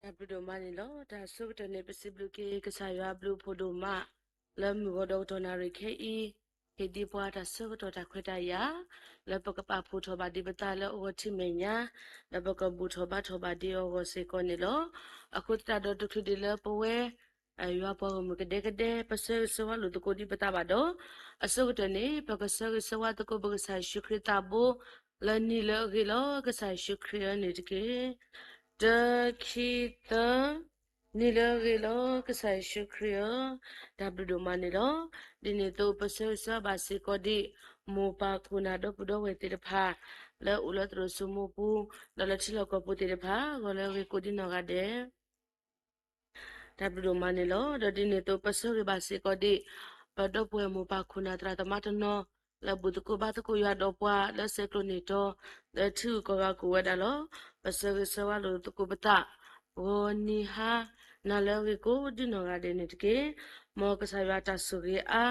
တၢ်ဘျုးဒိၣ်မးန့ၣ်လီၤ. တၢ်ဆၢကတီၢ်န့ၣ် ပစံးဘျုးက့ၤကစၢ်ယွၤဘျုးဖှိၣ်ဒိၣ်မး လၢမုၢ်ဂီၤဒီးကတီၢ်နၣ်ရံၣ်ခဲအံၤ, ဟ့ၣ်ဒံးပှၤတၢ်ဆၢကတီၢ်တၢ်ခွဲးတၢ်ယာ် လၢပကပာ်ဖှိၣ်ထီၣ်ဘၣ်ဒံးပသးလၢအဂီၢ်ထံမဲာ်ညါ, ဒီးပကဘူၣ်ထီၣ်ဘါထီၣ်ဘၣ်ဒံးအဂီၢ်စ့ၢ်ကီးန့ၣ်လီၤ. အဃိသတးဒီးတချုးဒံးလၢပဝဲ ယွၤပှၤဂီၢ်မုၢ်ကဒဲကဒဲ ပဆၢဂ့ၤဆၢဝါလိာ်သကိးဒံးပသးဘၣ်ဒီး, အဆိကတၢၢ်န့ၣ် ပကဆၢဂ့ၤဆၢဝါသကိးပကစၢ်ယ့ၣ်ၡူးခရံာ်သးဘိ လၢနံၤလၢအဂ့ၤလီၤ. ကစၢ်ယ့ၣ်ၡူးခရံာ်ဧၢန့ၣ်တက့ၢ်. တၢ ခံ သၢ, နံၤလၢအဂ့ၤလီၤ ကစၢ်ယ့ၣ်ၡူးခရံာ်ဧၢ, တၢ်ဘျုးဒိၣ်မးန့ၣ်လီၤ. ဒ်န့ၣ်အသိး ပဆၢဂ့ၤဆၢဝါဘၣ်စ့ၢ်ကီးဒံး မိၢ်ပၢ်ခိၣ်နၢ်ဒီပုၢ်ဒီဝဲၢ်သ့ၣ်တဖၣ် လၢအအိၣ်လၢသရိာ်စိမိၢ်ပူၤ ဒီးလၢထံလီၢ်ကီၢ်ပူၤသ့ၣ်တဖၣ် ဂီၤလၢအဂ့ၤကိးဒ်နီၢ်ဂၤဒဲး တၢ်ဘျုးဒိၣ်မးန့ၣ်လီၤ. ဒီးဒ်န့ၣ်အသိး ပဆၢဂ့ၤဘၣ်စ့ၢ်ကီးဒံး ပဒီပုၢ်ဝဲၢ်မိၢ်ပၢ်ခိၣ်နၢ်သရၣ်သမါတနီၤ လၢဘူၣ်သကိးဘါသကိးယွၤဒီးပှၤ လၢဆဲးကျိးန့ၢ်တီ လၢထံဂုၤကီၢ်ဂၤကအိၣ်ဝဲဒၣ်လီၤ. ပဆၢဂ့ၤဆၢဝါလိာ်သကိးပသး ဂီၤနံၤဟါ နၤလၢအဂ့ၤကိးဒ်နီၢ်ဂၤဒဲးန့ၣ်တက့ၢ်. မ်ကစၢ်ယွၤတၢ်ဆိၣ်ဂ့ၤအါ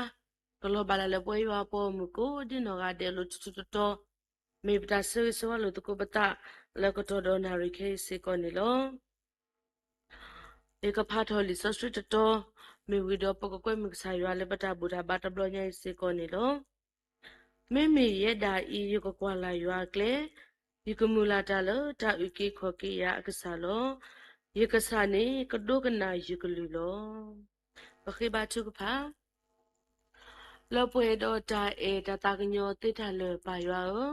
ကလီၤဘၣ်လၢ်လၢပဝဲယွၤပှၤဂီၢ်မုၢ်ကိးဒ်နီၢ်ဂၤဒဲး လီၤထူထူတီတီ မ့ၢ်ပတၢ်ဆၢဂ့ၤဆၢဝါလိာ်သကိးပသး လၢကတီၢ်ဒီးနၣ်ရံၣ်ခဲအံၤစ့ၢ်ကီးန့ၣ်လီၤ. ယကဖးထီၣ်လံာ်စီဆှံတတီၤ မ့ၢ်ဝံၤဒီး ပကကွဲမုာ်ကစၢ်ယွၤလၢပတၢ်ဘူၣ်တၢ်ဘါတဘျီညါအံၤစ့ၢ်ကီးန့ၣ်လီၤ. မ့မ့ၢ်ယဲဒၣ်အံၤ ယကကွၢ်လၢ်ယွၤအကျဲ, ယကမုၢ်လၢ်တၢ်လၢတၢ်အုၣ်က့ၤခီၣ်က့ၤယၤအကစၢ်လီၤ. ယကစၢ်န့ၣ်ကဒိကနၣ်ယကလုၢ်လီၤ. ပဃ့ဘါထုကဖၣ် လၢပှဲၤဒီးတၢ်အဲၣ်တၢ်သးကညီၤသ့တၢ်လၢာ်ပၢ်ယွၤဧၢ,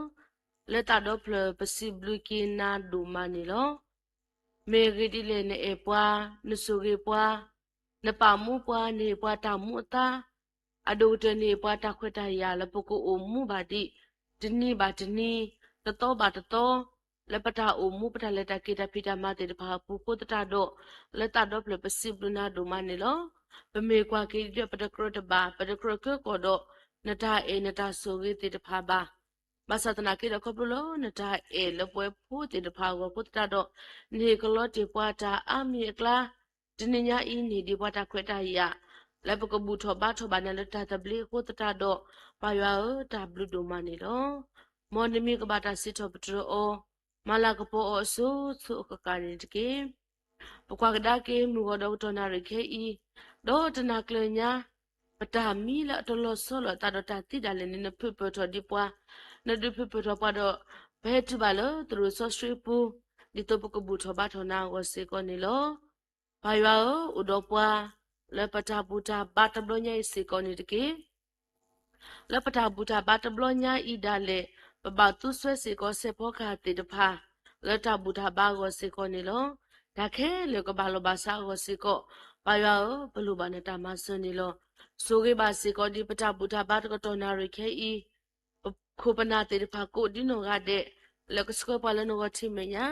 လၢသးဒီဖျၢၣ်ပစံးဘျုးက့ၤနၤဒိၣ်မးန့ၣ်လီၤ. မ့ၢ်အဂ့ၢ်ဒ်လဲၣ် နအဲၣ်ပှၤ, နဆိၣ်ဂ့ၤပှၤ, နပာ်မူပှၤ, နဟ့ၣ်ပှၤတၢ်မူအသါ, အဒိၣ်ကတၢၢ်နဟ့ၣ်ပှၤတၢ်ခွဲးတၢ်ယာ်လၢပကအိၣ်မူဘၣ်ဒံး တနံၤဘၣ်တနံၤ, တသီဘၣ်တသီ လၢပတၢ်အိၣ်မူပတၢ်လဲၤတၢ်က့ၤတၢ်ဖံးတၢ်မၤသ့ၣ်တဖၣ်အပူၤအဃိသတးဒီး, လၢသးဒီဖျၢၣ်ပစံးဘျုးနၤဒိၣ်မးန့ၣ်လီၤ. ပမ့ၢ်ကွၢ်က့ၤဒီးပတကြၢးတဘၣ် ပတကြၢးကၢကီၢ်ဒီး နတၢ်အဲၣ်နတၢ်ဆိၣ်ဂ့ၤသ့ၣ်တဖၣ်ဘၣ်. ဘၣ်ဆၣ်သနာ်က့ဒီးခီဖျိလၢနတၢ်အဲၣ်လၢပဝဲဖိသ့ၣ်တဖၣ်အဂီၢ်အဃိသတးဒီး, နဟ့ၣ်ကလီတ့ၢ်ပှၤတၢ်အါမံၤအကျါ, တနံၤညါအံၤန့ၣ်ဒ်ပှၤတၢ်ခွဲးတၢ်ယာ် လၢပကဘူၣ်ထီၣ်ဘါထီၣ်ဘၣ်နၤလၢတၢ်သဘျ့အဃိသတးဒီး, ပၢ်ယွၤဧၢ တၢ်ဘျုးဒိၣ်မးန့ၣ်လီၤ. မ်နမံၤကဘၣ်တၢ်စံးထီၣ်ပတြၢၤအီၤ, မၤလၤကပီၤအီၤအစိၤစိၤအဃၣ်ဃၣ်န့ၣ်တက့ၢ်. ပကွၢ်ကဒါက့ၤမုၢ်ဂီၤဒီးကတီၢ်နၣ်ရံၣ်ခဲအံၤ, ဒီးတနၤကျၢၤညါ, ပတၢ်မံလၢအတလီၤဆီလိာ်အသးဒီးတၢ်သံဒၣ်လဲာ်န့ၣ် နဖုးပၢၢ်ထီၣ်ဒံးပှၤ, နဒုးဖုးပၢၢ်ထီၣ်ပှၤဒီး, ပဟဲတုၤဘၣ်လၢသရိာ်စီဆှံပူၤ, ဒ်သိးပကဘူၣ်ထီၣ်ဘါထီၣ်နၤအဂီၢ်စ့ၢ်ကီးန့ၣ်လီၤ. ပၢ်ယွၤဧၢ, အိၣ်ဒီးပှၤ လၢပတၢ်ဘူၣ်တၢ်ဘါတဘျီညါအံၤစ့ၢ်ကီးန့ၣ်တက့ၢ်. လၢပတၢ်ဘူၣ်တၢ်ဘါတဘျီညါအံၤဒၣ်လဲာ်, ပဘၣ်သူစွဲစ့ၢ်ကီးစဲးဖီကဟၣ်သ့ၣ်တဖၣ် လၢတၢ်ဘူၣ်တၢ်ဘါအဂီၢ်စ့ၢ်ကီးန့ၣ်လီၤ. တၢ်ခဲလၢာ်ကဘၣ်လီၢ်ဘၣ်စးအဂီၢ်စ့ၢ်ကီး, ပၢ်ယွၤဧၢ, ပလိၣ်ဘၣ်နတၢ်မၤစၢၤန့ၣ်လီၤ. ဆိၣ်ဂ့ၤဘၣ်စ့ၢ်ကီးဒ်ပတၢ်ဘူၣ်တၢ်ဘါတကတီၢ်နၣ်ရံၣ်ခဲအံၤ, ပခိၣ်ပနၢ်သ့ၣ်တဖၣ်ကိးဒ်နီၢ်ဂၤဒဲး, လၢကဆှၢပှၤလၢနဂီၢ်ထံမဲာ်ညါ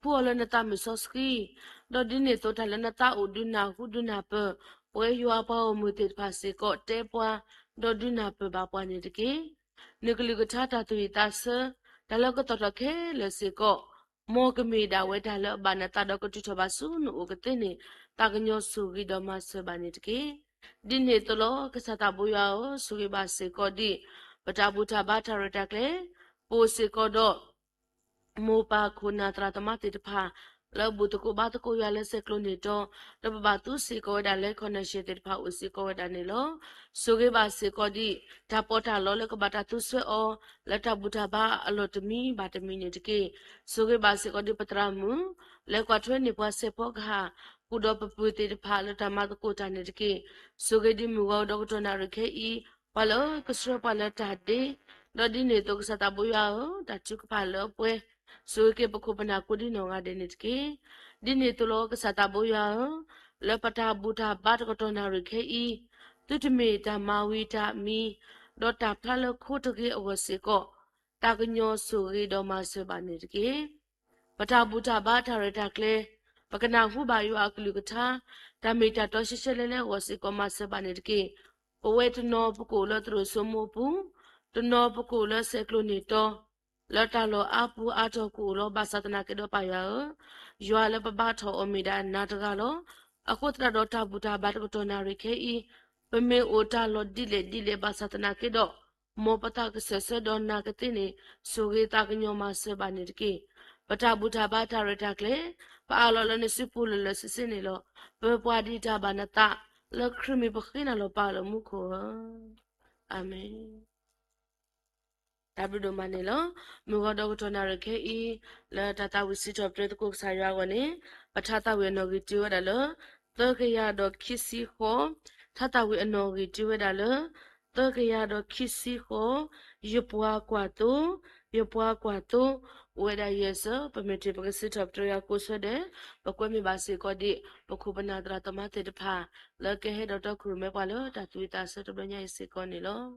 ဖှူအီၤလၢနသးမုၢ်စီဆှံ, ဒီးဒ်န့ၣ်အသိးတၢ်လၢနသးအိၣ်ဒုးနၢ်ဟူဒုးနၢ်ပၢၢ်, ပဝဲယွၤပှၤဂီၢ်မုၢ်သ့ၣ်တဖၣ်စ့ၢ်ကီးတဲပှၤ, ဒီးဒုးနၢ်ပၢၢ်ဘၣ်ပှၤန့ၣ်တက့ၢ်. နကလုၢ်ကထါတၢ်သူၣ်ဝံၣ်သးဆၢ, တၢ်လၢကသီၣ်ထီၣ်ခဲလၢာ်စ့ၢ်ကီး, မ်ကမ့ၢ်ဒၣ်ဝဲတၢ်လၢအဘၣ်နသးဒီးကတုၤထီၣ်ဘၣ်ဆူနအိၣ်ကသ့န့ၣ်, သးကညီၤဆိၣ်ဂ့ၤဒီးမၤစၢၤဘၣ်န့ၣ်တက့ၢ်. ဒ်န့ၣ်အသိးလီၤ ကစၢ်သးဘိယွၤဧၢ, ဆိၣ်ဂ့ၤဘၣ်စ့ၢ်ကီးဒံး ပတၢ်ဘူၣ်တၢ်ဘါတၢ်ရဲၣ်တၢ်ကျဲၤ, ပအိၣ်စ့ၢ်ကီးဒီး မိၢ်ပၢ်ခိၣ်နၢ်သရၣ်သမါသ့ၣ်တဖၣ် လၢအဘူၣ်သကိးဘါသကိးယွၤလၢဆဲးကျိးန့ၢ်တီ, ဒီးပဘၣ်သူစ့ၢ်ကီးဝဲဒၣ်လၢ connection သ့ၣ်တဖၣ်အိၣ်စ့ၢ်ကီးဝဲဒၣ်န့ၣ်လီၤ. ဆိၣ်ဂ့ၤဘၣ်စ့ၢ်ကီးဒံး တၢ်ပီးတၢ်လီလၢကဘၣ်တၢ်သူစွဲအီၤ လၢတၢ်ဘူၣ်တၢ်ဘါအလီၢ်တမံၤဘၣ်တမံၤန့ၣ်တက့ၢ်. ဆိၣ်ဂ့ၤဘၣ်စ့ၢ်ကီးဒံးပသရၣ်မုၣ် လၢကွၢ်ထွဲန့ၢ်ပှၤစဲးဖီကဟၣ် ဃုာ်ဒီးပပုၢ်သ့ၣ်တဖၣ်လၢတၢ်မၤသကိးတၢ်န့ၣ်တက့ၢ်. ဆိၣ်ဂ့ၤဒံးမုၢ်ဂီၤဒီးကတီၢ်နၣ်ရံၣ်ခဲအံၤ ပှၤလၢကဆှၢပှၤလၢတၢ်ဒ့, ဒီးဒ်န့ၣ်အသိးကစၢ်သးဘိယွၤဧၢ, တၢ်ထုကဖၣ်လၢအပှဲၤ, ဆိၣ်ဂ့ၤက့ၤပခိၣ်ပနၢ်ကိးဒ်နီၢ်ဂၤဒဲးန့ၣ်တက့ၢ်. ဒ်န့ၣ်အသိးလီၤ ကစၢ်သးဘိယွၤဧၢ, လၢပတၢ်ဘူၣ်တၢ်ဘါတကတီၢ်နၣ်ရံၣ်ခဲအံၤ, သုတမ့ၢ်တၢ်မၤဝံၤတၢ်မံၤ, ဒီးတၢ်ဖျါလၢခိတဂ့ၤအဂီၢ်စ့ၢ်ကီး, သးကညီၤဆိၣ်ဂ့ၤဒီးမၤစၢၤဘၣ်န့ၣ်တက့ၢ်. ပတၢ်ဘူၣ်တၢ်ဘါတၢ်ရဲၣ်တၢ်ကျဲၤ, ပကနၢ်ဟူဘၣ်ယွၤအကလုၢ်ကထါ, တၢ်မ့ၢ်တၢ်တီရှဲရှဲလဲၣ်လဲၣ်အဂီၢ်စ့ၢ်ကီးမၤစၢၤဘၣ်န့ၣ်တက့ၢ်. ပဝဲတနီၤပကအိၣ်လၢသရိာ်စိမိၢ်ပူၤ, တနီၤပကအိၣ်လၢဆဲးကျိးန့ၢ်တီ, လၢတၢ်လီၢ်အါပူၤအါတီၤကအိၣ်လီၤ. ဘၣ်ဆၣ်သနာ်က့ဒီးပၢ်ယွၤဧၢ, ယွၤလၢပဘါထီၣ်အီၤမ့ၢ်ဒၣ်နၤတဂၤလီၤ. အဃိသတးဒီးတၢ်ဘူၣ်တၢ်ဘါတကတီၢ်နၣ်ရံၣ်ခဲအံၤ, ပမ့ၢ်အိၣ်တၢ်လီၢ်ဒ်လဲၣ်ဒ်လဲၣ်ဘၣ်ဆၣ်သနာ်က့ဒီး, မ်ပသးကစၢၢ်ဆၢဒီးနၤကသ့န့ၣ်, ဆိၣ်ဂ့ၤသးကညီၤမၤစၢၤဘၣ်န့ၣ်တက့ၢ်. ပတၢ်ဘူၣ်တၢ်ဘါတၢ်ရဲၣ်တၢ်ကျဲၤ, ပအးလီၤလၢနစုပူၤလၢာ်လၢာ်ဆ့ဆ့န့ၣ်လီၤ. ပပှၤဒံးတၢ်ဘၣ်နသး, လၢခရံာ်မံၤပဃ့နၤလီၤပၢ်လၢမူခိၣ်ဧၢ. အၤမ့ၣ်. တၢ်ဘျုးဒိၣ်မးန့ၣ်လီၤ. မုၢ်ဂီၤဒီးကတီၢ်နၣ်ရံၣ်ခဲအံၤ, လၢတၢ်သးဝံၣ်စံးထီၣ်ပတြၢၤသကိးကစၢ်ယွၤအဂီၢ်န့ၣ်, ပထါသးဝံၣ်အနီၣ်ဂံၢ်တုၤဝဲဒၣ်လၢ သၢကယၤဒီးခံဆံဃိး, ထါသးဝံၣ်အနီၣ်ဂံၢ်တုၤဝဲဒၣ်လၢ သၢကယၤဒီးခံဆံဃိး, ယပှၤကွၢ်သိ, ယပှၤကွၢ်သိ, အိၣ်ဝဲဒၣ်ယဲၢ်စၢၤ, ပမ့ၢ်တ့ၢ်ပကစံးထီၣ်ပတြၢၤယွၤကိးဆၢဒဲး, ပကွဲမုာ်ဘၣ်စ့ၢ်ကီးဒံး ပခိၣ်ပနၢ်သရၣ်သမါသ့ၣ်တဖၣ်, လၢကဟဲဒီးတီခိၣ်ရိၣ်မဲပှၤလၢတၢ်သူၣ်ဝံၣ်သးဆၢတဘျီညါအံၤစ့ၢ်ကီးန့ၣ်လီၤ.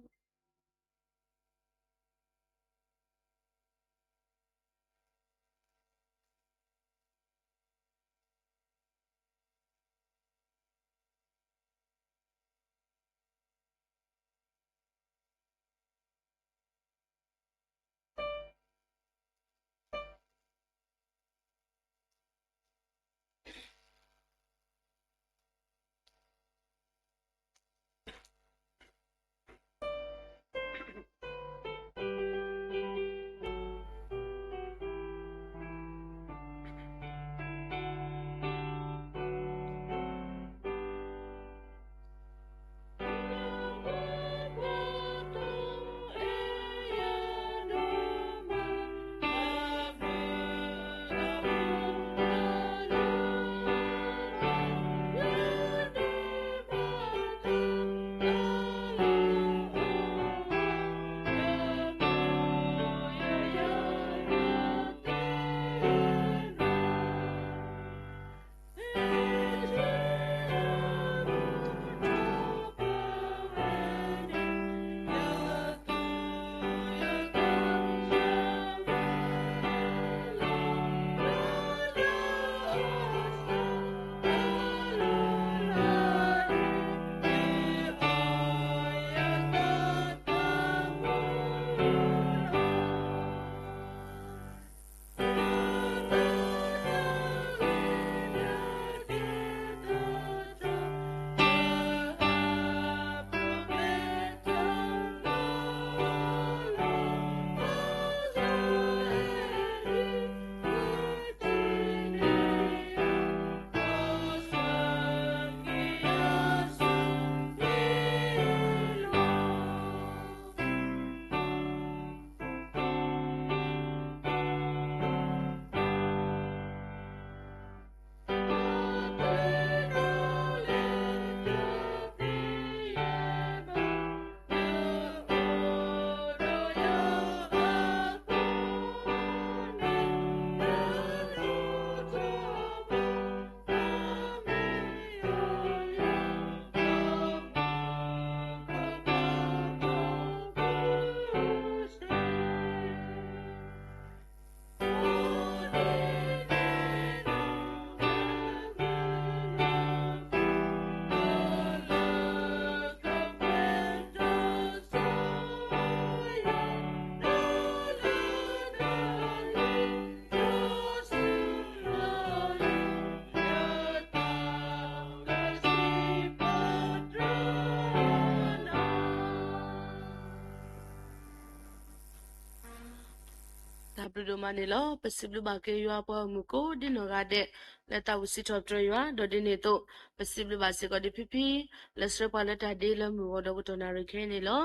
တၢ်ဘျုးဒိၣ်မးန့ၣ်လီၤ. ပစံးဘျုးဘၣ်က့ၤယွၤပှၤဂီၢ်မုၢ်ကိးဒ်နီၢ်ဂၤဒဲး လၢသးဝံၣ်စံးထီၣ်ပတြၢၤယွၤ, ဒီးဒ်န့ၣ်အသိး ပစံးဘျုးဘၣ်စ့ၢ်ကီးဒံးဖံဖံ လၢဆှၢပှၤလၢတၢ်ဒ့လၢမုၢ်ဂီၤဒီးကတီၢ်နၣ်ရံၣ်ခဲအံၤန့ၣ်လီၤ.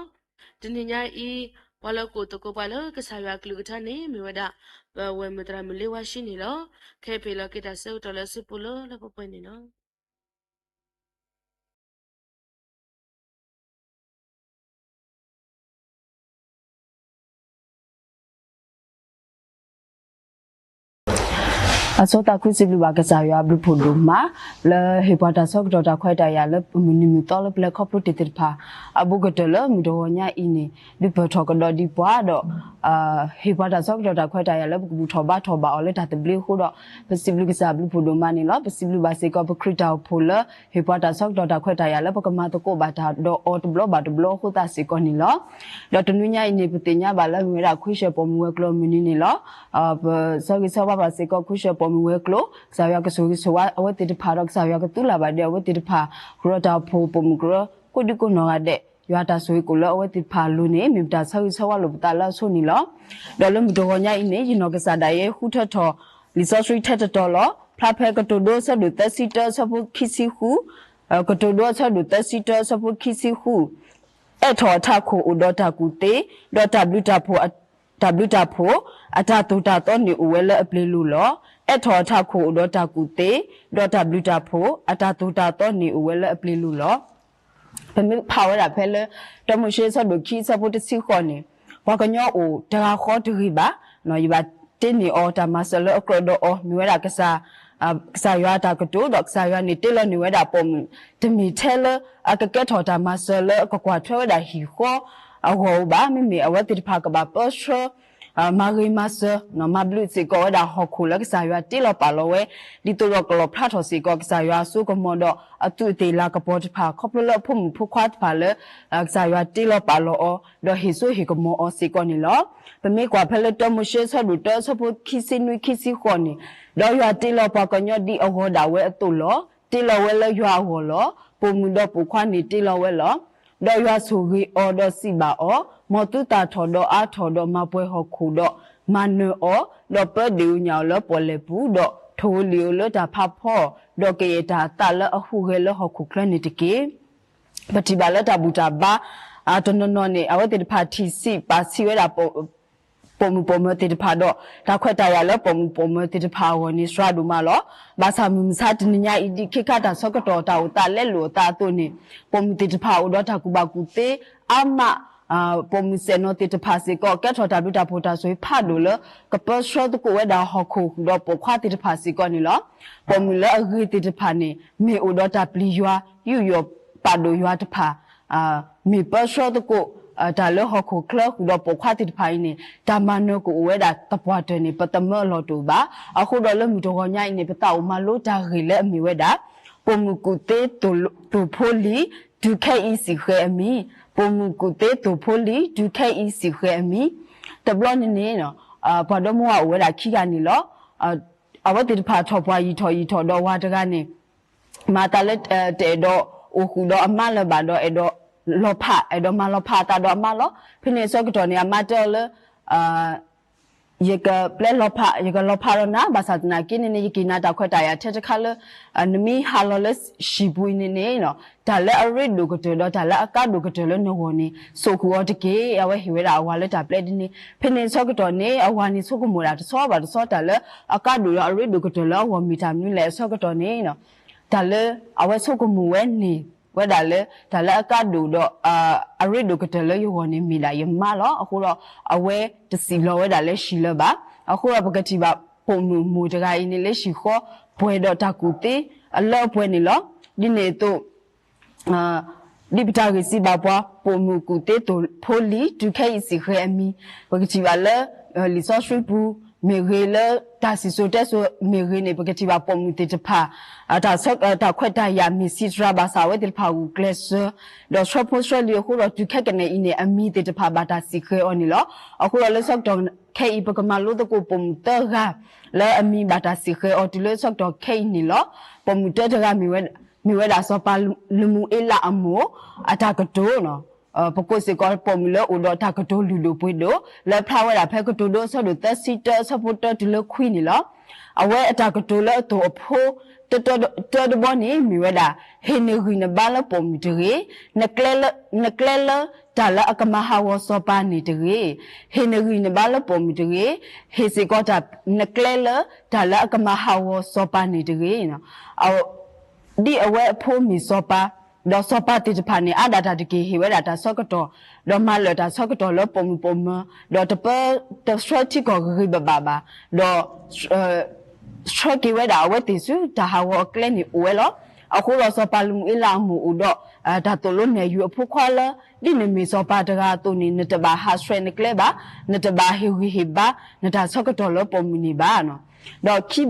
တနံၤညါအံၤ ပှၤလၢကအိၣ်သကိးပှၤလၢကစၢ်ယွၤအကလုၢ်ကထါန့ၣ် မ့ၢ်ဝဲဒၣ် ပဝဲၢ်မုၢ်သရၣ်မုၣ်လ့ဝါၡံန့ၣ်လီၤ. ခဲအံၤပဟ့ၣ်လီၤက့ၤတၢ်ဆၢကတီၢ်လၢအစုပူၤလၢလၢပှဲၤပှဲၤန့ၣ်လီၤ. အဆိသးခုစံးဘျုးဘၣ်ကစၢ်ယွၤအဘျုးဖှိၣ်ဒိၣ်မး လၢဟ့ၣ်ပှၤတၢ်ဆၢကတီၢ်တၢ်ခွဲးတၢ်ယာ်လၢမုၢ်နံၤမုၢ်သီလၢပလဲၤခီဖျိတ့ၢ်သ့ၣ်တဖၣ် အဘူးကတၢၢ်လၢမုၢ်တဂီၤညါအံၤန့ၣ် ဒုးပၢၢ်ထီၣ်ကဒီးဒံးပှၤဒီး ဟ့ၣ်ပှၤတၢ်ဆၢကတီၢ်တၢ်ခွဲးတၢ်ယာ်လၢပကဘူၣ်ထီၣ်ဘါထီၣ်ဘၣ်အီၤလၢတၢ်သဘျ့အဃိဒီး ပစံးဘျုးကစၢ်အဘျုးဖှိၣ်ဒိၣ်မးန့ၣ်လီၤ. ပစံးဘျုးဘၣ်စ့ၢ်ကီးပခရံာ်တၢ်အိၣ်ဖှိၣ်လၢ ဟ့ၣ်ပှၤတၢ်ဆၢကတီၢ်တၢ်ခွဲးတၢ်ယာ်လၢပကမၤသကိးဘၣ်တၢ်ဒီးအီၤတဘျီဘၣ်တဘျီအဃိသတးစ့ၢ်ကီးန့ၣ်လီၤ. ဒီးတနွံညါအံၤန့ၣ် ပသ့ၣ်ညါဘၣ်လၢမ့ၢ်ဝဲဒၣ်ခွံဆၢၣ်ပိာ်မုၣ်ဝဲၤကျိၤအမုၢ်နံၤန့ၣ်လီၤ. ပဆၢဂ့ၤဆၢဝါဘၣ်စ့ၢ်ကီးခွံဆၢၣ်ပိာ်မုၣ်ဝဲၤကျိၤ ကစၢ်ယွၤကဆိၣ်ဂ့ၤဆိၣ်ဝါအဝဲသ့ၣ်တဖၣ်ဒီး ကစၢ်ယွၤကသူလၢ်ဘၣ်ဒဲးအဝဲသ့ၣ်တဖၣ် ကရၢတၢ်အိၣ်ဖှိၣ်ပိာ်မုၣ်ကရၢ ကိးဒံကိးနီၢ်ဂၤဒဲး ယွၤတၢ်ဆိၣ်ဂ့ၤကအိၣ်လၢအဝဲသ့ၣ်တဖၣ်အလိၤန့ၣ် မ့ၢ်ပတၢ်ဆၢဂ့ၤဆၢဝါလိာ်ပသးလၢအဆိန့ၣ်လီၤ. ဒီးလၢမုၢ်တဂီၤညါအံၤန့ၣ် ယနီၢ်ကစၢ်ဒၣ်ယဲဃုထၢထီၣ် လံာ်စီဆှံထဲတတီၤလီၤ. ဖျါဖဲကတိၤဒိအဆၢဒိၣ်သၢဆံတၢအဆၢဖိခံဆံဃု, ကတိၤဒိအဆၢဒိၣ်သၢဆံတၢအဆၢဖိခံဆံဃု, အဲၣ်ထီၣ်အထးခိၣ်အိၣ်ဒီးတၢ်ကူၣ်သ့, ဒီးတၢ်ဘျုးတၢ်ဖှိၣ် တၢ်ဘျုးတၢ်ဖှိၣ် အတၢ်သိၣ်တၢ်သီန့ၣ်အိၣ်ဝဲလၢအပျ့ၤလိၤလီၤ. အဲၣ်ထီၣ်အထးခိၣ်အိၣ်ဒီးတၢ်ကူၣ်သ့, ဒီးတၢ်ဘျုးတၢ်ဖှိၣ် အတၢ်သိၣ်တၢ်သီန့ၣ်အိၣ်ဝဲလၢအပျ့ၤလိၤလီၤ. ပမ့ၢ်ဖးဝဲဒၣ်ဖဲလၢ တၢမိၤၡ့အဆၢဒိၣ်ခံအဆၢဖိတဆံဃိးန့ၣ်, ပှၤကညီအိၣ်တဂၤဃီတဂ့ၤဘၣ်, ယဘၣ်တ့န့ၢ်အီၤတၢ်မၤစၢၤလၢအကြၢးဒီးအီၤ မ့ၢ်ဝဲဒၣ်ကစၢ် ကစၢ်ယွၤအတၢ်ကတိၤ ဒီးကစၢ်ယွၤန့ၣ်တ့လီၤန့ၢ်ဝဲဒၣ်ပိာ်မုၣ် တမ့ၢ်ထဲလၢ အကကဲထီၣ်တၢ်မၤစၢၤလၢအကကွၢ်ထွဲဝဲဒၣ်ဟံၣ်ဃီအဂီၢ်ဧိၤဘၣ်, မ့မ့ၢ်အဝဲသ့ၣ်တဖၣ်ကဘၣ်ပၢဆှၢ မၤဂ့ၤမၤစၢၤ မၤဘျုးစ့ၢ်ကီးဝဲဒၣ်ဟီၣ်ခိၣ်လၢကစၢ်ယွၤတ့လီၤပာ်လီၤဝဲ, ဒ်သိးဒီးကလီၣ်ဖျါထီၣ်စ့ၢ်ကီးကစၢ်ယွၤအစိကမီၤဒီးအသူးအသ့ၣ်လၤကပီၤတဖၣ် ခီဖျိလၢအဖိမုၣ်ဖိခွါတဖၣ်လၢ ကစၢ်ယွၤတ့လီၤပာ်လီၤအီၤ ဒီးဟ့ၣ်စိဟ့ၣ်ကမီၤအီၤစ့ၢ်ကီးန့ၣ်လီၤ. ပမ့ၢ်ကွၢ်ဖဲလၢတၢမိၤၡ့အဆၢဒိၣ်တၢအဆၢဖိခံဆံနွံခံဆံဃိးန့ၣ်, ဒီးယွၤတ့လီၤပှၤကညီဒ်အဂီၤဒၣ်ဝဲအသိးလီၤ. တ့လီၤဝဲလၢယွၤအဂီၢ်လီၤ. ပိာ်မုၣ်ဒီးပိာ်ခွါန့ၣ်တ့လီၤဝဲလီၤ. ဒီးယွၤဆိၣ်ဂ့ၤအီၤဒီးစံးဘၣ်အီၤ, မ်သုသၣ်ထီၣ်ဒီးအါထီၣ်ဒီးမၤပှဲၤဟီၣ်ခိၣ်ဒီး မၤနၢၤအီၤ, ဒီးပၢဒ့ၣ်ဧိၤညၣ်ဧိၤလၢပီၣ်လဲၣ်ပူၤ, ဒီးထိၣ်ဧိၤလံၣ်ဧိၤလၢတၢ်ဖးဖီ, ဒီးကယဲၢ်တၢ်အသးလၢအဟူးဂဲၤလၢဟီၣ်ခိၣ်ချၢန့ၣ်တက့ၢ်. ပထံၣ်ဘၣ်လၢတၢ်ဘူၣ်တၢ်ဘါ တနီၤနီၤန့ၣ် အဝဲသ့ၣ်တဖၣ်ထံၣ်ဆံးပာ်ဆံးဝဲဒၣ် ပိာ်မုၣ်ပိာ်မၢၤသ့ၣ်တဖၣ်ဒီး တၢ်ခွဲးတၢ်ယာ်လၢပိာ်မုၣ်ပိာ်မၢၤသ့ၣ်တဖၣ်အဂီၢ်န့ၣ် စှၤဒိၣ်မးလီၤ. ဘၣ်ဆၣ်မုၢ်မဆါတနံၤညါအံၤ ဒ်ခ့ခါတၢ်ဆၢကတီၢ်တၢ်အိၣ်သးလဲလိာ်အသးအသိးန့ၣ် ပိာ်မုၣ်သ့ၣ်တဖၣ်အိၣ်ဒီးတၢ်ကူၣ်ဘၣ်ကူၣ်သ့အါမး, ပိာ်မုၣ်စဲၣ်နီၤသ့ၣ်တဖၣ်စ့ၢ်ကီး ကဲထီၣ်တၢ်ဘျုးတၢ်ဖှိၣ်တၢ်ဆိၣ်ဂ့ၤဖးဒိၣ်လၢ ကပၢဆှၢသကိးဝဲဒၣ်ဟီၣ်ခိၣ်ဃုာ်ဒီးပိာ်ခွါသ့ၣ်တဖၣ်စ့ၢ်ကီးန့ၣ်လီၤ. ပိာ်မုၣ်လၢအဂ့ၤသ့ၣ်တဖၣ်န့ၣ် မ့ၢ်အိၣ်ဒီးတၢ်ပျံၤယွၤ ယူးယီၣ်ပာ်ဒိၣ်ယွၤတဖၣ် မ့ၢ်ပၢဆှၢသကိး တၢ်လၢဟီၣ်ခိၣ်ချၢဃုာ်ဒီးပိာ်ခွါသ့ၣ်တဖၣ်အံၤန့ၣ် တၢ်မၤနၢၤကအိၣ်ဝဲဒၣ်သပှၢ်တၢၢ်န့ၣ် ပသမၢအလီၢ်တအိၣ်ဘၣ်. အဃိဒီးလၢမုၢ်တဂီၤညါအံၤန့ၣ် ပသးအိၣ်မၤလိတၢ်ဂ့ၢ်လၢအမ့ၢ်ဝဲဒၣ် ပိာ်မုၣ်ကူၣ်သ့သိၣ်ဖိလံၤ တုၤခဲအံၤစံၣ်ဃဲၤအမံၤ, ပိာ်မုၣ်ကူၣ်သ့သိၣ်ဖိလံၤ တုၤခဲအံၤစံၣ်ဃဲၤအမံၤ. တဘျီန့ၣ်န့ၣ် ပှၤဒီမါဝၤအိၣ်ဝဲဒၣ်ခံဂၤန့ၣ်လီၤ. အဝဲသ့ၣ်တဖၣ်ထီၣ်ပှၢ်ယံာ်ထီၣ်ယံာ်ထီၣ်ဒီးဝၤတဂၤန့ၣ် မၤသးလၢ တအဲၣ်ဒိးအိၣ်ဃုာ်ဒီးအမါလၢၤဘၣ်ဒီး အဲၣ်ဒိးလီၤဖး အဲၣ်ဒိးမၤလီၤဖးအသးဒီးအမါလီၤ. ဖဲန့ၣ်အဆၢကတီၢ်န့ၣ် အမါတဲအီၤလၢ ယကပျဲလီၤဖး ယကလီၤဖးဒီးနၤ ဘၣ်ဆၣ်သနာ်က့န့ၣ်န့ၣ် ယက့ၤနၤတၢ်ခွဲးတၢ်ယာ်ထဲတခါလၢ နမ့ၢ်ဟးလီၤလၢဟံၣ်ပူၤအံၤန့ၣ်န့ၣ် တၢ်လၢအရ့ဒိၣ်ကတၢၢ်ဒီးတၢ်လၢအကါဒိၣ်ကတၢၢ်လၢနဂီၢ်န့ၣ် စိာ်ဃုာ်အီၤတက့ၢ်. အဝဲဟ့ၣ်ဝဲဒၣ်အဝၤလၢတၢ်ပျဲဒ်န့ၣ် ဖဲန့ၣ်အဆၢကတီၢ်န့ၣ် အဝၤန့ၣ်ဆိကမိၣ်ဒၣ်တဆီဘၣ်တဆီ တၢ်လၢအကါဒိၣ်ဒီးအရ့ဒိၣ်ကတၢၢ်လၢအဂီၢ်မ့ၢ်တၢ်မနုၤလဲၣ်အဆၢကတီၢ်န့ၣ် တၢ်လၢအဝဲဆိကမိၣ်ဝဲန့ၣ် ဝဲဒၣ်လၢ တၢ်လၢအကါဒိၣ်ဒီး အရ့ဒိၣ်ကတၢၢ်လၢယဂီၢ်န့ၣ် မ့ၢ်ဒၣ်ယမါလီၤ. အဃိဒီး အဝဲတစံးလီၤဝဲဒၣ်လၢဟံၣ်လၢၤဘၣ်. အဃိဒီးပကထံၣ်ဘၣ်ပိာ်မုၣ်မိၢ်တဂၤအံၤန့ၣ် လၢဟံၣ်ဃီ ပှဲၤဒီးတၢ်ကူၣ်သ့အလၢအပှဲၤန့ၣ်လီၤ. ဒ်န့ၣ်အသိး ဒ်ပတၢ်ဂ့ၢ်စံးဘၣ်ပှၤ ပိာ်မုၣ်ကူၣ်သ့သိၣ်ဖိလံၤ တုၤခဲအံၤစံၣ်ဃဲၤအမံၤ, ပကထံၣ်ဘၣ်လၢ လံာ်စီဆှံပူၤ မ့ၢ်ဂ့ၤလၢတၢ်စံၣ်စိၤတဲစိၤမ့ၢ်ဂ့ၤန့ၣ် ပကထံၣ်ဘၣ်ပိာ်မုၣ်သ့ၣ်တဖၣ် တၢ်ခွဲးတၢ်ယာ်မ့ၢ်ဆံးစှၤဘၣ်ဆၣ် အဝဲသ့ၣ်တဖၣ်ဂုာ်ကျဲးစၢး ဒီးဆှၢဖိဆှၢလံၤအဃိဒီး တုၤခဲကနံၣ်အံၤန့ၣ် အမံၤသ့ၣ်တဖၣ်ဘၣ်တၢ်စံၣ်ဃဲၤအီၤန့ၣ်လီၤ. အဃိဒီးလၢဆၢကတီၢ်ခဲအံၤ ပကမၤလိသကိးပိာ်မုၣ်သၢဂၤ လၢအမံၤဘၣ်တၢ်စံၣ်ဃဲၤအီၤတုၤလၢဆၢကတီၢ်ခဲအံၤန့ၣ်လီၤ. ပိာ်မုၣ်တၢတဂၤ မ့ၢ်ဝဲဒၣ်စီၤပၤလမူၤအ့လးအမိၢ် အတၢ်ကတိၤ ပကိးစ့ၢ်ကီးပိာ်မုၣ်လၢအိၣ်ဒီးတၢ်ကတိၤလုၢ်ဒိၣ်ပှ့ၤဒိၣ် လၢဖျါဝဲဒၣ်ဖဲကတိၤဒိအဆၢဒိၣ်သၢဆံတၢအဆၢဖိတၢတုၤလၢခွံန့ၣ်လီၤ. အဝဲအတၢ်ကတိၤလၢအသိၣ်အဖိ တၢတဘီန့ၣ် မ့ၢ်ဝဲဒၣ် ဟ့ၣ်နဂံၢ်နဘါလၢပိာ်မုၣ်တဂ့ၤ, နကျဲလၢတၢ်လၢအကမၤဟးဂီၤစီၤပၤန့ၣ်တဂ့ၤ, ဟ့ၣ်နဂံၢ်နဘါလၢပိာ်မုၣ်တဂ့ၤ, ဟ့ၣ်စ့ၢ်ကီးတၢ် နကျဲလၢတၢ်လၢအကမၤဟးဂီၤစီၤပၤန့ၣ်တဂ့ၤ. ဒ်အဝဲအဖိမ့ၢ်စီၤပၤ, ဒီးစီၤပၤသ့ၣ်တဖၣ်န့ၣ် အါဒၣ်တၢ်တက့ၢ် ဟ့ၣ်ဝဲဒၣ်တၢ်ဆၢကတီၢ်, ဒီးမၤလၢာ်တၢ်ဆၢကတီၢ်လၢပိာ်မုၣ်ပိာ်မၢၤ, ဒီးတပၢတဆှၢထံကီၢ်ဂ့ၤဂ့ၤဘၣ်ဘၣ်ဘၣ်, ဒီး ဆှၢက့ၤဝဲဒၣ်အဝဲသ့ၣ်ဆူတၢ်ဟးဂီၤအကျဲန့ၣ်အိၣ်ဝဲလီၤ. အဃိဒီးစီၤပၤလမူၤအ့လးအမိၢ်အိၣ်ဒီး တၢ်သိၣ်လိနဲၣ်ယုၤအဖိခွါလၢ ဒ်နမ့ၢ်စီၤပၤတဂၤအသိးန့ၣ် နတဘၣ်ဟးဆှဲးနကျဲဘၣ်, နတဘၣ်ဟ့ၣ်ဂံၢ်ဟ့ၣ်ဘါ နတၢ်ဆၢကတီၢ်လၢပိာ်မုၣ်န့ၣ်ဘၣ်. ဒီးခ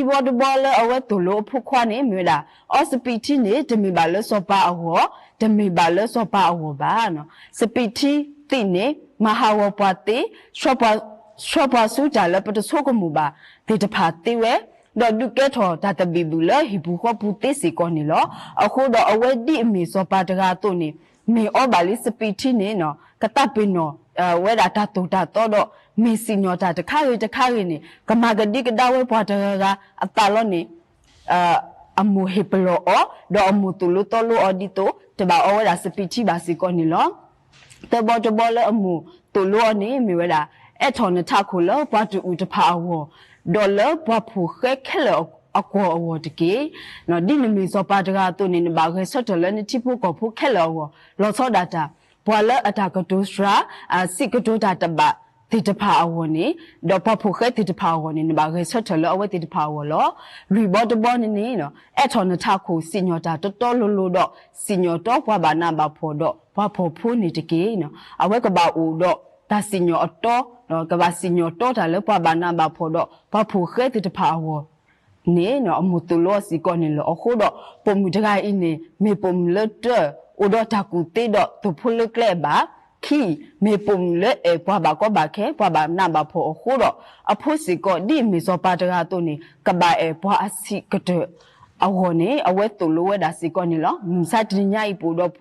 ံဘီတဘီလၢအဝဲသိၣ်လိအဖိခွါန့ၣ် မ့ၢ်ဝဲဒၣ် အီစပံးထံန့ၣ် တမ့ၢ်ဘၣ်လၢစီၤပၤအဂီၢ်, တမ့ၢ်ဘၣ်လၢစီၤပၤအဂီၢ်ဘၣ်. စပံးထံသ့ၣ်န့ၣ် မၤဟးဂီၤပှၤသ့, ဆှၢပှၤဆူတၢ်လၢပတဆိကမိၣ်ဘၣ်သ့ၣ်တဖၣ်သ့ဝဲ, ဒီးဒုးကဲထီၣ်တၢ်သဘံၣ်ဘုၣ်လၢဟံၣ်ပူၤဃီပူၤသ့စ့ၢ်ကီးန့ၣ်လီၤ. အဃိဒီးအဝဲဒ်အမ့ၢ်စီၤပၤတဂၤအသိးန့ၣ် မ့ၢ်အီဘၣ်လံစပံးထံန့ၣ် ကသးပ့ၤနီၣ်ဝဲဒၣ်တၢ်သိၣ်တၢ်သီဒီး မ့ၢ်စံၣ်ညီၣ်တၢ်တခါဂ့ၤတခါဂ့ၤန့ၣ် ကမၤကဒံကဒါဝဲပှၤတဂၤဂၤအသးလီၤန့ၣ် အမိၢ်ဟ့ၣ်ပလီၢ်အီၤ ဒီးအမိၢ်သိၣ်လိသီလိအီၤဒ်သိး တဘၣ်အီဝဲဒၣ်စပံးထံဘၣ်စ့ၢ်ကီးန့ၣ်လီၤ. တဘီတဘီလၢအမိၢ်သိၣ်လိအီၤန့ၣ် မ့ၢ်ဝဲဒၣ် အဲၣ်ထီၣ်နထးခိၣ်လၢပှၤတအုၣ်တဖၣ်အဂီၢ် ဒီးလၢပှၤဖိၣ်ဃဲခဲလၢာ်အကီၢ်အဂီၢ်တက့ၢ်. ဒ်နမ့ၢ်စီၤပၤတဂၤအသိးန့ၣ် နဘၣ်ဂဲၤဆၢထၢၣ်လၢနထံဖိကီၢ်ဖိခဲလၢာ်အဂီၢ် လီၤဆီဒၣ်တၢ် ပှၤလၢအတၢ်ကတိၤစှၤ စံးကတိၤတၢ်တဘၣ်သ့ၣ်တဖၣ်အဂီၢ်န့ၣ် ဒီးပှၤဖိၣ်ဃဲသ့ၣ်တဖၣ်အဂီၢ်န့ၣ် နဘၣ်ဂဲၤဆၢထၢၣ်လၢအဝဲသ့ၣ်တဖၣ်အဂီၢ်လီၤ. လွံၢ်ဘီတဘီန့ၣ်န့ၣ် အဲၣ်ထီၣ်နထးခိၣ်စံၣ်ညီၣ်တၢ်တီတီလိၤလိၤဒီး စံၣ်ညီၣ်တီပှၤဘၣ်နးဘၣ်ဖှီၣ်ဒီးပှၤဖှီၣ်ဖိန့ၣ်တက့ၢ်. အဝဲကဘၣ်အိၣ်ဒီးတၢ်စံၣ်ညီၣ်အတီ ကဘၣ်စံၣ်ညီၣ်တီတၢ်လၢပှၤဘၣ်နးဘၣ်ဖှီၣ်ဒီးပှၤဖိၣ်ဃဲသ့ၣ်တဖၣ်အဂီၢ် န့ၣ် အမိၢ်သိၣ်လိအီၤစ့ၢ်ကီးန့ၣ်လီၤ. အဃိဒီး ပိာ်မုၣ်တဂၤအံၤန့ၣ် မ့ၢ်ပိာ်မုၣ်လၢတၢ အိၣ်ဒီးတၢ်ကူၣ်သ့ဒီးသိၣ်ဖိလၢကျဲအဘၣ်, ခံ, မ့ၢ်ပိာ်မုၣ်လၢအဲၣ်ပှၤဘၣ်ကီဘၣ်ခဲ ပှၤဘၣ်နးဘၣ်ဖှီၣ်အဃိဒီး အဖိစ့ၢ်ကီး ဒ်အမ့ၢ်စီၤပၤတဂၤအသိးန့ၣ် ကဘၣ်အဲၣ်ပှၤအဆံးကတၢၢ်အဂီၢ်န့ၣ် အဝဲသိၣ်လိဝဲဒၣ်စ့ၢ်ကီးန့ၣ်လီၤ. မုၢ်မဆါတနံၤညါအံၤ ပအိၣ်ဒီးဖိ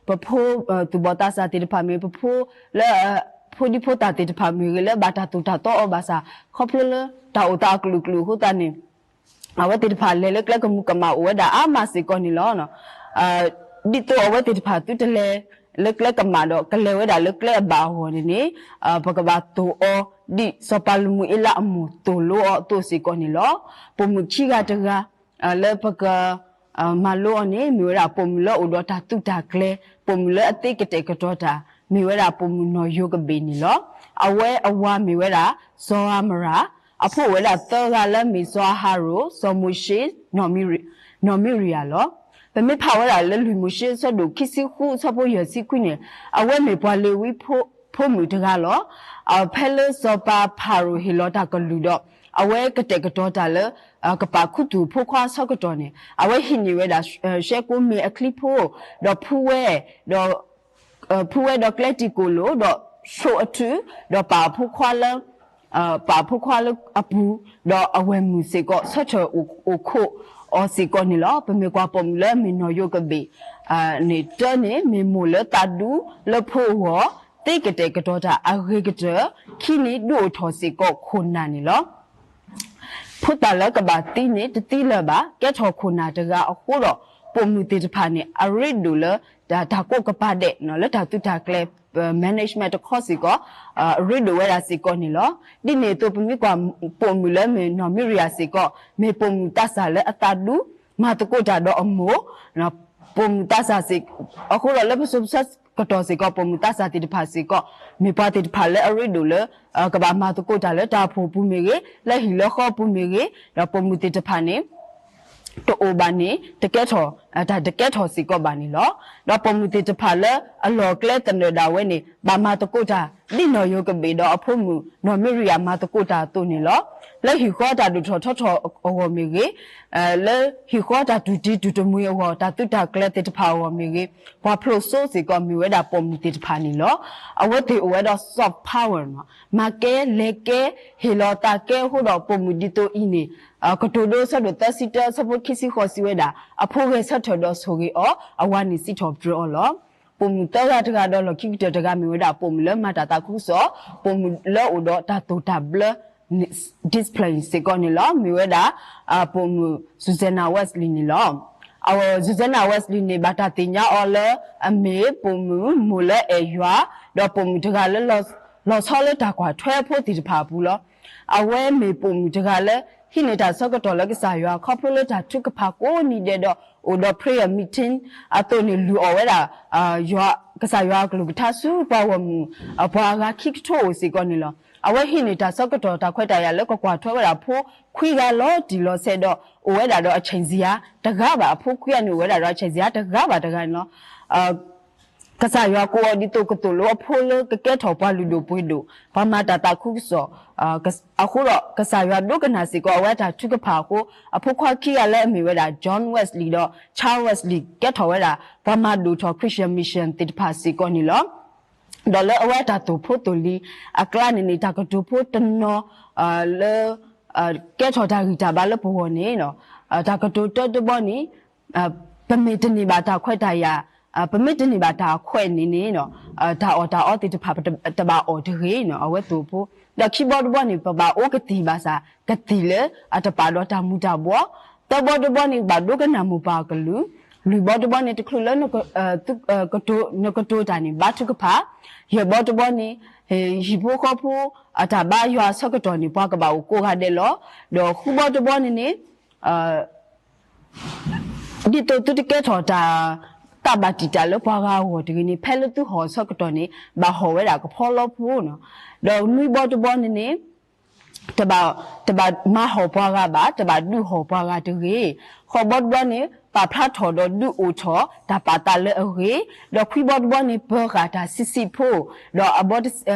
ပဖိ သူၣ်ဘီၣ်သးစၢ်သ့ၣ်တဖၣ်မ့ၢ် ပဖိလၢ ဖိဒံဖိသၣ်သ့ၣ်တဖၣ်မ့ၢ်ဂ့ၤ လၢဘၣ်တၢ်သိၣ်တၢ်သီအီၤဘၣ်ဆၣ် ခီဖျိလၢတၢ်အိၣ်သးအကလုာ်ကလုာ်အဃိသတးန့ၣ် အဝဲသ့ၣ်တဖၣ်လဲၤလၢကျဲကမူးကမၣ်အိၣ်ဝဲဒၣ်အါမးစ့ၢ်ကီးန့ၣ်လီၤ. ဒ်သိးအဝဲသ့ၣ်တဖၣ်သုတလဲၤလၢကျဲကမၣ်ဒီး ကလဲၤဝဲဒၣ်လၢကျဲအဘၣ်အဂီၢ်န့ၣ်န့ၣ် ပကဘၣ်သိၣ်အီၤ ဒ်စီၤပၤလမူၤအ့လးအမိၢ်သိၣ်လိအီၤအသိးစ့ၢ်ကီးန့ၣ်လီၤ. ပိာ်မုၣ်ခံဂၤတဂၤ လၢပက မၤလိအီၤန့ၣ် မ့ၢ်ဝဲဒၣ်ပိာ်မုၣ်လၢအိၣ်ဒီးတၢ်သုးတၢ်ကျဲၤ, ပိာ်မုၣ်လၢအသ့ကတဲာ်ကတီၤတၢ်, မ့ၢ်ဝဲဒၣ်ပိာ်မုၣ်နီၢ်ယိၤကဘ့ၣ်န့ၣ်လီၤ. အဝဲအဝၤမ့ၢ်ဝဲဒၣ် စီၤအၤမရၣ်, အဖိအိၣ်ဝဲဒၣ်သၢဂၤလၢအမ့ၢ်စီၤအၤဟရိၣ်, စီၤမိၤၡ့, နီၢ်မံရံယၤလီၤ. ပမ့ၢ်ဖးဝဲဒၣ်လၢလွံၢ်မိၤၡ့ အဆၢဒိၣ်ခံဆံဃု အဆၢဖိယဲၢ်ဆံခွံန့ၣ် အဝဲမ့ၢ်ပှၤလ့ၤဝံဖိမုၣ်တဂၤလီၤ. ဖဲလၢစီၤပၤဖၤရိၤဟ့ၣ်လီၤတၢ်ကလုၢ်ဒီး အဝဲကတဲာ်ကတီၤတၢ်လၢ ကပာ်ခူသူၣ်အဖိခွါအဆၢကတီၢ်န့ၣ် အဝဲဟံးန့ၢ်ဝဲဒၣ် ရှဲကိမ့ၢ်အချံဖိ ဒီးဖှူဝဲ ဒီး ဖှူဝဲဒီးကျဲတံာ်ကိၣ်လိၣ် ဒီးဆိအထု ဒီးပာ်အဖိခွါလၢ ပာ်အဖိခွါလၢအပူၤ ဒီးအဝဲၢ်မုၣ်စ့ၢ်ကီး ဆၢထၢၣ်အိၣ်ခိးအီၤစ့ၢ်ကီးန့ၣ်လီၤ. ပမ့ၢ်ကွၢ်ပိာ်မုၣ်လၢအမ့ၢ်နီၢ်ယိၤကဘ့ၣ် န့ၣ် တၢန့ၣ် မ့ၢ်မိၢ်လၢသးဒူလၢဖိအဂီၢ် သ့ကတဲာ်ကတီၤတၢ်အဂ့ၤကတၢၢ်, ခံန့ၣ် ဒုးအိၣ်ထီၣ်စ့ၢ်ကီးခိၣ်နၢ်န့ၣ်လီၤ. ဖိသၣ်လၢကဘၣ်သံန့ၣ် တသံလၢၤဘၣ်, ကဲထီၣ်ခိၣ်နၢ်တဂၤအဃိဒီး ပိာ်မုၣ်သ့ၣ်တဖၣ်န့ၣ် အရ့ဒိၣ်လၢ တၢ်ကိးကပၤဒဲး လၢတၢ်သုးတၢ်ကျဲၤ management တခီစ့ၢ်ကီး အရ့ဒိၣ်ဝဲဒၣ်စ့ၢ်ကီးန့ၣ်လီၤ. ဒ်န့ၣ်အသိး ပမ့ၢ်ကွၢ်ပိာ်မုၣ်လၢအမ့ၢ်နီၢ်မံရံယၤစ့ၢ်ကီး မ့ၢ်ပိာ်မုၣ်သးစၢ်လၢအသးဒူ မၤသကိးတၢ်ဒီးအမိၢ် ပိာ်မုၣ်သးစၢ်စ့ၢ် အဃိဒီးလၢပစိၤပဆၢကတီၢ်စ့ၢ်ကီး ပိာ်မုၣ်သးစၢ်သ့ၣ်တဖၣ်စ့ၢ်ကီး မ့ၢ်ပှၤသ့ၣ်တဖၣ်လၢအရ့ဒိၣ်လၢ ကဘၣ်မၤသကိးတၢ်လၢတၢ်အိၣ်ဖှိၣ်အပူၤမ့ၢ်ဂ့ၤ, လၢဟံၣ်လၢဃီအပူၤမ့ၢ်ဂ့ၤ, ဒီးပိာ်မုၣ်သ့ၣ်တဖၣ်န့ၣ် တအိၣ်ဘၣ်န့ၣ် တကဲထီၣ် တၢ်တကဲထီၣ်စ့ၢ်ကီးဘၣ်န့ၣ်လီၤ. ဒီးပိာ်မုၣ်သ့ၣ်တဖၣ်လၢအလီၢ်ကျဲသနၢၣ်ဒၣ်ဝဲန့ၣ် ဘၣ်မၤသကိးတၢ် ဒ်နီၢ်ယိၤကဘ့ၣ်ဒီးအဖိမုၣ်နီၢ်မံရံယၤမၤသကိးတၢ်အသိးန့ၣ်လီၤ. လၢဟံၣ်ဃီတၢ်ဒိၣ်ထီၣ်ထီထီၣ်အဂီၢ်မ့ၢ်ဂ့ၤ, လၢဟံၣ်ဃီတၢ်တူၢ်တံၢ်တူၢ်တမှံၤအဂီၢ် တၢ်သုးတၢ်ကျဲၤသ့ၣ်တဖၣ်အဂီၢ်မ့ၢ်ဂ့ၤ, ပှၤဖျိးစိစ့ၢ်ကီးမ့ၢ်ဝဲဒၣ်ပိာ်မုၣ်သ့ၣ်တဖၣ်န့ၣ်လီၤ. အဝဲသ့ၣ်အိၣ်ဝဲဒီး soft power မၤကဲလဲၤကဲ ဟ့ၣ်လီၤသးကဲအဃိဒီး ပိာ်မုၣ်ဒ်သိးအံၤန့ၣ် ကတိၤဒိအဆၢဒိၣ်သၢဆံတၢ အဆၢဖိခံဆံဃိးစံးဝဲဒၣ် အဖိဂဲၤဆၢထၢၣ်ဒီးဆိၣ်ဂ့ၤအီၤ, အဝၤန့ၣ်စံးထီၣ်ပတြၢၤအီၤလီၤ. ပိာ်မုၣ်သၢဂၤတဂၤဒီးလီၢ်ခံကတၢၢ်တဂၤမ့ၢ်ဝဲဒၣ်ပိာ်မုၣ်လၢမၤတၢ်သးခုကစီၣ်, ပိာ်မုၣ်လၢအိၣ်ဒီးတၢ်သိၣ်တၢ်ဘျၢ discipline စ့ၢ်ကီးန့ၣ်လီၤ. မ့ၢ်ဝဲဒၣ် ပိာ်မုၣ် Susanna Wesley န့ၣ်လီၤ. အဝဲ Susanna Wesley န့ၣ် ဘၣ်တၢ်သ့ၣ်ညါအီၤလၢ အမ့ၢ်ပိာ်မုၣ်မိၢ်လၢအဲၣ်ယွၤ, ဒီးပိာ်မုၣ်တဂၤလၢ လီၤဆီလၢတၢ်ကွၢ်ထွဲအဖိသ့ၣ်တဖၣ်အပူၤလီၤ. အဝဲမ့ၢ်ပိာ်မုၣ်တဂၤလၢ ဟံးန့ၢ်တၢ်ဆၢကတီၢ်လၢကစၢ်ယွၤ ခီဖျိလၢတၢ်ထုကဖၣ်ကိးနံၤဒဲးဒီး အိၣ်ဒီး prayer meeting အသိးန့ၣ် လုၢ်အီၣ်ဝဲဒၣ် ကစၢ်ယွၤအကလုၢ်ကထါဆူပှၤဂီၢ်မုၢ် ပှၤအဂၤခံကထိအိၣ်စ့ၢ်ကီးန့ၣ်လီၤ. အဝဲဟံးန့ၢ်တၢ်ဆၢကတီၢ်တၢ်ခွဲးတၢ်ယာ်လၢကကွၢ်ထွဲဝဲဒၣ်ဖိခွံဂၤလီၤတံၢ်လီၤဆဲးဒီး အိၣ်ဝဲဒၣ်ဒီးအဆံးစံၤယၤတဂၤဘၣ် အဖိခွံဂၤန့ၣ် အိၣ်ဝဲဒၣ်ဒီးအဆံးစံၤယၤတဂၤဘၣ်တဂၤန့ၣ်လီၤ. ကစၢ်ယွၤကိးအီၤဒ်သိးကသိၣ်လိအဖိလၢကကဲထီၣ်ပှၤလုၢ်ဒိၣ်ပှ့ၤဒိၣ် ပှၤမၤတၢ်သးခုကစီၣ် အဃိဒီး ကစၢ်ယွၤဒိကနၣ်စ့ၢ်ကီးအဝဲတၢ်ထုကဖၣ်အဃိ အဖိခွါခံဂၤလၢအမ့ၢ်ဝဲဒၣ် John Wesley ဒီး Charles Wesley ကဲထီၣ်ဝဲဒၣ် ပှၤမၤဒိၣ်ထီၣ် Christian Mission သ့ၣ်တဖၣ်စ့ၢ်ကီးန့ၣ်လီၤ. ဒီးလၢအဝဲအတၢ်သိၣ်ဖိသိၣ်လံၤအကျါန့ၣ်န့ၣ် တၢ်ကတိၤဖိတနီၤ လၢ ကဲထီၣ်တၢ်ဂံၢ်တၢ်ဘါလၢပဂီၢ်န့ၣ် တၢ်ကတိၤတၢတဘီန့ၣ် ပမ့ၢ်တန့ၢ်ဘၣ်တၢ်ခွဲးတၢ်ယာ် ပမ့ၢ်တန့ၢ်ဘၣ်တၢ်ခွဲးန့ၣ်န့ၣ် တၢ်အီၣ်တၢ်အီသ့ၣ်တဖၣ် တဘၣ်အီၣ်တဂ့ၤနီၤ အဝဲသ့ၣ်အိၣ်ဖှိၣ်. ဒီးခံဘီတဘီန့ၣ် ပဘၣ်အိၣ်ကသံၣ်ဘၣ်ဆၣ် ကသံၣ်လၢအတပာ်ဒီးတၢ်မူၤတၢ်ဘှီ. သၢဘီတဘီန့ၣ် ဘၣ်ဒိကနၣ်မိၢ်ပၢ်အကလုၢ်. လွံၢ်ဘီတဘီန့ၣ် တချုးလၢ နကတိၤတၢ်န့ၣ် ဘါထုကဖၣ်. ယဲၢ်ဘီတဘီန့ၣ် ဟံၣ်ဖိဃီဖိအတၢ်ဘါယွၤအဆၢကတီၢ်န့ၣ် ပှၤကဘၣ်အိၣ်ကိးဂၤဒဲးလီၤ. ဒီးဃုဘီတဘီန့ၣ်န့ၣ် ဒ်သိးသုတကဲထီၣ်တၢ် သးဘၣ်တံာ်တာ်လၢပှၤဂၤအဂီၢ်တဂ့ၤန့ၣ် ဖဲလၢသုဟီၣ်အဆၢကတီၢ်န့ၣ် ဘၣ်ဟီၣ်ဝဲဒၣ်ကဖီလီဖိနီၤ. ဒီးနွံဘီတဘီန့ၣ်န့ၣ် တဘၣ်မၤဟီၣ်ပှၤဂၤဘၣ်, တဘၣ်ဒုးဟီၣ်ပှၤဂၤတဂ့ၤ. ဃိးဘီတဘီန့ၣ် ပာ်ဖျါထီၣ်ဒီးဒုးအိၣ်ထီၣ်တၢ်ပာ်သးလၢအဂ့ၤ. ဒီးခွံဘီတဘီန့ၣ် ပၢၤဃာ်တၢ်ဆံးဆံးဖိ, ဒီးအဘီ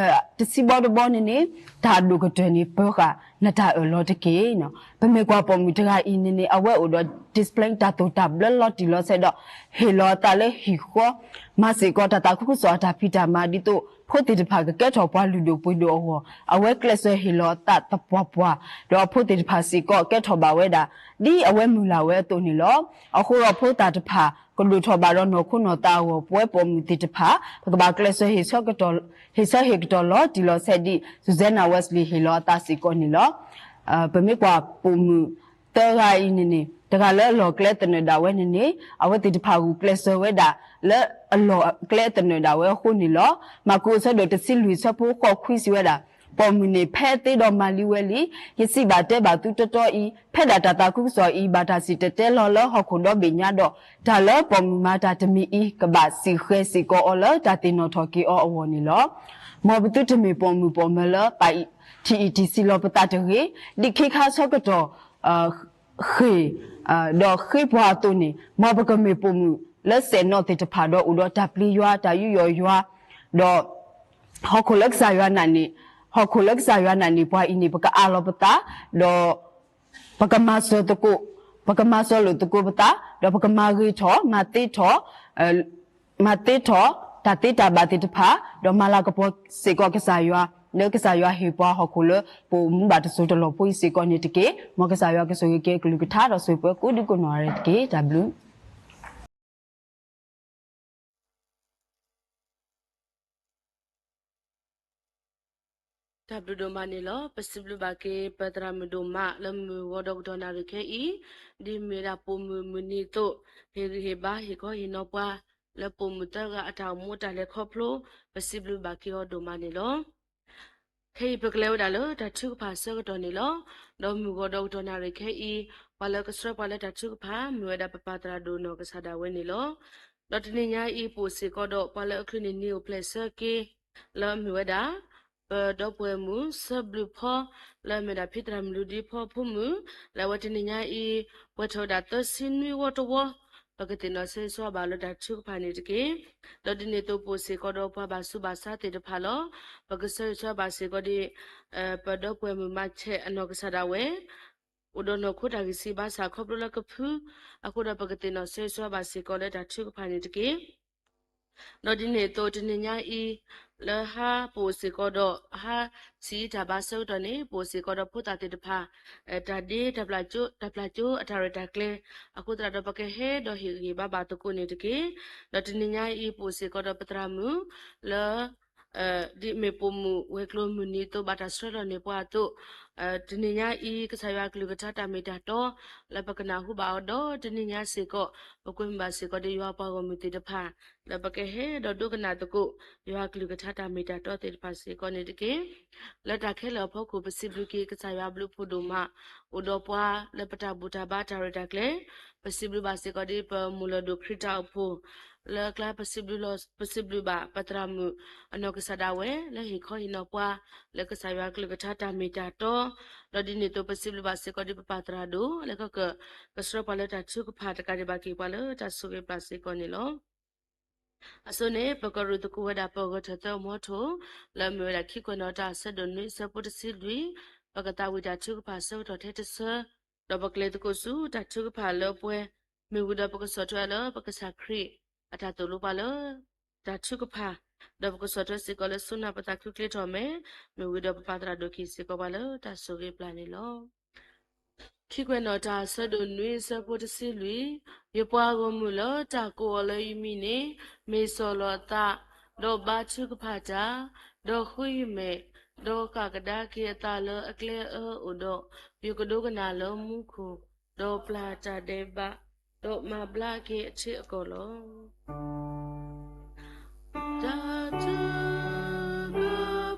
တဆံဘီတဘီန့ၣ်န့ၣ် တၢ်ဒိၣ်ကတၢၢ်န့ၣ် ပၢၤဃာ်နတၢ်အၢၣ်လီၤတက့ၢ်နီၤ. ပမ့ၢ်ကွၢ်ပိာ်မုၣ်တဂၤအံၤန့ၣ်န့ၣ် အဝဲအိၣ်ဒီး discipline တၢ်သိၣ်တၢ်ဘျၢလီၤတံၢ်လီၤဆဲးဒီး ဟ့ၣ်လီၤအသးလၢဟံၣ်ဃီ မၤစ့ၢ်ကီးတၢ်သးခုကစီၣ်အတၢ်ဖံးတၢ်မၤ ဒ်သိးဖိသ့ၣ်တဖၣ်ကကဲထီၣ်ပှၤလုၢ်ဒိၣ်ပှ့ၤဒိၣ်အဂီၢ် အဝဲကျဲးစၢးဟ့ၣ်လီၤအသးသပှၢ်ပှၢ်, ဒီးအဖိသ့ၣ်တဖၣ်စ့ၢ်ကီးကဲထီၣ်ဘၣ်ဝဲဒၣ် ဒ်အဝဲမုၢ်လၢ်ဝဲအသိးန့ၣ်လီၤ. အဃိဒီးဖိသၣ်တဖၣ် ကဒိၣ်ထီၣ်ဘၣ်ဒီးနီၢ်ခိနီၢ်သးအဂီၢ် ပဝဲပိာ်မုၣ်သ့ၣ်တဖၣ် ပကဘၣ်ကျဲးစၢး ဟ့ၣ်ဆၢဟ့ၣ်ကတီၤလီၤတံၢ်လီၤဆဲးဒ် Susanna Wesley ဟ့ၣ်လီၤအသးစ့ၢ်ကီးန့ၣ်လီၤ. ပမ့ၢ်ကွၢ်ပိာ်မုၣ်သၢဂၤအံၤန့ၣ်န့ၣ် တဂၤလၢအလီၢ်ကျဲသနၢၣ်ဒၣ်ဝဲန့ၣ်န့ၣ် အဝဲသ့ၣ်တဖၣ်ဂုာ်ကျဲးစၢးဝဲဒၣ်လၢအလီၢ်ကျဲသနၢၣ်ဒၣ်ဝဲအဃိန့ၣ်လီၤ. မၢ်ကူးအဆၢဒိၣ်တဆံလွံၢ်အဆၢဖိဃိးခွံစံးဝဲဒၣ်, ပိာ်မုၣ်န့ၣ်ဖဲသ့ဒီးမၤလံဝဲလံ, ယစံးဘၣ်တဲဘၣ်သုတီတီအံၤ, ဖဲဒၣ်တၢ်သးခုကစီၣ်အံၤ ဘၣ်တၢ်စံၣ်တဲၤတဲလီၤလၢဟီၣ်ခိၣ်ဒီဘ့ၣ်ညါဒီး, တၢ်လၢပိာ်မုၣ်မၤတၢ်တမံၤအံၤ ကဘၣ်စံၣ်ဃဲၤစ့ၢ်ကီးအီၤလၢတၢ်သ့ၣ်နီၣ်ထီၣ်က့ၤအီၤအဂီၢ်န့ၣ်လီၤ. မ်ပသုတမ့ၢ်ပိာ်မုၣ်ပိာ်မၢၤလၢပာ်ထံၣ်အံၤထံၣ်ဆံးလီၤပသးတဂ့ၤ, ဒ်ခ့ခါဆၢကတီၢ် ဃ့ၢ် ဒီးဃ့ပှၤအသိးန့ၣ်, မ်ပကမ့ၢ်ပိာ်မုၣ်လၢစဲၣ်နီၣ်သ့ၣ်တဖၣ်ဒီးအိၣ်ဒီးတၢ်ပျံၤယွၤ တၢ်ယူးယီၣ်ယွၤ, ဒီး ဟီၣ်ခိၣ်လၢကစၢ်ယွၤနာ်န့ၣ်, ဟီၣ်ခိၣ်လၢကစၢ်ယွၤနာ်န့ၣ် ပှၤအံၤန့ၣ် ပကအးလီၤပသး, ဒီး ပကမၤစၢၤသကိး, ပကမၤစၢၤလိာ်သကိးပသး, ဒီးပကမၤဂ့ၤထီၣ်, မၤသ့ထီၣ်, မၤသ့ထီၣ် တၢ်သ့တၢ်ဘၣ်သ့ၣ်တဖၣ်, ဒီးမၤလၤကပီၤစ့ၢ်ကီးကစၢ်ယွၤ, လၢကစၢ်ယွၤဟ့ၣ်ပှၤဟီၣ်ခိၣ်လၢပအိၣ်မူဘၣ်တစိၤတလီၢ်ဖိအံၤစ့ၢ်ကီးန့ၣ်တက့ၢ်. မ်ကစၢ်ယွၤကဆိၣ်ဂ့ၤက့ၤအကလုၢ်ကထါဒီးဆိၣ်ဂ့ၤပှၤကိးဒူကိးနီၢ်ဂၤဒဲးတက့ၢ်. တၢ်ဘျုး တၢ်ဘျုးဒိၣ်မးန့ၣ်လီၤ. ပစံးဘျုးဘၣ်က့ၤ ပသရၣ်မုၣ်ဒိၣ်မးလၢမုၢ်ဂီၤဒီးကတီၢ်နၣ်ရံၣ်ခဲအံၤ, ဒ်မ့ၢ်ဝဲဒၣ်ပိာ်မုၣ်မုၢ်နံၤအသိး, ဟ့ၣ်ဂံၢ်ဟ့ၣ်ဘါဟ့ၣ်ခီဟ့ၣ်နီၤပှၤ လၢပိာ်မုၣ်သၢဂၤအတၢ်အိၣ်မူအတၢ်လဲၤခီဖျိ, ပစံးဘျုးဘၣ်က့ၤအီၤဒိၣ်မးန့ၣ်လီၤ. ခဲအံၤပကလဲၤဝဲဒၣ်လၢတၢ်ထုကဖၣ်အဆၢကတီၢ်န့ၣ်လီၤ. ဒီးမုၢ်ဂီၤဒီးကတီၢ်နၣ်ရံၣ်ခဲအံၤ, ပှၤလၢကဆှၢပှၤလၢတၢ်ထုကဖၣ် မ့ၢ်ဝဲဒၣ်ပပၢ်သရၣ်ဒိၣ်နီၢ်ကစၢ်ဒၣ်ဝဲန့ၣ်လီၤ. ဒီးတနံၤညါအံၤ ပအိၣ်စ့ၢ်ကီးဒီးပှၤလၢအချုးန့ၢ်နံၤအိၣ်ဖျဲၣ်ဆၢက့ၤ လၢအမ့ၢ်ဝဲဒၣ် ပဒီပုၢ်ဝဲၢ်မုၣ် ဆၢဘျုးဖီ လၢအမ့ၢ်ဒၣ်ဖံသရၣ်မုၣ်လူဒံဖီအဖိမုၣ်, လၢအဝဲတနံၤညါအံၤ ပှဲၤထီၣ်ဝဲဒၣ်သၢဆံနွံဝီတဝီ, ပကသ့ၣ်နီၣ်ဆၢဂ့ၤဆၢဝါဘၣ်လၢတၢ်ထုကဖၣ်န့ၣ်တက့ၢ်. ဒီးဒ်န့ၣ်အသိးပအိၣ်စ့ၢ်ကီးဒီးပှၤဘၣ်ဆူးဘၣ်ဆါသ့ၣ်တဖၣ်လီၤ. ပကဆၢဂ့ၤဆၢဝါဘၣ်စ့ၢ်ကီးဒ် ပဒီပုၢ်ဝဲၢ်မုၣ်မၤဆဲးအနီၢ်ကစၢ်ဒၣ်ဝဲ အိၣ်ဒီးနီၢ်ခိတၢ်ဂံၢ်စၢ်ဘါစၢ်ခီဖျိလၢကဖု, အဃိဒီးပကသ့ၣ်နီၣ်ဆၢဂ့ၤဆၢဝါဘၣ်စ့ၢ်ကီးလၢတၢ်ထုကဖၣ်န့ၣ်တက့ၢ်. ဒီးဒ်န့ၣ်အသိးတနံၤညါအံၤ လၢဟါပအိၣ်စ့ၢ်ကီးဒီး ဟါဆံးအံၤတၢ်ဘါဆၢကတီၢ်န့ၣ် ပအိၣ်စ့ၢ်ကီးဒီးဖိသၣ်သ့ၣ်တဖၣ် တၢ်ဒ့ တၢ်ပျၢ်ကၠိအတၢ်ရဲၣ်တၢ်ကျဲၤ, အဃိသတးဒီးပကဟဲဒီးဟ့ၣ်ဂံၢ်ဟ့ၣ်ဘါဘၣ်သကိးန့ၣ်တက့ၢ်. ဒီးတနံၤညါအံၤ ပအိၣ်စ့ၢ်ကီးဒီးပသရၣ်မုၣ် လၢ ဒ်မ့ၢ်ပိာ်မုၣ်ဝဲၤကျိၤမုၢ်နံၤအသိးဘၣ်တၢ်ဆှၢလီၤန့ၢ်ပှၤအသိး, တနံၤညါအံၤ ကစၢ်ယွၤအကလုၢ်ကထါတၢ်မ့ၢ်တၢ်တီ လၢပကနၢ်ဟူဘၣ်အီၤဒီးတနံၤညါစ့ၢ်ကီး ပကွဲမုာ်ဘၣ်စ့ၢ်ကီးဒီးယွၤပှၤဂီၢ်မုၢ်သ့ၣ်တဖၣ် လၢပကဟဲဒီးဒိကနၣ်သကိး ယွၤအကလုၢ်ကထါတၢ်မ့ၢ်တၢ်တီသ့ၣ်တဖၣ်စ့ၢ်ကီးန့ၣ်တက့ၢ်. လၢတၢ်ခဲလၢာ်အဖီခိၣ် ပစံးဘျုးက့ၤကစၢ်ယွၤဘျုးဖှိၣ်ဒိၣ်မး အိၣ်ဒီးပှၤလၢပတၢ်ဘူၣ်တၢ်ဘါတၢ်ရဲၣ်တၢ်ကျဲၤ, ပစံးဘျုးဘၣ်စ့ၢ်ကီးဒ်ပမိၢ်လၢၢ်ဒိၣ်ခရံာ်တၢ်အိၣ်ဖှိၣ် လၢအကျါပစံးဘျုးလီၤ ပစံးဘျုးဘၣ်ပသရၣ်မုၣ် အနီၢ်ကစၢ်ဒၣ်ဝဲ လၢဟ့ၣ်ခီဟ့ၣ်နီၤပှၤ လၢကစၢ်ယွၤအကလုၢ်ကထါတၢ်မ့ၢ်တၢ်တီ, ဒီးဒ်န့ၣ်အသိးပစံးဘျုးဘၣ်စ့ၢ်ကီးဒ်ပပၢ်သရၣ်ဒိၣ် လၢကက ကဆှၢပှၤလၢတၢ်ထုကဖၣ်တကးဒံးဘၣ်က့ၤပှၤလၢတၢ်ဆိၣ်ဂ့ၤပျၢ်စ့ၢ်ကီးန့ၣ်လီၤ. အဆိန့ၣ် ပကရူၢ်သကိးဝဲဒၣ်ပဂၢၢ်ထၢၣ်သၢမီထိၣ် လၢအမ့ၢ်ဝဲဒၣ်ခံကွဲးနီၣ်တၢ်အဆၢဒိၣ်နွံအဆၢဖိတဆံလွံၢ်, ပကသးဝံၣ်တၢ်ထုကဖၣ်အဆၢကတီၢ်ထဲတဆၢ, ဒီးပကလဲၤသကိးဆူတၢ်ထုကဖၣ်လၢပှဲၤ, မ့ၢ်ဝံၤဒီးပကဆီၣ်ထွဲလၢပကစၢ်ခရံာ် အတၢ်သိၣ်လိပှၤလၢ တၢ်ထုကဖၣ်, ဒီးပကဆီၣ်ထွဲစ့ၢ်ကီးလၢဆူနၢ်ပသးခုချ့ထီၣ်မဲာ်, မ့ၢ်ဝံၤဒီးပပၢ်သရၣ်ဒိၣ်ကဟ့ၣ်စ့ၢ်ကီးပှၤလၢတၢ်ဆိၣ်ဂ့ၤပျၢ်န့ၣ်လီၤ. ခံကွဲးနီၣ်တၢ် အဆၢဒိၣ်နွံ အဆၢဖိတဆံလွံၢ်, ယပှၤဂီၢ်မုၢ်လၢတၢ်ကိးအီၤလၢယမံၤန့ၣ် မ့ၢ်စီၢ်လီၤအသး, ဒီးဘါထုကဖၣ်တၢ်, ဒီးဃုယမဲာ်, ဒီးဃၣ်ကဒါက့ၤအသးလၢအကျဲအၢအိၣ်ဒီး, ယကဒိကနၣ်လၢမူခိၣ်, ဒီးပျၢ်တၢ်ဒဲးဘး, ဒီးမၤဘျါက့ၤအထံအကီၢ်လီၤ. တၢ်ထုက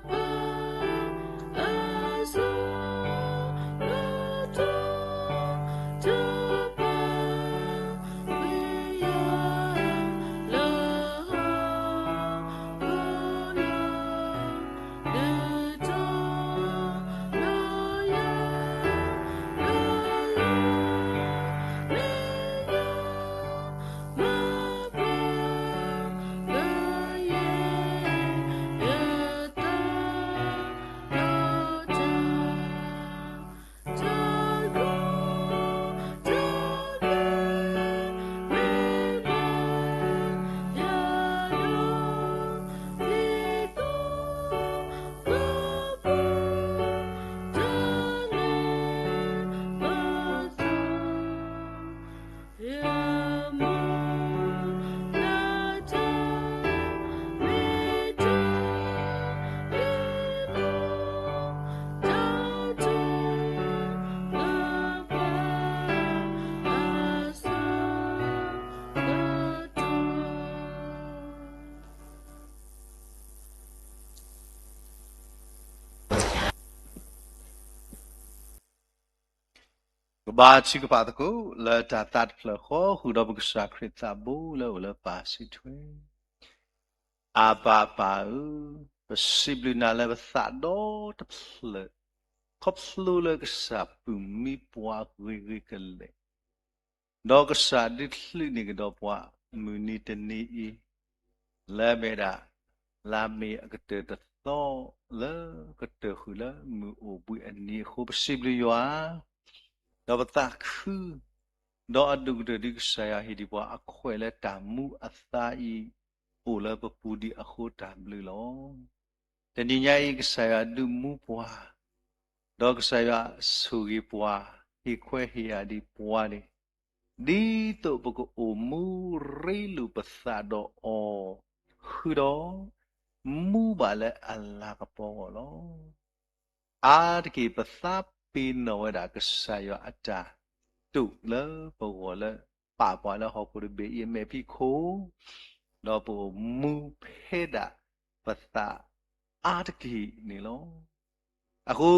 ဖၣ်အဆၢ ကဘါထုကဖၣ်သကိး လၢတၢ်သးတဖျၢၣ်ဃီ ဃုာ်ဒီးပကစၢ်ခရံာ်သးဘိလၢအိၣ်လၢပၢ်စံးထွဲ, အဘၤပၢ်ဧၢ, ပစံးဘျုးနၤလၢပသးဒီတဖျၢၣ်, ခီဖျိလၢကစၢ်ပာ်မူပှၤဂ့ၤဂ့ၤကလဲာ် ဒီးကစၢ်ဒုးချုးန့ၢ်ကဒီးပှၤမုၢ်နံၤတနံၤအံၤ, လၢအမ့ၢ်ဒၣ် လါမ့ၤအကတၢၢ်တသီ လၢကတၢၢ်ဃုာ်လၢမုၢ်အိၣ်ဘှံးအနံၤအဃိ ပစံးဘျုးယွၤ, ဒီးပသးခု, ဒီးအဒိၣ်ကတၢၢ်ဒ်ကစၢ်ယွၤဟ့ၣ်ဒံးပှၤအခွဲးလၢတၢ်မူအသါအံၤ အိၣ်လၢပပူၤဒံးအဃိတၢ်ဘျုးလီၤ. တနံၤညါအံၤ ကစၢ်ယွၤဒုးမူပှၤ, ဒီးကစၢ်ယွၤဆိၣ်ဂ့ၤပှၤ, ဟ့ၣ်ခွဲးဟ့ၣ်ယာ်ဒံးပှၤန့ၣ်, ဒ်သိးပကအိၣ်မူရ့လိာ်ပသးဒီးအီၤ, ဃုာ်ဒီး မူဘၣ်လၢအလၤကပီၤအဂီၢ်လီၤ. အါတက့ၢ်ပသးပ့ၤနီၣ်ဝဲဒၣ်ကစၢ်ယွၤအတၢ်တိာ်လၢပဂီၢ်လၢ ပာ်ပှၤလၢဟီၣ်ခိၣ်တဘ့ၣ်အံၤအမဲာ်ဖံးခိၣ်, ဒီးပအိၣ်မူဖဲဒၣ်ပသးအါတက့ၢ်န့ၣ်လီၤ. အဃိ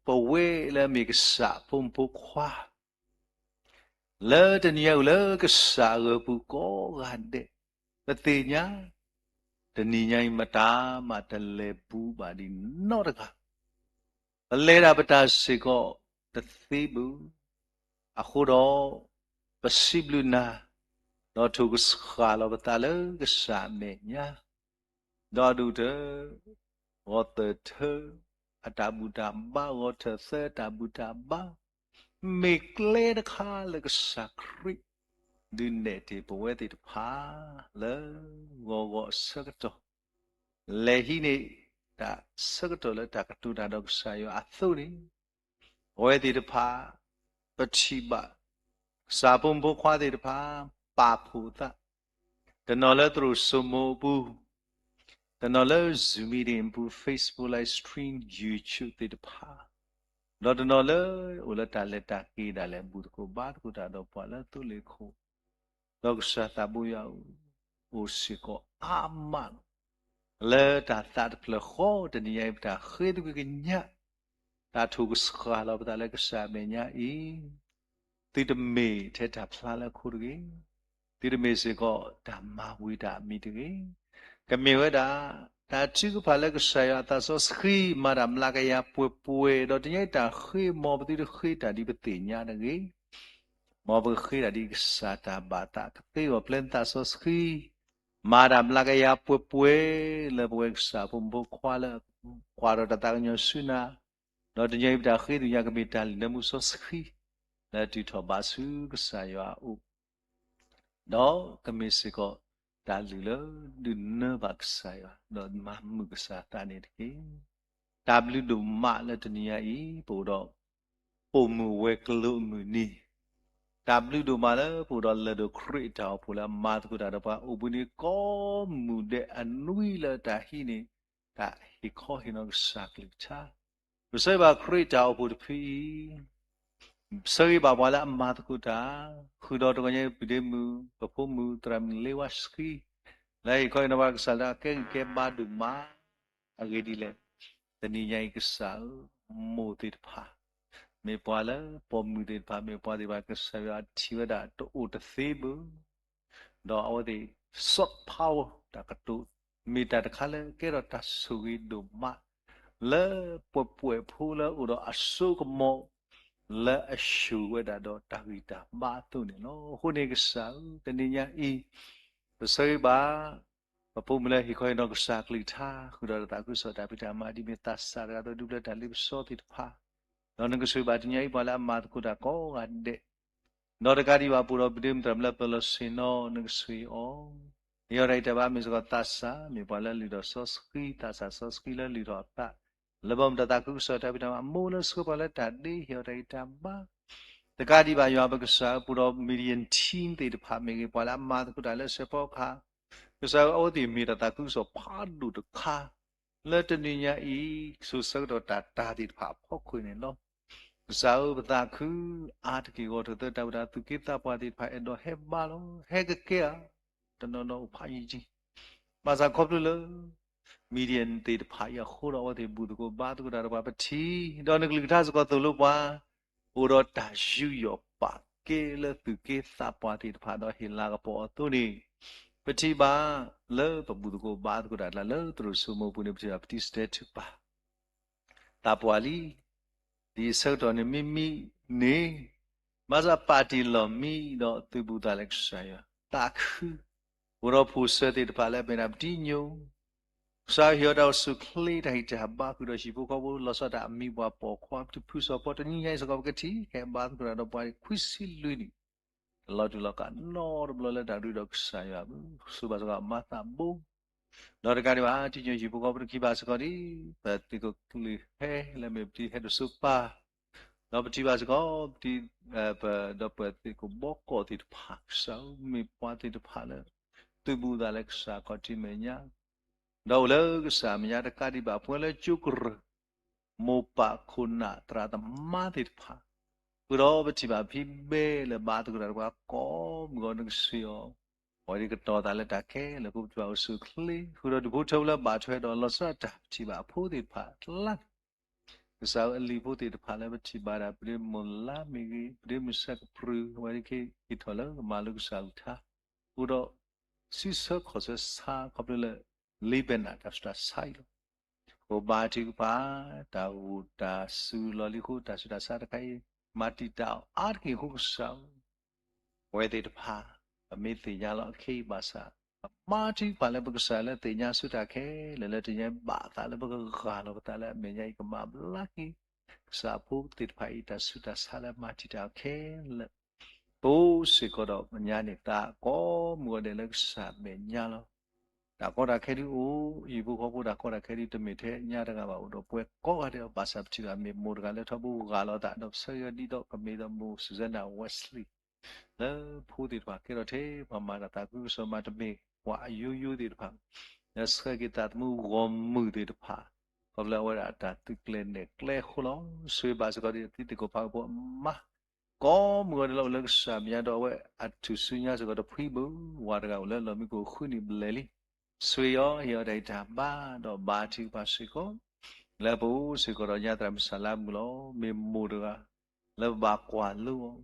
ပဝဲလၢမ့ၢ်ကစၢ်ဖိမုၣ်ဖိခွါ လၢတနံၤညါအံၤလၢကစၢ်အဂီၤပူၤကိးဂၤဒဲး, ပသ့ၣ်ညါ တနံၤညါအံၤ မတၤမးတလဲၤဘူးဘၣ်ဒံးနီတဂၤ, ပလဲၤဒၣ်ပတၢ်စ့ၢ်ကီးတသ့ဘၣ်. အဃိဒီး ပစံးဘျုးနၤ, ဒီးထိၣ်ကဆှၣ်လီၤပသးလၢကစၢ်အမဲာ်ညါ, ဒီးဒူၣ်ထၢ ဂီၤသၢၣ်ထၢ အတၢ်ဘူၣ်တၢ်ဘါ, ဂီၤထၢၣ်သၢအတၢ်ဘူၣ်တၢ်ဘါ, မ့ၢ်ကျဲတခါလၢကစၢ်ခရံာ် ဒုးနဲၣ်တ့ၢ်ပဝဲသ့ၣ်တဖၣ် လၢဂီၤဂီၤအဆၢကတီၢ်, လဲၤဟံးန့ၢ် တၢ်ဆၢကတီၢ်လၢတၢ်ကတိၤတၢ်ဒီးကစၢ်ယွၤအသိးန့ၣ်, ပဝဲသ့ၣ်တဖၣ် ပထံၣ်ဘၣ် ကစၢ်ဖိမုၣ်ဖိခွါသ့ၣ်တဖၣ် ပာ်ဖှိၣ်အသး, တနီၤလၢသရိာ်စိမိၤအပူၤ, တနီၤလၢ Zoom meeting အပူၤ, Facebook live stream, YouTube သ့ၣ်တဖၣ်, ဒီးတနီၤလၢ အိၣ်လၢတၢ်လဲၤတၢ်က့ၤဒၣ်လဲာ် ဘူၣ်သကိးဘါသကိးတၢ်ဒီးပှၤလၢသိလ့ၣ်ခိၣ်, ဒီးကစၢ်သးဘိယွၤ အိၣ်စ့ၢ်ကီးအါမးလီၤ. လၢတၢ်သးတဖျၢၣ်ဃီ တနံၤညါအံၤ ပတၢ်ဃ့သကွံာ်ကညး တၢ်ထိၣ်ကဆှၣ်လီၤပသးလၢကစၢ်အမဲာ်ညါအံၤ, သုတမ့ၢ်ထဲတၢ်ဖျါလၢအခိတဂ့ၤ, သုတမ့ၢ်စ့ၢ်ကီးတၢ်မၤဝံၤတၢ်အမံၤတဂ့ၤ, ကမ့ၢ်ဝဲဒၣ် တၢ်ထုကဖၣ်လၢကစၢ်ယွၤအသးစီဆှံ မၤတၢ်မျးကယၤပှဲၤပှဲၤ, ဒီးတနံၤညါအံၤတၢ်ဃ့အမီၤ ပသုတဃ့တၢ်ဒ်ပသ့ၣ်ညါတဂ့ၤ, မ်ပကဃ့တၢ်ဒ်ကစၢ်တၢ်ဘၣ်သးကသ့အဂီၢ် ပျဲနသးစီဆှံ မၤတၢ်မျးကယၤပှဲၤပှဲၤ လၢပဝဲကစၢ်ဖိမုၣ်ဖိခွါလၢ ကွၢ်ထီၣ်တၢ်သးကညီၤဆူနၤ, ဒီးတနံၤညါအံၤပတၢ်ဃ့သ့ၣ်ညါ ကမ့ၢ်တၢ်လုၢ်နၢမူစီဆှံ လၢတုၤထီၣ်ဘးဆူကစၢ်ယွၤအအိၣ်, ဒီးကမ့ၢ်စ့ၢ်ကီးတၢ်လုၢ်လၢဒုးနၢဘၣ်ကစၢ်ယွၤ ဒီးမၤမုာ်ကစၢ်သးန့ၣ်တက့ၢ်. တၢ်ဘျုးဒိၣ်မးလၢတနံၤညါအံၤ ပအိၣ်ဒီး ပိာ်မုၣ်ဝဲၤကျိၤအမုၢ်နံၤ, တၢ်ဘျုးဒိၣ်မးလၢပအိၣ်ဒီးလၢၢ်ဒိၣ်ခရံာ်အတၢ်အိၣ်ဖှိၣ်လၢအမၤသကိးတၢ်ဒီးပှၤအိၣ်ဘှံးနံၤ ကိးမုၢ်ဒဲးအနွံလၢတၢ်ဟံးန့ၢ် တၢ်ဟ့ၣ်ခီဟ့ၣ်နီၤကစၢ်ကလုၢ်ကထါ, ပဆၢဂ့ၤဘၣ်ခရံာ်တၢ်အိၣ်ဖှိၣ်တဖုအံၤ ဆၢဂ့ၤဘၣ်ပှၤလၢအမၤသကိးတၢ်, ဃုာ်ဒီးတဂီၤညါအံၤ ပဒ့မုၣ် ပဖိမုၣ် သရၣ်မုၣ်လ့ဝါဆှံ လၢဟ့ၣ်ခီဟ့ၣ်နီၤပှၤကစၢ်လၢအကဲဂံၢ်ကဲဘါဒိၣ်မး, အဂ့ၢ်ဒ်လဲၣ်, တနံၤညါအံၤကစၢ်ဧၢ, မိၢ်သ့ၣ်တဖၣ် မ့ၢ်ပှၤလၢပိာ်မုၣ်သ့ၣ်တဖၣ် မ့ၢ်ပှၤသ့ၣ်တဖၣ် ကစၢ်ယွၤထံၣ်ဝဲဒၣ်တအိၣ်တသ့ဘၣ် ဒီးအဝဲသ့ၣ် soft power တၢ်ကတိၤ မ့ၢ်တၢ်တခါလၢကဲထီၣ်တၢ်ဆိၣ်ဂ့ၤဒိၣ်မး လၢပှဲၤပှဲၤဖိလၢအိၣ်ဒီးအစိကမီၤ လၢအဆှၢဝဲဒၣ်ဒီးတၢ်ဂံၢ်တၢ်ဘါအသိးန့ၣ်လီၤ. အဃိန့ၣ်ကစၢ်ဧၢ, တနံၤညါအံၤ ပဆၢဂ့ၤဘၣ် ပဖိမုၣ်လၢဟ့ၣ်ခီဟ့ၣ်နီၤကစၢ်ကလုၢ်ကထါ ဃုာ်ဒီးတၢ်သးခုကစီၣ်တၢ်ဖံးတၢ်မၤ ဒ်မ့ၢ်သးစၢ်တဂၤအသိး ဒုးဘျၢတၢ်လ့ပစီသ့ၣ်တဖၣ်, ဒီးနကဆိၣ်ဂ့ၤဘၣ်တနံၤညါအံၤ ပှၤလၢအမၤသကိးတၢ်ကိးဂၤဒဲး ဒီးတကးဒံးဘၣ် ပအိၣ်ဒီးပဒ့မုၣ်သရၣ်မုၣ်လၢပၢၤလီၢ်ဆ့ၣ်နီၤ နကဆိၣ်ဂ့ၤအီၤ, ဟ့ၣ်အီၤတၢ်ဂံၢ်တၢ်ဘါ မ့ၢ်စ့ၢ်ကီးသးစၢ် မ့ၢ်ပှၤလၢလုၢ်ထီၣ်စီဆှံ သးစၢ်စီဆှံလၢလုၢ်ထီၣ်အသး လၢဘၣ်မုာ်တၢ်သးခုကစီၣ်တၢ်ဖံးတၢ်မၤ အမိၢ်လၢဆှၢပှၤလၢတၢ်ဒ့ ဟ့ၣ်အီၤတၢ်ဂံၢ်တၢ်ဘါ, တကးဒံးဘၣ်ယွၤပကစၢ်ဧၢ ပအိၣ်ဒီး media team သ့ၣ်တဖၣ်မ့ၢ်ဂ့ၤ ပှၤလၢအမၤသကိးတၢ်လၢစဲးဖီကဟၣ်, ကစၢ်ဧၢ အဝဲသ့ၣ်မ့ၢ်တၢ်သးခုကစီၣ်ဖးဒိၣ်တခါ လၢတနံၤညါအံၤ စိၤဆၢကတီၢ်တၢ်တၤသ့ၣ်တဖၣ်အဖီခိၣ်န့ၣ်လီၤ. ကစၢ်ဧၢ ပသးခု အါတက့ၢ်ဂီၤထီၣ်သၢ တၢ်ဝဲဒၣ်သူၣ်က့သးပှၢ်သ့ၣ်တဖၣ် အဲၣ်ဒိးဟဲဘါလီၤ ဟဲကကဲဧါ, တနီၤနီၤအိၣ်ဖးယံာ်ယံာ်, ဘၣ်ဆၣ်ခီဖျိလၢ media သ့ၣ်တဖၣ်အံၤအဃိဒီး အဝဲသ့ၣ်ဘူၣ်သကိးဘါသကိးတၢ်ဒီးပှၤ ပထံၣ် ဒီးနကလုၢ်ကထါစ့ၢ်ကီးသိၣ်လိပှၤ အိၣ်ဒီးတၢ်ယူးယီၣ်ပာ်ကဲလၢသူၣ်က့သးပှၢ်သ့ၣ်တဖၣ် ဒီးဟ့ၣ်လၤကပီၤအီၤအသိးန့ၣ်, ပထံၣ်ဘၣ်လၢပဘူၣ်သကိးဘါသကိးတၢ်လၢသရိာ်စိမိၤပူၤန့ၣ် ပထံၣ်ဘၣ်ပတံၤစတဲထုကဖၣ် သးပှၢ်လံ. ဒ်အဆၢကတီၢ်န့ၣ်မ့မ့ၢ်န့ၣ်, ဘၣ်ဆၣ်ပာ်တ့ၢ်လီၢ်မံဒီးသုးဘူးသးလၢကစၢ်ယွၤ, သးခု, အိၣ်ဒီးဖိၣ်စၢၤသ့ၣ်တဖၣ်လၢအမ့ၢ်ဒၣ်ပတံၤညိၣ်, ကစၢ်ဟ့ၣ်အီၤတၢ်အိၣ်ဆူၣ်အိၣ်ချ့ တၢ်ဟ့ၣ်တၢ်ဘါဃုာ်ဒီးဟံၣ်ဖိဃီဖိ လီၤဆီဒၣ်တၢ်အမံၤပှၢ်ပိာ်ခွါ တဖုစီၤဖီ တနံၤညါအံၤစ့ၢ်ကီး ပကထံၣ် ဟဲဘါသကိးတၢ်ဒီးပှၤခွံဆံလွံၢ်နံၣ် တလီၤတူာ်လီၤကာ်နီတဘျီလၢတၢ်ရ့ဒီးတၢ်ကလုၢ် ကစၢ်ယွၤအပူၤ ဆိဘၣ်စ့ၢ်ကီးမၤသးဘိ ဒီးတကးဒံးဘၣ် တံၤညိၣ်ဟံၣ်ဖိဃီဖိတခီဘၣ်စ့ၢ်ကီးဒ် ပသုးခိၣ်ကလုာ်ဟဲလၢမ့ၢ်ပတံၤဟဲဒိၣ်စိပၢ်, ဒီးပထံၣ်ဘၣ်စ့ၢ်ကီး ပတံၤ ဒီးပသုးခိၣ်ဘီကီၢ်သ့ၣ်တဖၣ် ကစၢ်ဧၢ မ့ၢ်ပှၤသ့ၣ်တဖၣ်လၢ သုးဘူးသးလၢကစၢ်ခီၣ်ထံးမဲာ်ညါ ဒီးအိၣ်လၢကစၢ်အမဲာ်ညါတကးဒံးဘၣ် ပဝဲလၢကၠိကရၢၢ် မိၢ်ပၢ်ခိၣ်နၢ်သရၣ်သမါသ့ၣ်တဖၣ်, ဃုာ်ဒီးပထံၣ်ဘၣ်ဖံဘဲလၢဘါသကိးတၢ်ဒီးပှၤကိးမုၢ်ဂီၤ နကဆိၣ်ဂ့ၤအီၤ, အဝဲဒၣ်ကတီၤသးလၢတၢ်ခဲလၢာ်အဃိ ပထံၣ်ဘၣ်အိၣ်ဆူၣ်အိၣ်ချ့ ဃုာ်ဒီးဒူၣ်ဖိထၢဖိလၢဘၣ်ထွဲဒီးလီၤဆီဒၣ်တၢ် ပထံၣ်ဘၣ်အဖိသ့ၣ်တဖၣ်အကျါန့ၣ် ကစၢ်ဧၢ အလံၤဖိသ့ၣ်တဖၣ်လၢပထံၣ်ဘၣ်ဒၣ် ပဒ့မိၢ်လါမ့ၢ်ဂ့ၤ ပဒ့မုၣ်စဲးကပြူၢ် အဝဲသ့ၣ်ကဟ့ၣ်ထီၣ်လၢကမၤလိကစၢ်အကလုၢ်ကထါ, ဃုာ်ဒီး စံးဆၢခီၣ်ဆၢဆါခီဖျိလၢ လံာ်ဘဲနၣ်တၢ်ဆူးတၢ်ဆါအံၤလီၤ. ပဘါထုကဖၣ် တၢ်ဂိၢ်တၢ်စူၤလီၤလံအဃိ တၢ်ဆူးတၢ်ဆါတခါအံၤ မၤတံာ်တာ်အီၤအါတက့ၢ်အဃိ ကစၢ်ဧၢ ပဝဲသ့ၣ်တဖၣ် ပမ့ၢ်သ့ၣ်ညါလီၤအခဲအံၤဘၣ်ဆၣ် ပဘါထုကဖၣ်လၢပကစၢ်လၢသ့ၣ်ညါဆူတၢ်ခဲလၢာ်လၢတနံၤညါအံၤ ဘၣ်သးလၢပကဂၢ်လီၤပသးလၢအမဲာ်ညါအံၤ ကမၤဘျါက့ၤ ကစၢ်အဖိသ့ၣ်တဖၣ်အံၤ တၢ်ဆူးတၢ်ဆါလၢမၤတံာ်တာ်အီၤခဲလၢာ် ပအိၣ်စ့ၢ်ကီးဒီးမဲာ်ညါန့ၣ် သးကိးမုၢ်ဂီၤဒဲးလၢကစၢ်အမဲာ်ညါလီၤ. တၢ်ကီတၢ်ခဲဒုးအိၣ်, ဟံၣ်ဖိဃီဖိတၢ်ကီတၢ်ခဲဒုးတမ့ၢ်ထဲညါတဂၤဘၣ် အိၣ်ဒီးပှၤကိးဂၤဒဲးအီၤ ဘၣ်ဆၣ်ပထံၣ်ဘၣ်မ့ၢ်မိၢ်တဂၤလၢထီဘိဂၢ်လီၤသး ဒီးပဆၢဂ့ၤအီၤဒ်သိးကမ့ၢ်သိးမိၢ် Susanna Wesley လၢဖိသ့ၣ်တဖၣ်ကဲထီၣ်ထဲ ပှၤမၤတၢ်သးခုကစီၣ်မၤတမ့ၢ်ပှၤအယိယိသ့ၣ်တဖၣ်, လၢဆှၢက့ၤသးသမူဂီၢ်မုၢ်သ့ၣ်တဖၣ်, ခီဖျိလၢအဝဲဒၣ်တၢ်သုးကျဲၤနဲၣ်ကျဲအဃိလီၤ. ဆိၣ်ဂ့ၤဘၣ်စ့ၢ်ကီးဒ်အသုးသ့ၣ်ကိးဖးကပီၤမး ကိးမုၢ်ဂီၤဒဲးလၢအိၣ်လၢကစၢ်မဲာ်ညါဒီးအဝဲအထူၣ်စုညါစ့ၢ်ကီးတဖှံဘၣ်, ဝၤတဂၤအိၣ်လၢလီၢ်မံခိၣ်ဃုနံၣ်ဘျဲၣ်လံ. ဆိၣ်ဂ့ၤအီၤဟ့ၣ်အီၤတၢ်ဂံၢ်တၢ်ဘါဒီးဘါထုကဖၣ်စ့ၢ်ကီး, လၢပအိၣ်စ့ၢ်ကီးဒီးညါသရၣ်မုၣ်စၢ်လါမုၣ်လီၤ. မ့ၢ်မိၢ်တဂၤ လၢပဘၣ်ကွၢ်လိအီၤ,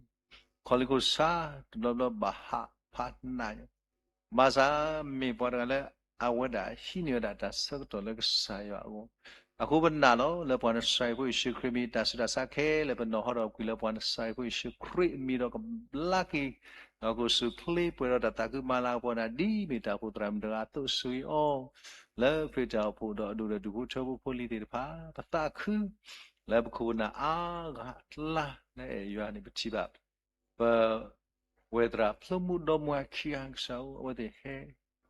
ခီလ့ၣ်ခိၣ်ဆါတဘျီဘျီဘၣ်ဟးဖးနး ဘၣ်ဆၣ်မ့ၢ်ပှၤတဂၤလၢအဝဲဒၣ်ဟံးန့ၢ်ဝဲဒၣ်တၢ်ဆၢကတီၢ်လၢကစၢ်ယွၤအဂီၢ်, အဃိပနာ်လီၤလၢပှၤနစရ့လးဖိယ့ၣ်ၡူးခရံာ်မ့ၢ်တၢ်ဆူးတၢ်ဆါခဲလၢာ် ပနီၤဟီဒီးကွံာ်လၢပှၤနစရ့လးဖိယ့ၣ်ၡူးခရံာ်အမံၤဒီးကဘျါက့ၤ, ဒီးကအိၣ်ဆူၣ်အိၣ်ချ့ပှဲၤဒီးတၢ်သးခုမၤလၤကပီၤနၤဒ်မ့ၢ်တၢ်အိၣ်ဖှိၣ်သရၣ်မုၣ်တဂၤအသိး ဆိၣ်ဂ့ၤအီၤ လၢပျ့ၤတၢ်အိၣ်ဖှိၣ်ဒီးအဒိၣ်ဒီးဒူၣ်ဖိထၢဖိဖိလံၤသ့ၣ်တဖၣ် ပသးခု လၢပခိၣ်ပနၢ်အါဂၤအကျါ လၢအဲၣ်ယွၤန့ၣ် ပထံၣ်ဘၣ် ပ ဝဲၢ်သရၣ်ဖျိမူဒီမါခံဂၤ ကစၢ်ဧၢ အဝဲသ့ၣ်ဟဲ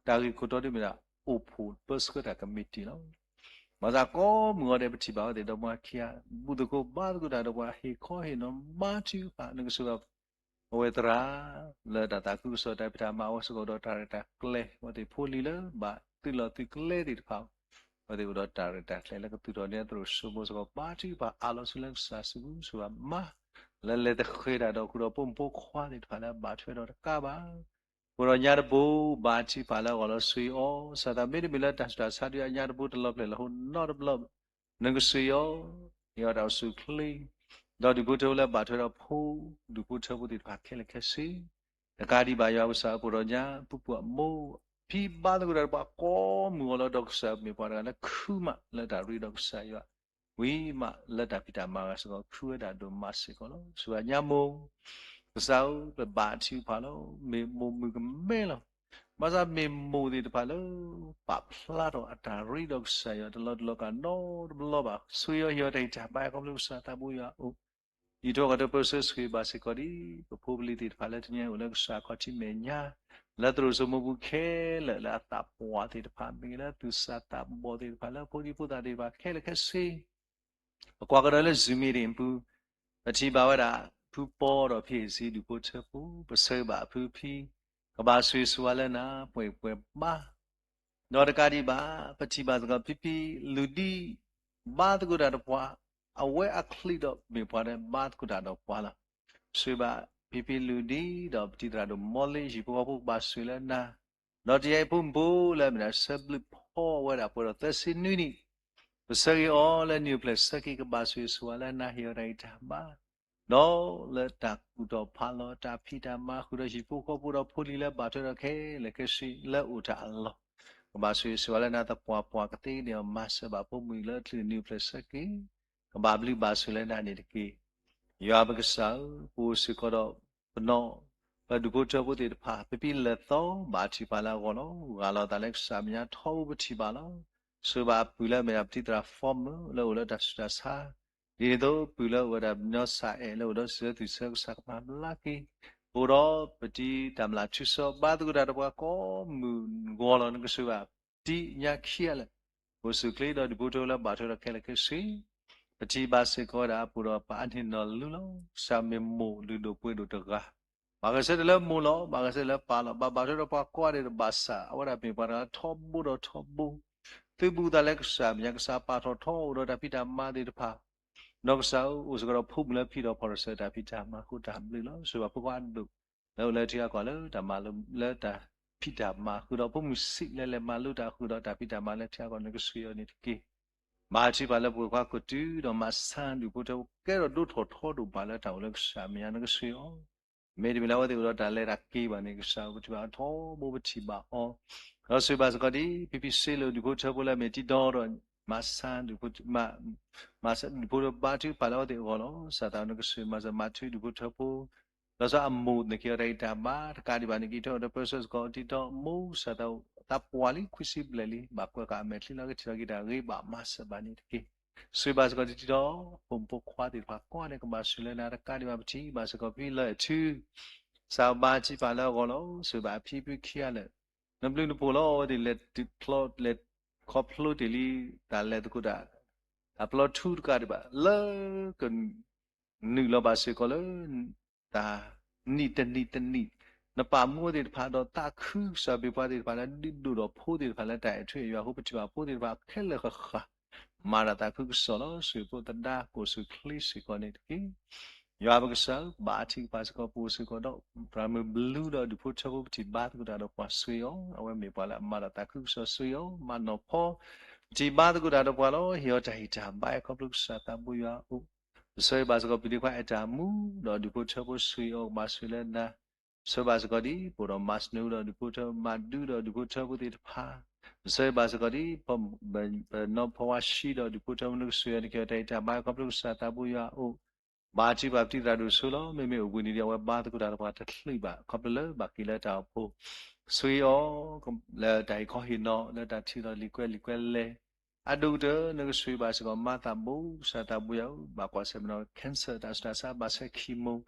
တၢ်ဂ့ၢ်ခိၣ်တီဒ်မ့ၢ်ဒၣ် အိၣ်ဖှိၣ်ပၢဆှၢတၢ်ကမံးတံာ်လီၤ. ဘၣ်ဆၣ်ကိးမုၢ်ဂီၤဒဲး ပထံၣ်ဘၣ်ဝဲသ့ၣ်ဒီး ပှၤခံဂၤ ဘူၣ်သကိးဘါသကိးတၢ်ဒီးပှၤ ဟ့ၣ်ခီဟ့ၣ်နီၤ ဘါထုကဖၣ် နကစၢ်ယွၤ အဝဲသရၣ် လၢတၢ်သးခုကစီၣ်တၢ်ဖံးတၢ်မၤအဝဲစ့ၢ်ကီးဒီး တၢ်ရဲၣ်တၢ်ကျဲၤ အဝဲသ့ၣ်ဖိလံၤလၢဘၣ်သုးလီၢ်သုးကျဲသ့ၣ်တဖၣ် အဝဲသ့ၣ်အိၣ်ဒီးတၢ်ရဲၣ်တၢ်ကျဲၤလၢကသူၣ်ထီၣ်န့ၢ်အသရိာ်စိမိၢ်စ့ၢ်ကီး ဘါထုကဖၣ်အးလီၤဆူလၢကစၢ်စုပူၤ စ့ၢ်ကီးမၤ လၢလဲၤသဃဲၤတၢ်ဒီးဃုာ်ဒီးပိာ်မုၣ်ဖိခွါသ့ၣ်တဖၣ်လၢအဘၣ်ထွဲဒီးတကးဘၣ် ပှဲၤဒီးညါတဘိ ဘါထုကဖၣ်လၢအဂီၢ်လီၤ ဆှံအီၤ စၢ်သး မ့တမ့ၢ်လၢတၢ်ဆူးတၢ်ဆါဒုးအညါတဘိ တလီၤဖျဲၣ်လၢဟိနီတဘျီဘၣ် နကဆှံအီၤ ဟ့ၣ်အီၤတၢ်အိၣ်ဆူၣ်အိၣ်ချ့ ဒီးဒူၣ်ဖိထၢဖိလၢအဘၣ်ထွဲဒီးဖိ ဒူၣ်ဖိထၢဖိသ့ၣ်တဖၣ်ခဲလၢာ်ခဲဆ့ တကးဒံးဘၣ်ယွၤပကစၢ်ဧၢ ပှဲၤဒီးညါ ပုၢ်ပုၢ်အမိၢ် ဖံဘါသကိးတၢ်ဒီးပှၤကိးမုၢ်ဂီၤလီၤ ဒီးကစၢ်မ့ၢ်ပှၤတဂၤလၢခုမးလၢတၢ်ရ့ဒီးကစၢ်ယွၤ ဝံၤမးလၢတၢ်ဖံးတၢ်မၤအဂၤစ့ၢ်ကီး ခုဝဲဒၣ်ဒိၣ်မးစ့ၢ်ကီးလီၤ စှၤညါမိၢ် ကစၢ်ဧၢ ပဘါထုကဖၣ်လီၤ မ့ၢ်မိၢ်မုၣ်ကမဲလီၤ ဘၣ်ဆၣ်မ့ၢ်မိၢ်သ့ၣ်တဖၣ်လၢ ပာ်ဖျါထီၣ်အတၢ်ရ့ဒီးကစၢ်ယွၤတလီၢ်တလီၢ်ကနီတဘျီဘၣ် ဆှံအီၤဟ့ၣ်အီၤတၢ်ဂံၢ်တၢ်ဘါခီဖျိကစၢ်သးဘိယွၤအအိၣ် အံးထွဲကွၢ်ထွဲပၢဆှၢဆှံဘၣ်စ့ၢ်ကီးဒ် ပဖိပလံၤသ့ၣ်တဖၣ်လၢတနံၤအံၤအိၣ်လၢကစၢ်ခီၣ်ထံးမဲာ်ညါ လၢသရိာ်စိမိၢ်ပူၤခဲလၢာ် လၢအသးပှၢ်သ့ၣ်တဖၣ် မ့ၢ်ဂ့ၤလၢသူၣ်စၢ်သးဘီၣ်သ့ၣ်တဖၣ် လၢဖိဒံဖိသၣ်သ့ၣ်တဖၣ်ခဲလၢာ်ခဲဆ့ ပကွၢ်ကဒီးလၢ Zoom meeting အပူၤ ပထံၣ်ဘၣ်ဝဲဒၣ် ဖုပီဒီးဖံအ့ၣ်စံဒူၣ်ဖိထၢဖိ ပဆၢဂ့ၤဘၣ်အဖုဖံ ကဘၣ်ဆိၣ်ဂ့ၤဆိၣ်ဝါလၢနၤ ပှဲၤပှဲၤဘါ ဒီးတကးဒံးဘၣ် ပထံၣ်ဘၣ်စ့ၢ်ကီး ဖံဖံလူၤဒံ ဘါသကိးတၢ်ဒီးပှၤ အဝဲအချံးဒီးမ့ၢ်ပှၤဒီးဘါသကိးတၢ်ဒီးပှၤလီၤ. ဆိၣ်ဂ့ၤဘၣ်ဖံဖံလူၤဒံ ဒီးပတံၤသရၣ်ဒိၣ်မီလ့ ဟံၣ်ဖိဃီဖိကဘၣ်ဆိၣ်ဂ့ၤလၢနၤ ဒီးတယံာ်ဖိမုၣ်ဖိလၢအမ့ၢ်ဒၣ်ဆၢဘျုးဖီအဝဲဒၣ်ပှဲၤဒီးသၢဆံနွံနံၣ် ပဆၢဂ့ၤအီၤလၢနံၣ်အိၣ်ဖျဲၣ်ဆၢက့ၤ ကဘၣ်ဆိၣ်ဂ့ၤဆိၣ်ဝါလၢနၤ ဟ့ၣ်အီၤတၢ်ဂံၢ်တၢ်ဘါ ဒီးလၢတၢ်ကူၣ်ထီၣ်ဖးလီၤ တၢ်ဖံးတၢ်မၤဃုာ်ဒီးဟံၣ်ဖိဃီဖိဒီးဖိလံၤလၢဘၣ်ထွဲဒီးခဲလၢာ်ခဲဆ့လၢအိၣ်တၢ်အလီၢ် ကဘၣ်ဆိၣ်ဂ့ၤဆိၣ်ဝါလၢနၤ သပှၢ်ပှၢ်ကသ့ကန့ၢ်အီၤ မၤစၢၤဘၣ်ဖိမုၣ်လၢအချုးနံၣ်အိၣ်ဖျဲၣ်ဆၢက့ၤ ကဘၣ်ဘျုးဘၣ်ဆိၣ်လၢနၤန့ၣ်တက့ၢ်. ယွၤပကစၢ်ဧၢ, ပအိၣ်စ့ၢ်ကီးဒီးပနီၢ် ပဒူၣ်ဖိထၢဖိသ့ၣ်တဖၣ် ပပံလၢာ်သီ ဘါထုကဖၣ်လၢအဂီၢ်လီၤ. ဂၢ်လီၤသးလၢကစၢ်မဲာ်ညါထီဘိပထံၣ်ဘၣ်လီၤ. ဆိၣ်ဂ့ၤဘၣ်အပုၢ်လၢအမ့ၢ်ဒၣ်ပတံၤသရၣ် Former လၢအိၣ်လၢတၢ်ဆူးတၢ်ဆါ, ဒ်န့ၣ်အသိးပုၢ်လၢအိၣ်ဝဲဒၣ်ပညီစၢ်အဲၣ်လၢအိၣ်ဒီးစၢၤသူၣ်စၢၤကစၢ်ကမၤဘျါက့ၤ, အိၣ်ဒီးပတံၤတၢ်မျၢ်ထူစီၤ ဘါသကိးတၢ်ဒီးပှၤကိးမုၢ်ဂီၤလီၤ. နကဆိၣ်ဂ့ၤဘၣ် တံၤညါခံဂၤလၢာ် အိၣ်ဆူၣ်ချ့ဒီးဒူၣ်ဖိထၢဖိလၢဘၣ်ထွဲဒီးခဲလၢာ်ခဲဆ့ ပထံၣ်ဘၣ်စ့ၢ်ကီးဝဲဒၣ် ပအိၣ်ဒီးပၢ်အန့ၣ်နီၢ်လူလီၤ. ကစၢ်မ့ၢ်မိၢ်လုၢ်ဒိၣ်ပှ့ၤဒိၣ်တဂၤ, ဘၣ်ဂဲၤဆၢထၢၣ်လၢမိၢ်လီၤ, ဘၣ်ဂဲၤဆၢထၢၣ်လၢပၢ်လီၤ, ဘၣ်ဘၣ်ထွဲဒီးပှၤကိးဂၤဒဲးဒီး ဘၣ်ဆၣ်အဝဲဒၣ်မ့ၢ်ပှၤတဂၤလၢထီဘိဒီးထီဘိ, သုးဘူးသးလၢကစၢ်မဲာ်ညါ ကစၢ်ပာ်ထီၣ်ထီအိၣ်ဒီးတၢ်ဖံးတၢ်မၤသ့ၣ်တဖၣ်, ဒီးကစၢ်ဧၢ အိၣ်စ့ၢ်ကီးဒီးဖိမုၣ်လၢဖံးထီၣ်ဖီၣ်ထီၣ်စၢၤတၢ်ဖံးတၢ်မၤအဃိတၢ်ဘျုးလီၤ. ဆိၣ်ဂ့ၤဘၣ်ဖိခွါအဒိၣ် လၢအိၣ်လၢထံဂၤကီၢ်လၢတၢ်မၤလိလၢတၢ်ဖံးတၢ်မၤဃုာ်ဒီး ဖိမုၣ်ဆံးလၢလဲၤမၤလိတၢ်ဃုာ်ဒီးတၢ်ဖံးတၢ်မၤလၢထံဂၤကီၢ် နကဆိၣ်ဂ့ၤအီၤန့ၣ်တက့ၢ်. ဘါထုကဖၣ်လၢပှၤခွါကိးတုၤဒီးမၤဆါဒူၣ်ဖိထၢဖိ ကဲထီၣ်ဒိၣ်ထီၣ်ထီဒိၣ်ဘၣ်လၢတၢ်အိၣ်လၢကစၢ်မဲာ်ညါ နကဆိၣ်ဂ့ၤအီၤ, မ့တမ့ၢ်လၢအဝဲသ့ၣ်အိၣ်ဒီးတၢ်လဲၤတၢ်က့ၤဘၣ်န့ၣ် ကစၢ်ဧၢ ပထံၣ်ဘၣ်အထီဘိပထံၣ်ဘၣ်အီၤ, ဒီးဆိၣ်ဂ့ၤဘၣ်စ့ၢ်ကီးဒ် ဖံဖံစ့လိာ်ဒူၣ်ဖိထၢဖိလၢအမ့ၢ်တံၤဒီဒီး မၤဆါဒူၣ်ဖိ မၤဆါဒူၣ်ဖိထၢဘါထုကဖၣ်လၢအဝဲသ့ၣ်အဂီၢ်လီၤ. စၢ်သးနကဆိၣ်ဂ့ၤမၤစၢၤမၤထုဒူၣ်ဖိထၢဖိ ဒီးစီၤအမိၢ်န့ၣ်က့ၤအီၤတၢ်ဂံၢ်တၢ်ဘါ တကးဒံးဘၣ်န့ၣ် က့ၤထွဲအီၤဒီးပၢဆှၢစ့ၢ်ကီးတံၤဒီ မိၢ်စၢ်သးအိၣ်သးပှၢ်လံ ခွံဆံဘျဲၣ်လံ ဘၣ်ကွဲးဃာ်အမဲာ်ချံလီၤ ကထံၣ်လီၤက့ၤတၢ်ဂ့ၤဘၣ်မၤစၢၤဘၣ်န့ၣ်တက့ၢ်. ဆိၣ်ဂ့ၤဘၣ်စ့ၢ်ကီးတံၤဒီ ပိာ်မုၣ်ဖိခွါသ့ၣ်တဖၣ်ကိးဂၤဒဲး ကဘၣ်ဆိၣ်လၢနၤ တကးဒံးဘၣ် ပထံၣ်ဘၣ်စ့ၢ်ကီးဖံလၢအထူ စၢ်ဘါထုကဖၣ်လၢအဂီၢ်လီၤ. ဆိၣ်ဂ့ၤဘၣ်အဖံဖုခံဂၤလၢာ် နဘျုးနဖှိၣ်လီၤ အဝဲသ့ၣ်လဲၤခီဖျိတ့ၢ်လံ တၢ်လဲၤသကိးတၢ် တၢ်ပျီထူတကးဒံးဘၣ် လၢက နုာ်လီၤဘၣ်စ့ၢ်ကီးလၢ တၢ်နံၣ်တနံၣ်တနံၣ် နပာ်မူသ့ၣ်တဖၣ်ဒီးသးခုကစီၣ် ဘၣ်ပှၤသ့ၣ်တဖၣ်လၢဒုးဒိၣ်ထီၣ်ဖိသ့ၣ်တဖၣ်လၢတၢ်အဲၣ်ထူအဲၣ်ယွၤအဃိ ပထံၣ်ဘၣ်ဖိသ့ၣ်တဖၣ်ခဲလၢာ်ဃၣ်ဃၣ် မၤတၢ်သးခုကစီၣ်လီၤ. ဆိၣ်ဂ့ၤဖိသဒါ ကအိၣ်ဆူၣ်ချ့စ့ၢ်ကီးန့ၣ်တက့ၢ်. ယွၤပကစၢ်ဧၢ ဘါထုကဖၣ်စ့ၢ်ကီး ပအိၣ်စ့ၢ်ကီးဒီး သရၣ်မုၣ်ဘျုးဒီးဒူၣ်ဖိထၢဖိ ပထံၣ်ဘါသကိးတၢ်ဒီးပှၤ ဆိၣ်ဂ့ၤအီၤ အဝဲမ့ၢ်ပှၤလၢအမၤတၢ်သးခုကစီၣ် ဆိၣ်ဂ့ၤအီၤ မၤနီၢ်ဖီ ပထံၣ်ဘါသကိးတၢ်ဒီးပှၤလီၤ. ဟ့ၣ်အီၤတၢ်ဟ့ၣ်တၢ်ဘါ ခီဖျိကစၢ်သးဘိယွၤအအိၣ် ပဆၢဂ့ၤဘၣ်စ့ၢ်ကီး ပဒ့ခွါအဲၣ်တၢ်မူ ဒီးဒူၣ်ဖိထၢဖိ ဆိၣ်ဂ့ၤအီၤ ကဘၣ်ဆိၣ်လၢနၤ ဆၢဘၣ်စ့ၢ်ကီးဒ် ပအိၣ်ဒီးမၤစၢၤဒီးဒူၣ်ဖိထၢ မၤဒူဒီးဒူၣ်ဖိထၢဖိသ့ၣ်တဖၣ် ပဆၢဂ့ၤဘၣ်စ့ၢ်ကီးဒ် ပနီၢ်ဖီဝါဆှံဒီးဒူၣ်ဖိထၢဖိ နကဆိၣ်ဂ့ၤအီၤ နကဟ့ၣ်အီၤတၢ်ဟ့ၣ်တၢ်ဘါ ခီဖျိကစၢ်သးဘိယွၤအအိၣ် ဘါထုကဖၣ်ပတံၤသရၣ်ဒိၣ်စိလီၤ. မ့မ့ၢ်အိၣ်ဘှံးနံၤဒံး အဝဲဘါသကိးတၢ်ဒီးပှၤတချုးဘၣ် ခီဖျိလၢဘၣ်က့ၤလၢတၢ်အိၣ်ဖှိၣ် ဆိၣ်ဂ့ၤအီၤ လၢတၢ်ဟ့ၣ်ခီဟ့ၣ်နီၤ လၢတၢ်ထံၣ်ဒီးလံာ်ကွဲလံာ်ကွဲလဲၣ် အဒိၣ်ကတၢၢ် နကဆိၣ်ဂ့ၤဘၣ်စ့ၢ်ကီး မၤသးဘိ ကစၢ်သးဘိယွၤဧၢ ဘၣ်ကွၢ်ဆၢၣ်မဲာ်ဒီး cancer တၢ်ဆူးတၢ်ဆါ ဘၣ်ဆၢခံမိၢ်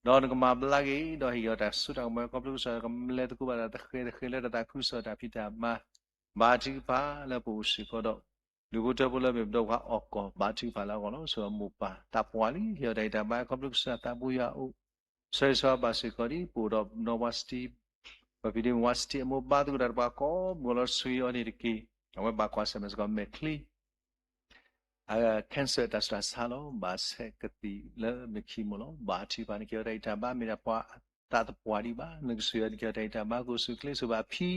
ဒီးနကမၤဘျါက့ၤ ဒီးဟ့ၣ်အီၤတၢ်စိတၢ်ကမီၤ ခီဖျိကစၢ် ကလဲၤသကိးဘၣ်တၢ်သဃဲၤသဃဲၤလၢတၢ်သးခုကစီၣ်တၢ်ဖံးတၢ်မၤ ဘါထုကဖၣ်လၢပအိၣ်စ့ၢ်ကီးဒီး ဒူၣ်ဖိထၢဖိလၢမ့ၢ်ပဒီပုၢ်ဝဲၢ်အီၣ်ကီၢ် ဘါထုကဖၣ်လၢအဂီၢ်လီၤ. ဆိမိၢ်ပၢ်သးပှၢ်လံ ဟ့ၣ်အီၤတၢ်ဂံၢ်တၢ်ဘါ ခီဖျိကစၢ်သးပူၤယွၤအအိၣ် ဆၢဂ့ၤဆၢဝါဘၣ်စ့ၢ်ကီးဒံး ပအိၣ်ဒီးနီၢ်ဝါစတံ ပဖံဒ့ဝါစတံအမိၢ် ဘါသကိးတၢ်ဒီးပှၤကိးမုၢ်ဂီၤလီၤ ဆိၣ်ဂ့ၤအီၤန့ၣ်တက့ၢ်. အဝဲဘၣ်ကွၢ်ဆၢၣ်မဲာ်စ့ၢ်ကီးမဲာ်ချံ အ cancer တၢ်ဆူးတၢ်ဆါလီၤ. ဘၣ်ဆဲးကသံၣ်လၢမဲာ်ခံမ့ၢ်လီၤ. ဘါထုကဖၣ် နကဟ့ၣ်အီၤတၢ်ဂံၢ်တၢ်ဘါ မ့ၢ်ဒၣ်ပှၤသးပှၢ်ဒံးဘၣ် နကဆိၣ်ဂ့ၤအီၤ နကဟ့ၣ်အီၤတၢ်ဂံၢ်တၢ်ဘါ ကအိၣ်ဆူၣ်အိၣ်ချ့ ဆိၣ်ဘၣ်ဖံ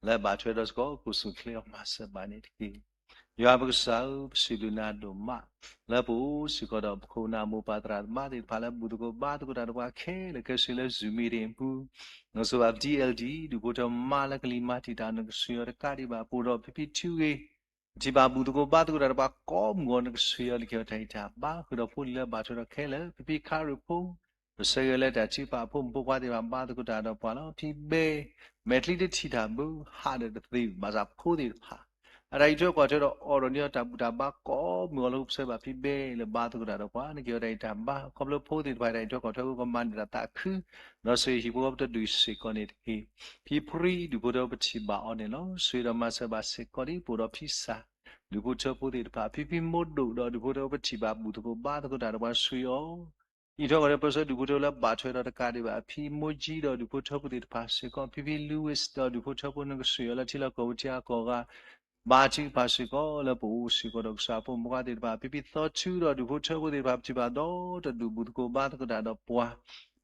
လၢဘၣ်ထွဲဒီးစ့ၢ်ကီး ကအိၣ်ဆူၣ်အိၣ်ချ့အီၤ မၤစၢၤဘၣ်န့ၣ်တက့ၢ်. ယွၤပကစၢ်ဧၢ, ပစံးဘျုးနၤဒိၣ်မး လၢပအိၣ်စ့ၢ်ကီးဒီးပခိၣ်ပနၢ်မိၢ်ပၢ်သရၣ်သမါသ့ၣ်တဖၣ်လၢဘူၣ်သကိးဘါသကိးတၢ်ဒီးပှၤခဲလၢာ်ခဲဆ့လၢ Zoom meeting အပူၤ, နကဆိၣ်ဘၣ် D L D ဒူၣ်ဖိထၢဖိမါလၢကလံၤမၤတံာ်တာ် နကဆိၣ်ဂ့ၤအီၤတကးဒံးဘၣ် ပအိၣ်ဒီးဖံဖံထူဂ့ၤ ပထံၣ်ဘၣ်ဘူၣ်သကိးဘါသကိးတၢ်ဒီးပှၤကိးမုၢ်ဂီၤ နကဆိၣ်ဂ့ၤအီၤ နကဟ့ၣ်အီၤတၢ်ဂံၢ်တၢ်ဘါ ဃုာ်ဒီးဖိလံၤလၢဘၣ်ထွဲဒီးခဲလၢာ် ဖံဖံခါရ့ၣ်ဖိ ပဆၢဂ့ၤလၢတၢ်ထုကဖၣ်အဖိမုၣ်ဖိခွါသ့ၣ်တဖၣ် ဘါသကိးတၢ်ဒီးပှၤလီၤ. ဖံဘဲ မဲာ်ချံတထံၣ်တၢ်ဘၣ် ဟးဒီးတသ့ဘၣ်ဆၣ်ဖိသ့ၣ်တဖၣ် အတၢ်အံးထွဲကွၢ်ထွဲဒီးအိၣ်ဒီးန့ၢ်အီၤတၢ်ဘူၣ်တၢ်ဘါကိးမုၢ်ဂီၤလၢ ပဆၢဂ့ၤဘၣ်ဖံဘဲလၢဘါသကိးတၢ်ဒီးပှၤ နကဟ့ၣ်အီၤတၢ်ဂံၢ်တၢ်ဘါ ခီဖျိဖိသ့ၣ်တဖၣ်အတၢ်အံးထွဲကွၢ်ထွဲ ကမၤန့ၢ်တၢ်သးခု ဒီးဆိၣ်ဂ့ၤဟံၣ်ဖိဃီဖိတဒူၣ်စ့ၢ်ကီးန့ၣ်တက့ၢ်. ဖံဖရံ ဒူၣ်ဖိထၢဖိပထံၣ်ဘၣ်အီၤန့ၣ်လီၤ. ဆိၣ်ဂ့ၤဒီးမၤစၢၤဘၣ်စ့ၢ်ကီးဒံး ပအိၣ်ဒီးဖံစၢ် ဒူၣ်ဖိထၢဖိသ့ၣ်တဖၣ် ဖံဖံမိၢ်ဒိၣ်ဒီးဒူၣ်ဖိထၢဖိပထံၣ်ဘၣ်ဘူၣ်သကိးဘါသကိးတၢ်ဒီးပှၤ နကဆိၣ်ဂ့ၤအီၤ အံးထွဲကွၢ်ထွဲပၢဆှၢဒူၣ်ဖိထၢဖိလၢဘၣ်ထွဲဒီးတကးဒံးဘၣ် ဖံမိၢ်ကၠံဒီးဒူၣ်ဖိထၢဖိသ့ၣ်တဖၣ်စ့ၢ်ကီး ဖံဖံ Louis ဒီးဒူၣ်ဖိထၢဖိ နကဆိၣ်ဂ့ၤအီၤလၢထံလီၢ်ကီၢ်ပူၤထံအါကီၢ်ဂၤ ဘါထုကဖၣ်စ့ၢ်ကီးလၢပအိၣ်စ့ၢ်ကီးဒီးကစၢ်အဖိမုၣ်ဖိခွါသ့ၣ်တဖၣ် ဖံဖံသီထူဒီးဒူၣ်ဖိထၢဖိသ့ၣ်တဖၣ် ပထံၣ်ဘၣ်ဒီတဒူၣ်ဘူၣ်သကိးဘါသကိးတၢ်ဒီးပှၤ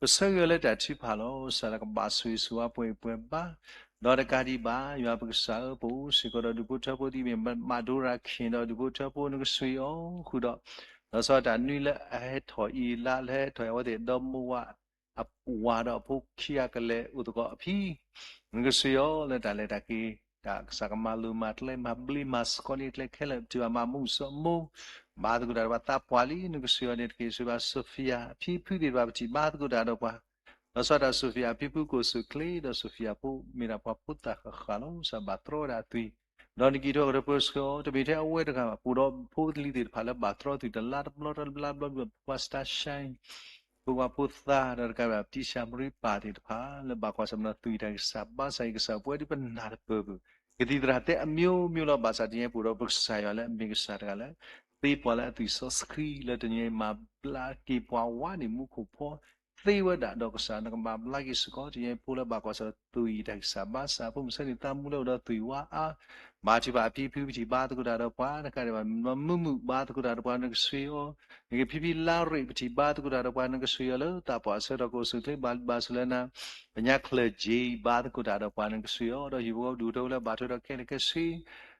ပဆၢဂ့ၤအီၤလၢတၢ်ထုကဖၣ်လီၤ. ကစၢ်လၢကဘၣ်ဆိၣ်ဂ့ၤဆိၣ်ဝါပှဲၤပှဲၤဘၣ် ဒီးတကးဒံးဘၣ် ယွၤပကစၢ်ဧၢ, ပအိၣ်စ့ၢ်ကီးဒီးဒူၣ်ဖိထၢဖိသ့ၣ်မ့ၢ် မးဒိရၤခ့ၣ်ဒီးဒူၣ်ဖိထၢဖိ နကဆိၣ်ဂ့ၤအီၤဃုာ်ဒီး လီၤဆီဒၣ်တၢ်နွံလၢအဟဲထီၣ်အံၤလါ လၢဟဲထီၣ်အဝဲသ့ၣ်ဒီမါဝၤ အဝၤဒီးအဖိခံဂၤကလဲၤအိၣ်သကိးအဖံ နကဆိၣ်ဂ့ၤအီၤလၢတၢ်လဲၤတၢ်က့ၤ တၢ်ကစၢ်ကမၤလိၤမၤကျဲ မၤဘျ့မၤစှီၤန့ၢ်အကျဲခဲလၢာ် ပထံၣ်ဘၣ်မၤမူစီၤမိၢ် ဘါသကိးတၢ်ဒီးပှၤသးပှၢ်လံ နကဆိၣ်ဂ့ၤအီၤန့ၣ်တက့ၢ်. ဆိၣ်ဂ့ၤဘၣ် Sophia အဖံဖုသ့ၣ်တဖၣ် ပထံၣ်ဘါသကိးတၢ်ဒီးပှၤ လီၤဆီဒၣ်တၢ် Sophia အဖံဖုကအိၣ်ဆူၣ်အိၣ်ချ့ ဒီး Sophia ဖိ မ့ၢ်ဒၣ်ပှၤဖိသၣ်ဃၣ်ဃၣ်လီၤ. ကစၢ်ဘၣ်တြီဝဲဒၣ်အသွံၣ် ဒီးနက့ၤထီၣ်ကရၢပၢဆှၢအီၤ တမ့ၢ်ထဲအဝဲတဂၤဘၣ် ပအိၣ်ဒီးဖိလံၤသ့ၣ်တဖၣ်လၢဘၣ်တြီသွံၣ် တလါတဘျီတလါတဘျီ ဖိခွါ Starshine ဖိခွါဖိသၣ် ဒီးတကးဒံးဘၣ် ပတံၢ်စၢ်မရံပၢ်သ့ၣ်တဖၣ် လၢဘၣ်ကွၢ်ဆၢၣ်မဲာ်ဒီးသွံၣ်တၢ်ဂံၢ်စၢ်ဘါစၢ် ယကစၢ်ပဝဲဒ်ပနၢ်တပၢၢ်ပူၤ ကသံၣ်သရၣ်တဲအမျိုးမျိုးလီၤ. ဘၣ်ဆၣ်တနံၤအံၤ ပအိၣ်ဒီးပကစၢ်ယွၤလၢအမ့ၢ်ကစၢ်တဂၤလၢ သ့ပှၤလၢအသွံၣ်စီဆှံ လၢတနံၤအံၤ မၤဘျါက့ၤပှၤဝးန့ၢ်မူခိၣ်ဖီ သ့ဝဲဒၣ်ဒီးကစၢ် နကမၤဘျါက့ၤစ့ၢ်ကီး တနံၤအံၤ ဖိလၢဘၣ်ကွၢ်ဆၢၣ်ဒီးသွံၣ်တၢ်ဂံၢ်စၢ်ဘါစၢ် ဖိမုၣ်ဆၢန့ၢ်သးမူလၢအိၣ်ဒီးသွံၣ်ဝါအါ ဘါထုကဖၣ်အဖံဖု ပထံၣ်ဘါသကိးတၢ်ဒီးပှၤ တကးဒံးဘၣ် မုၢ်မုၢ်ဘါသကိးတၢ်ဒီးပှၤ နကဆိၣ်ဂ့ၤအီၤ နက့ၤဖံဖံလါရ့ၣ် ပထံၣ်ဘါသကိးတၢ်ဒီးပှၤ နကဆိၣ်ဂ့ၤအီၤလၢသးပှၢ်ဆၢထီၣ်ကအိၣ်ဆူၣ်အိၣ်ချ့ ဘၣ်ဘျ့ဘၣ်ဆိၣ်လၢနၤ ပညါချၢၣ်ကၠ့ ဘါသကိးတၢ်ဒီးပှၤ နကဆိၣ်ဂ့ၤအီၤ ဒီးဟံၣ်ဖိဃီဖိဒူၣ်ဖိထၢဖိလၢဘၣ်ထွဲဒီးခဲလၢာ်ခဲဆ့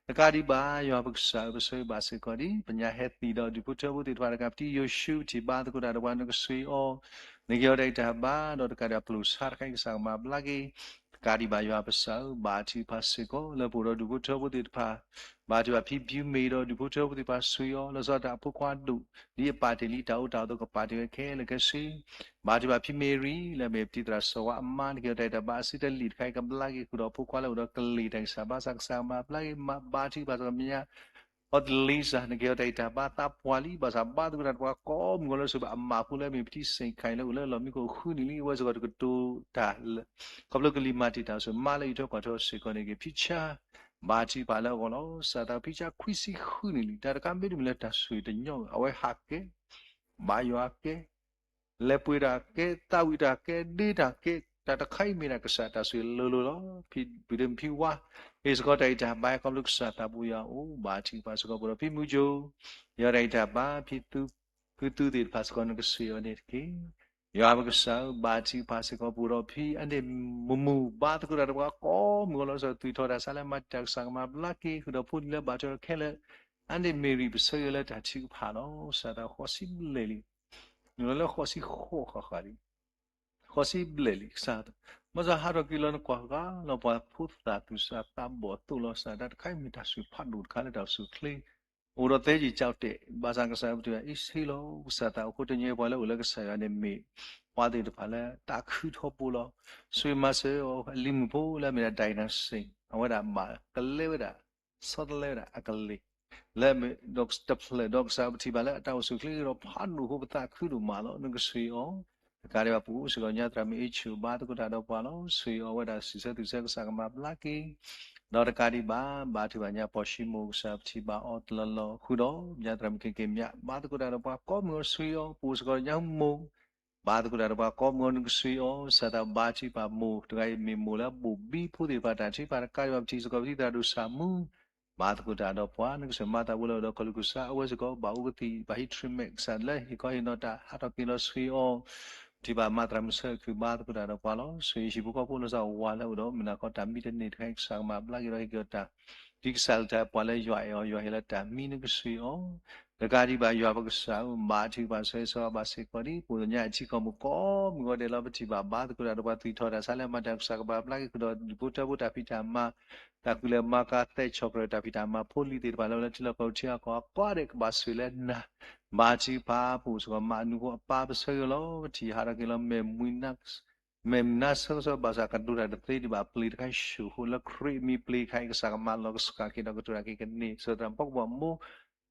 တကးဒံးဘၣ် ယွၤပကစၢ်ဧၢ ပဆၢဂ့ၤဘၣ်စ့ၢ်ကီးဒံး ပညါဟဲသံၣ်ဒီးဒူၣ်ဖိထၢဖိသ့ၣ်တဖၣ်တကး ပတံၢ်ယိၤၡူ ပထံၣ်ဘါသကိးတၢ်ဒီးပှၤ နကဆိၣ်ဂ့ၤအီၤ နက့ၤအီၤတၢ်ဂံၢ်တၢ်ဘါ ဒီးတကးဒံးဘၣ် ပျိာ်ဆါတခါအံၤ ကစၢ်ကမၤဘျါက့ၤ တကးဒံးဘၣ် ယွၤပကစၢ်ဧၢ ဘါထုကဖၣ်စ့ၢ်ကီး လၢပအိၣ်ဒီးဒူၣ်ဖိထၢဖိသ့ၣ်တဖၣ် ဘါထုကဖၣ်ဖံဖံမ့ၢ်ဒီးဒူၣ်ဖိထၢဖိသ့ၣ်တဖၣ် ဆိၣ်ဂ့ၤအီၤ လီၤဆီဒၣ်တၢ်အဖိခွါဒိၣ် ဒ်အပာ်တ့ၢ်လံတၢ်အိၣ်တၢ်အီၣ်အသိး ကပာ်တ့ၢ်ဝဲခဲလၢာ်ခဲဆ့ ဘါထုကဖၣ်ဖံမ့ရံ လၢအမ့ၢ်ပတံၢ်သရၣ်စီၤဝါအမါ နက့ၤအီၤတၢ်ဂံၢ်တၢ်ဘါ အစုတလံာ်တခါအံၤ ကဘျါက့ၤဃုာ်ဒီးအဖိခွါလၢအိၣ်ဒီးကလံၤတၢ်ဂံၢ်စၢ်ဘါစၢ် ကစၢ်ကမၤဘျါက့ၤ ဘါထုကဖၣ်စ့ၢ်ကီး ပညါ အီၤတလံစၢ် နက့ၤအီၤတၢ်ဂံၢ်တၢ်ဘါ သးပှၢ်လံ ဘၣ်ဆၣ်ဘါသကိးတၢ်ဒီးပှၤကိးမုၢ်ဂီၤလၢ ဆိၣ်ဘၣ်အမါဖိလၢအမ့ၢ်ပတံၢ်စ့ၣ်ခါအံၤ လၢအိၣ်လၢလီၢ်မံခိၣ်ဃုနံၣ်လံ အဝဲစ့ၢ်ကီးတကတိၤတၢ်လၢ ခီဖျိကလံၤမၤတံာ်တာ်အီၤ မါလၢအံးထွဲကွၢ်ထွဲအီၤစ့ၢ်ကီးန့ၣ်က့ၤ ဖံဆၢ ဘါထုကဖၣ်လၢအဂီၢ်လီၤ. စၢ်သးဖံဆၢခွံဆံဃုနံၣ်လံ တၢ်တခါမ့တမ့ၢ်လၢတၢ်ဆိၣ်ဂ့ၤတညီဘၣ် အဝဲဟးကဲ ဘါယွၤကဲ လဲၤပှ့ၤတၢ်ကဲ သးဝံၣ်တၢ်ကဲ ဒ့တၢ်ကဲ တၢ်တခါအံၤမ့ၢ်ဒၣ်ကစၢ်တၢ်ဆိၣ်ဂ့ၤလိၤလိၤလီၤ. ဖံဖုဒီးဖံဝါ ဟ့ၣ်စ့ၢ်ကီးတၢ်ဂံၢ်တၢ်ဘါ ခီဖျိကစၢ်သးပူၤယွၤအအိၣ် ဘါထုကဖၣ်စ့ၢ်ကီး ပအိၣ်ဒီးဖံမူကၠိ ယွၤတၢ်ဂံၢ်တၢ်ဘါ ဖံသူ ဖုသူသ့ၣ်တဖၣ်စ့ၢ်ကီး နကဆိၣ်ဂ့ၤအီၤန့ၣ်တက့ၢ်. ယွၤပကစၢ်ဧၢ ဘါထုကဖၣ်စ့ၢ်ကီး ပအိၣ်ဒီးဖံအန့ၣ် မုၢ်မုၢ် ဘါသကိးတၢ်ဒီးပှၤကိးမုၢ်ဂီၤလီၤ. စ့ၢ်ကီးသွံၣ်ထီၣ်တၢ်ဆါလၢမၤတံာ်တာ် ကစၢ်ကမၤဘျါက့ၤ ဃုာ်ဒီးဖိလံၤလၢဘၣ်ထွဲဒီးခဲလၢာ် အန့ၣ်မ့ၢ်ရံၣ် ပဆၢဂ့ၤလၢတၢ်ထုကဖၣ်လီၤ. စၢ်သးဃိးဆံဘျဲၣ်လံ နုာ်လီၤလၢဃိးဆံဃိးဃၣ်ဃၣ်လံ ဃိးဆံဘျဲၣ်လံ ကစၢ် ဘၣ်ဆၣ်ဟးထီၣ်က့ၤလီၤ နကွၢ်ဃာ်လီၤ ပှၤဖိသၣ်သူၣ်စၢ်သးဘီၣ်သိးလီၤ စၢ်တၢ်တခါအံၤမ့ၢ်တၢ်ဆိၣ်ဖးဒိၣ်တခါလၢတၢ်အိၣ်ဆူၣ်အိၣ်ချ့ အိၣ်ဒီးသဲကံၢ်ကၠီၣ်တဲာ် ဘၣ်ဆၣ်ကစၢ်ပတုာ်အံးဆ့လီၤ ကစၢ်သးအိၣ်ဃိတနံၤ ပှၤလၢအိၣ်လၢကစၢ်ယွၤန့ၣ်မ့ၢ် ပှၤသ့ၣ်တဖၣ်လၢတၢ်ခုထီဘိလီၤ. ဆိၣ်ဂ့ၤမၤစၢၤအီၤအလံၤမုၣ်ဖိလၢအမ့ၢ်ဒၣ် Dynasty အဝဲဒၣ်ဘၣ်ကလဲဝဲဒၣ် ဆီတလဲဝဲဒၣ်အကလ့ၢ် လၢအမ့ၢ်ဒီးတဖျၢၣ်ဒီးကစၢ်ပထံၣ်ဘၣ်လၢအတၢ်အိၣ်ဆူၣ်အိၣ်ချ့ဒီး ဖးဒိၣ်ဖိပသးခုဒိၣ်မးလီၤ. နကဆိၣ်ဂ့ၤအီၤ တကးဒံးဘၣ် ပအိၣ်စ့ၢ်ကီးညါသရၣ်မုၣ်အ့ၣ်ဆူၣ် ဘါသကိးတၢ်ဒီးပှၤလီၤ. ဆိၣ်ဂ့ၤအီၤဝဲဒၣ် စံးဆၢသူၣ်ဆၢ ကစၢ်ကမၤဘျါက့ၤ ဒီးတကးဒံးဘၣ် ဘါထုကဖၣ်ညါ ပီၣ်ၡံမိၢ်ကစၢ် ပထံၣ်ဘၣ်အီၤတလီၢ်လီၢ်ဃုာ်ဒီး ဘၣ်သရၣ်မုၣ်က့က့ၤမၠး ဘါသကိးတၢ်ဒီးပှၤကိးမုၢ်ဂီၤ ဆှံအီၤ ပအိၣ်စ့ၢ်ကီးဒီးညါမိၢ် ဘါသကိးတၢ်ဒီးပှၤကိးမုၢ်ဂီၤ နကဆှံအီၤ စၢ်သးဘါထုကဖၣ်မိၢ်တဂၤအံၤ မ့ၢ်မိၢ်လၢအဘိၣ်ဘံဖိသ့ၣ်တဖၣ် တၢ်ထုကဖၣ်တကးဒံးဘၣ် ပထံၣ်စ့ၢ်ကီးပသံသရၣ်ဒိၣ်ဆၣ်မူ ဘါသကိးတၢ်ဒီးပှၤ နကစၢ်မၤသးဝဲလၢအိၣ်ဒီးကီၢ်လူၤကစၢ် အဝဲစ့ၢ်ကီး ဘၣ်အိၣ်ကသံၣ် ဘၣ်ဟံး treatment ကစၢ်လၢဟ့ၣ်ခီဟ့ၣ်နီၤတၢ်ဟးထီၣ်က့ၤလီၤဆှံအီၤ ပထံၣ်ဘၣ်မၤသရၣ်မုၣ်ဆၢခုၣ် ဘါသကိးတၢ်ဒီးပှၤလီၤ. ဆှံယဟံၣ်ဖိဃီဖိလီၤဆီ ဝၤလၢအိၣ်ဒီးမုၢ်နၤခီတၢ်မံတန့ၢ်တခါအံၤ ကစၢ်ကမၤဘျါက့ၤဒီးဟ့ၣ်က့ၤအီၤတၢ် ဒ်ကစၢ်လၢတၢ်ပှၤလၢယွၤအဲၣ်အီၤ ယွၤဟ့ၣ်လီၤတၢ်မံ နကဆှံအီၤ တကးဒံးဘၣ် ယွၤပကစၢ်ဧၢ ဘါထုကဖၣ်ဆၢဂ့ၤဆၢဝါဘၣ်စ့ၢ်ကီးဒံး ပအိၣ်ဒီးညါအထံကီၢ်မုၢ်ကိးမုၢ်ဂီၤဒဲးလီၤ ပထံၣ်ဘၣ်ဘါသကိးတၢ်ဒီးပှၤ သူၣ်ထီၣ်တၢ်ဆါလၢမၤတၢ် ကစၢ်ကမၤဘျါက့ၤဃုာ်ဒီး ဒူၣ်ဖိထၢဖိတၢ်ဖံးတၢ်မၤ တၢ်ကူၣ်လဲၤမၤကၤ သဲးဆီၣ်ကြၢးတၢ်ဖံးတၢ်မၤ ဖိလံၤသ့ၣ်တဖၣ်လၢလၢထံလီၢ်ကီၢ်ထံအကီၢ် အကိးဂၤဒဲး ကဘၣ်ဆိၣ်ဂ့ၤလၢနၤ ဘါထုကဖၣ် ပအိၣ်စ့ၢ်ကီး မၤအနူဖိအပၢ် ပဆၢဂ့ၤလီၤ ပထံၣ်ဟးထီၣ်က့ၤလီၤ မဲာ်မုာ်နါဆၢကဆၢ ဘၣ်ဆၣ်ကဒိးတၢ်တသ့ဒံးဘၣ် ပျ့ၤတခါဆှိၣ်ဃိ လၢခရံာ်အမံၤ ပျ့ၤတခါအံၤ ကစၢ်ကမၤလီၤ ကဆှၣ်က့ၤဒီးကတိၤတၢ်က့ၤကန့ၢ် စၢၤသရၣ်မုၣ်ဖီကပီၤမိၢ်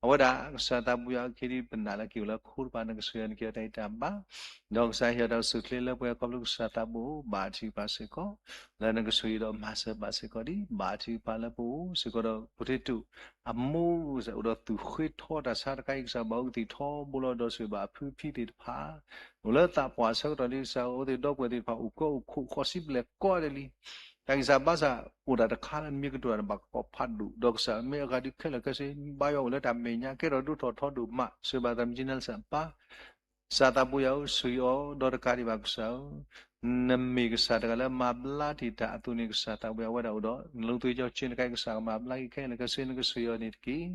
အဝဲဒၣ် ကစၢ်သးဘိယွၤအုၣ်က့ၤဒံး ပနာ်လၢက့ၤအိၣ်လၢခိတဖၣ် နကဆှၢအီၤ နကဟ့ၣ်အီၤတၢ်ဂံၢ်တၢ်ဘါ ဒီးကစၢ်ဟ့ၣ်အီၤတၢ်အိၣ်ဆူၣ်အိၣ်ချ့လၢပှဲၤ ခီဖျိကစၢ်သးဘိ ဘါထုကဖၣ်စ့ၢ်ကီး လၢနကဆိၣ်ဂ့ၤဒီးမၤစၢၤဘၣ်စ့ၢ်ကီးဒံး ဘါထုကဖၣ်လၢပအိၣ်စ့ၢ်ကီးဒီး ပထံၣ်တူၢ် အမိၢ်ကစၢ် အိၣ်ဒီးသူၣ်ဃ့ထီတၢ်ဆါတခါအံၤ ကစၢ်ဘၣ်အိၣ်ကသံၣ်ထီဘိလီၤ ဒီးဆိၣ်ဂ့ၤဘၣ်အဖုအဖံသ့ၣ်တဖၣ် အိၣ်လၢသးပှၢ်ဆၢကတီၢ်လံ ကစၢ်အိၣ်သ့ၣ်ဒီပုၢ်ဝဲၢ်သ့ၣ်တဖၣ် အိၣ်ကၢအိၣ်ခိး ဃီၤစံဘျဲၣ်ကိးဂၤဒဲးလံ တၢ်ဂံၢ်စၢ်ဘါစၢ် အိၣ်ဒၣ်တခါလၢနမ့ၢ်ကတိၤတၢ်န့ၣ် ဘၣ်ကပီၤဖးဒိၣ် ဒီးကစၢ်မ့ၢ်အဂၤဒုးခဲလၢာ်ခဲဆ့ ဘါယွၤအိၣ်လၢတၢ်မဲာ်ညါ ကဲထီၣ်ဒိၣ်ထီၣ်ထီဒိၣ်မး ဆိၣ်ဂ့ၤဘၣ်သရၣ်မုၣ်ကၠံနါစၢ်ပၢ် ကစၢ်သးဘိယွၤဧၢ ဆိၣ်ဂ့ၤအီၤ ဒီးတကးဒံးဘၣ် ကစၢ်ဧၢ, နမ့ၢ်ကစၢ်တဂၤလၢမၤဘျါတ့ၢ်တၢ်အသိးန့ၣ် ကစၢ်သးဘိယွၤ အဝဲဒၣ်အိၣ်ဒီး နလိၤသွ့ၣ်ကၠီဆ့တခါအံၤ ကစၢ်ကမၤဘျါက့ၤခဲလၢာ်ခဲဆ့ နကဆိၣ်ဂ့ၤအီၤန့ၣ်တက့ၢ်.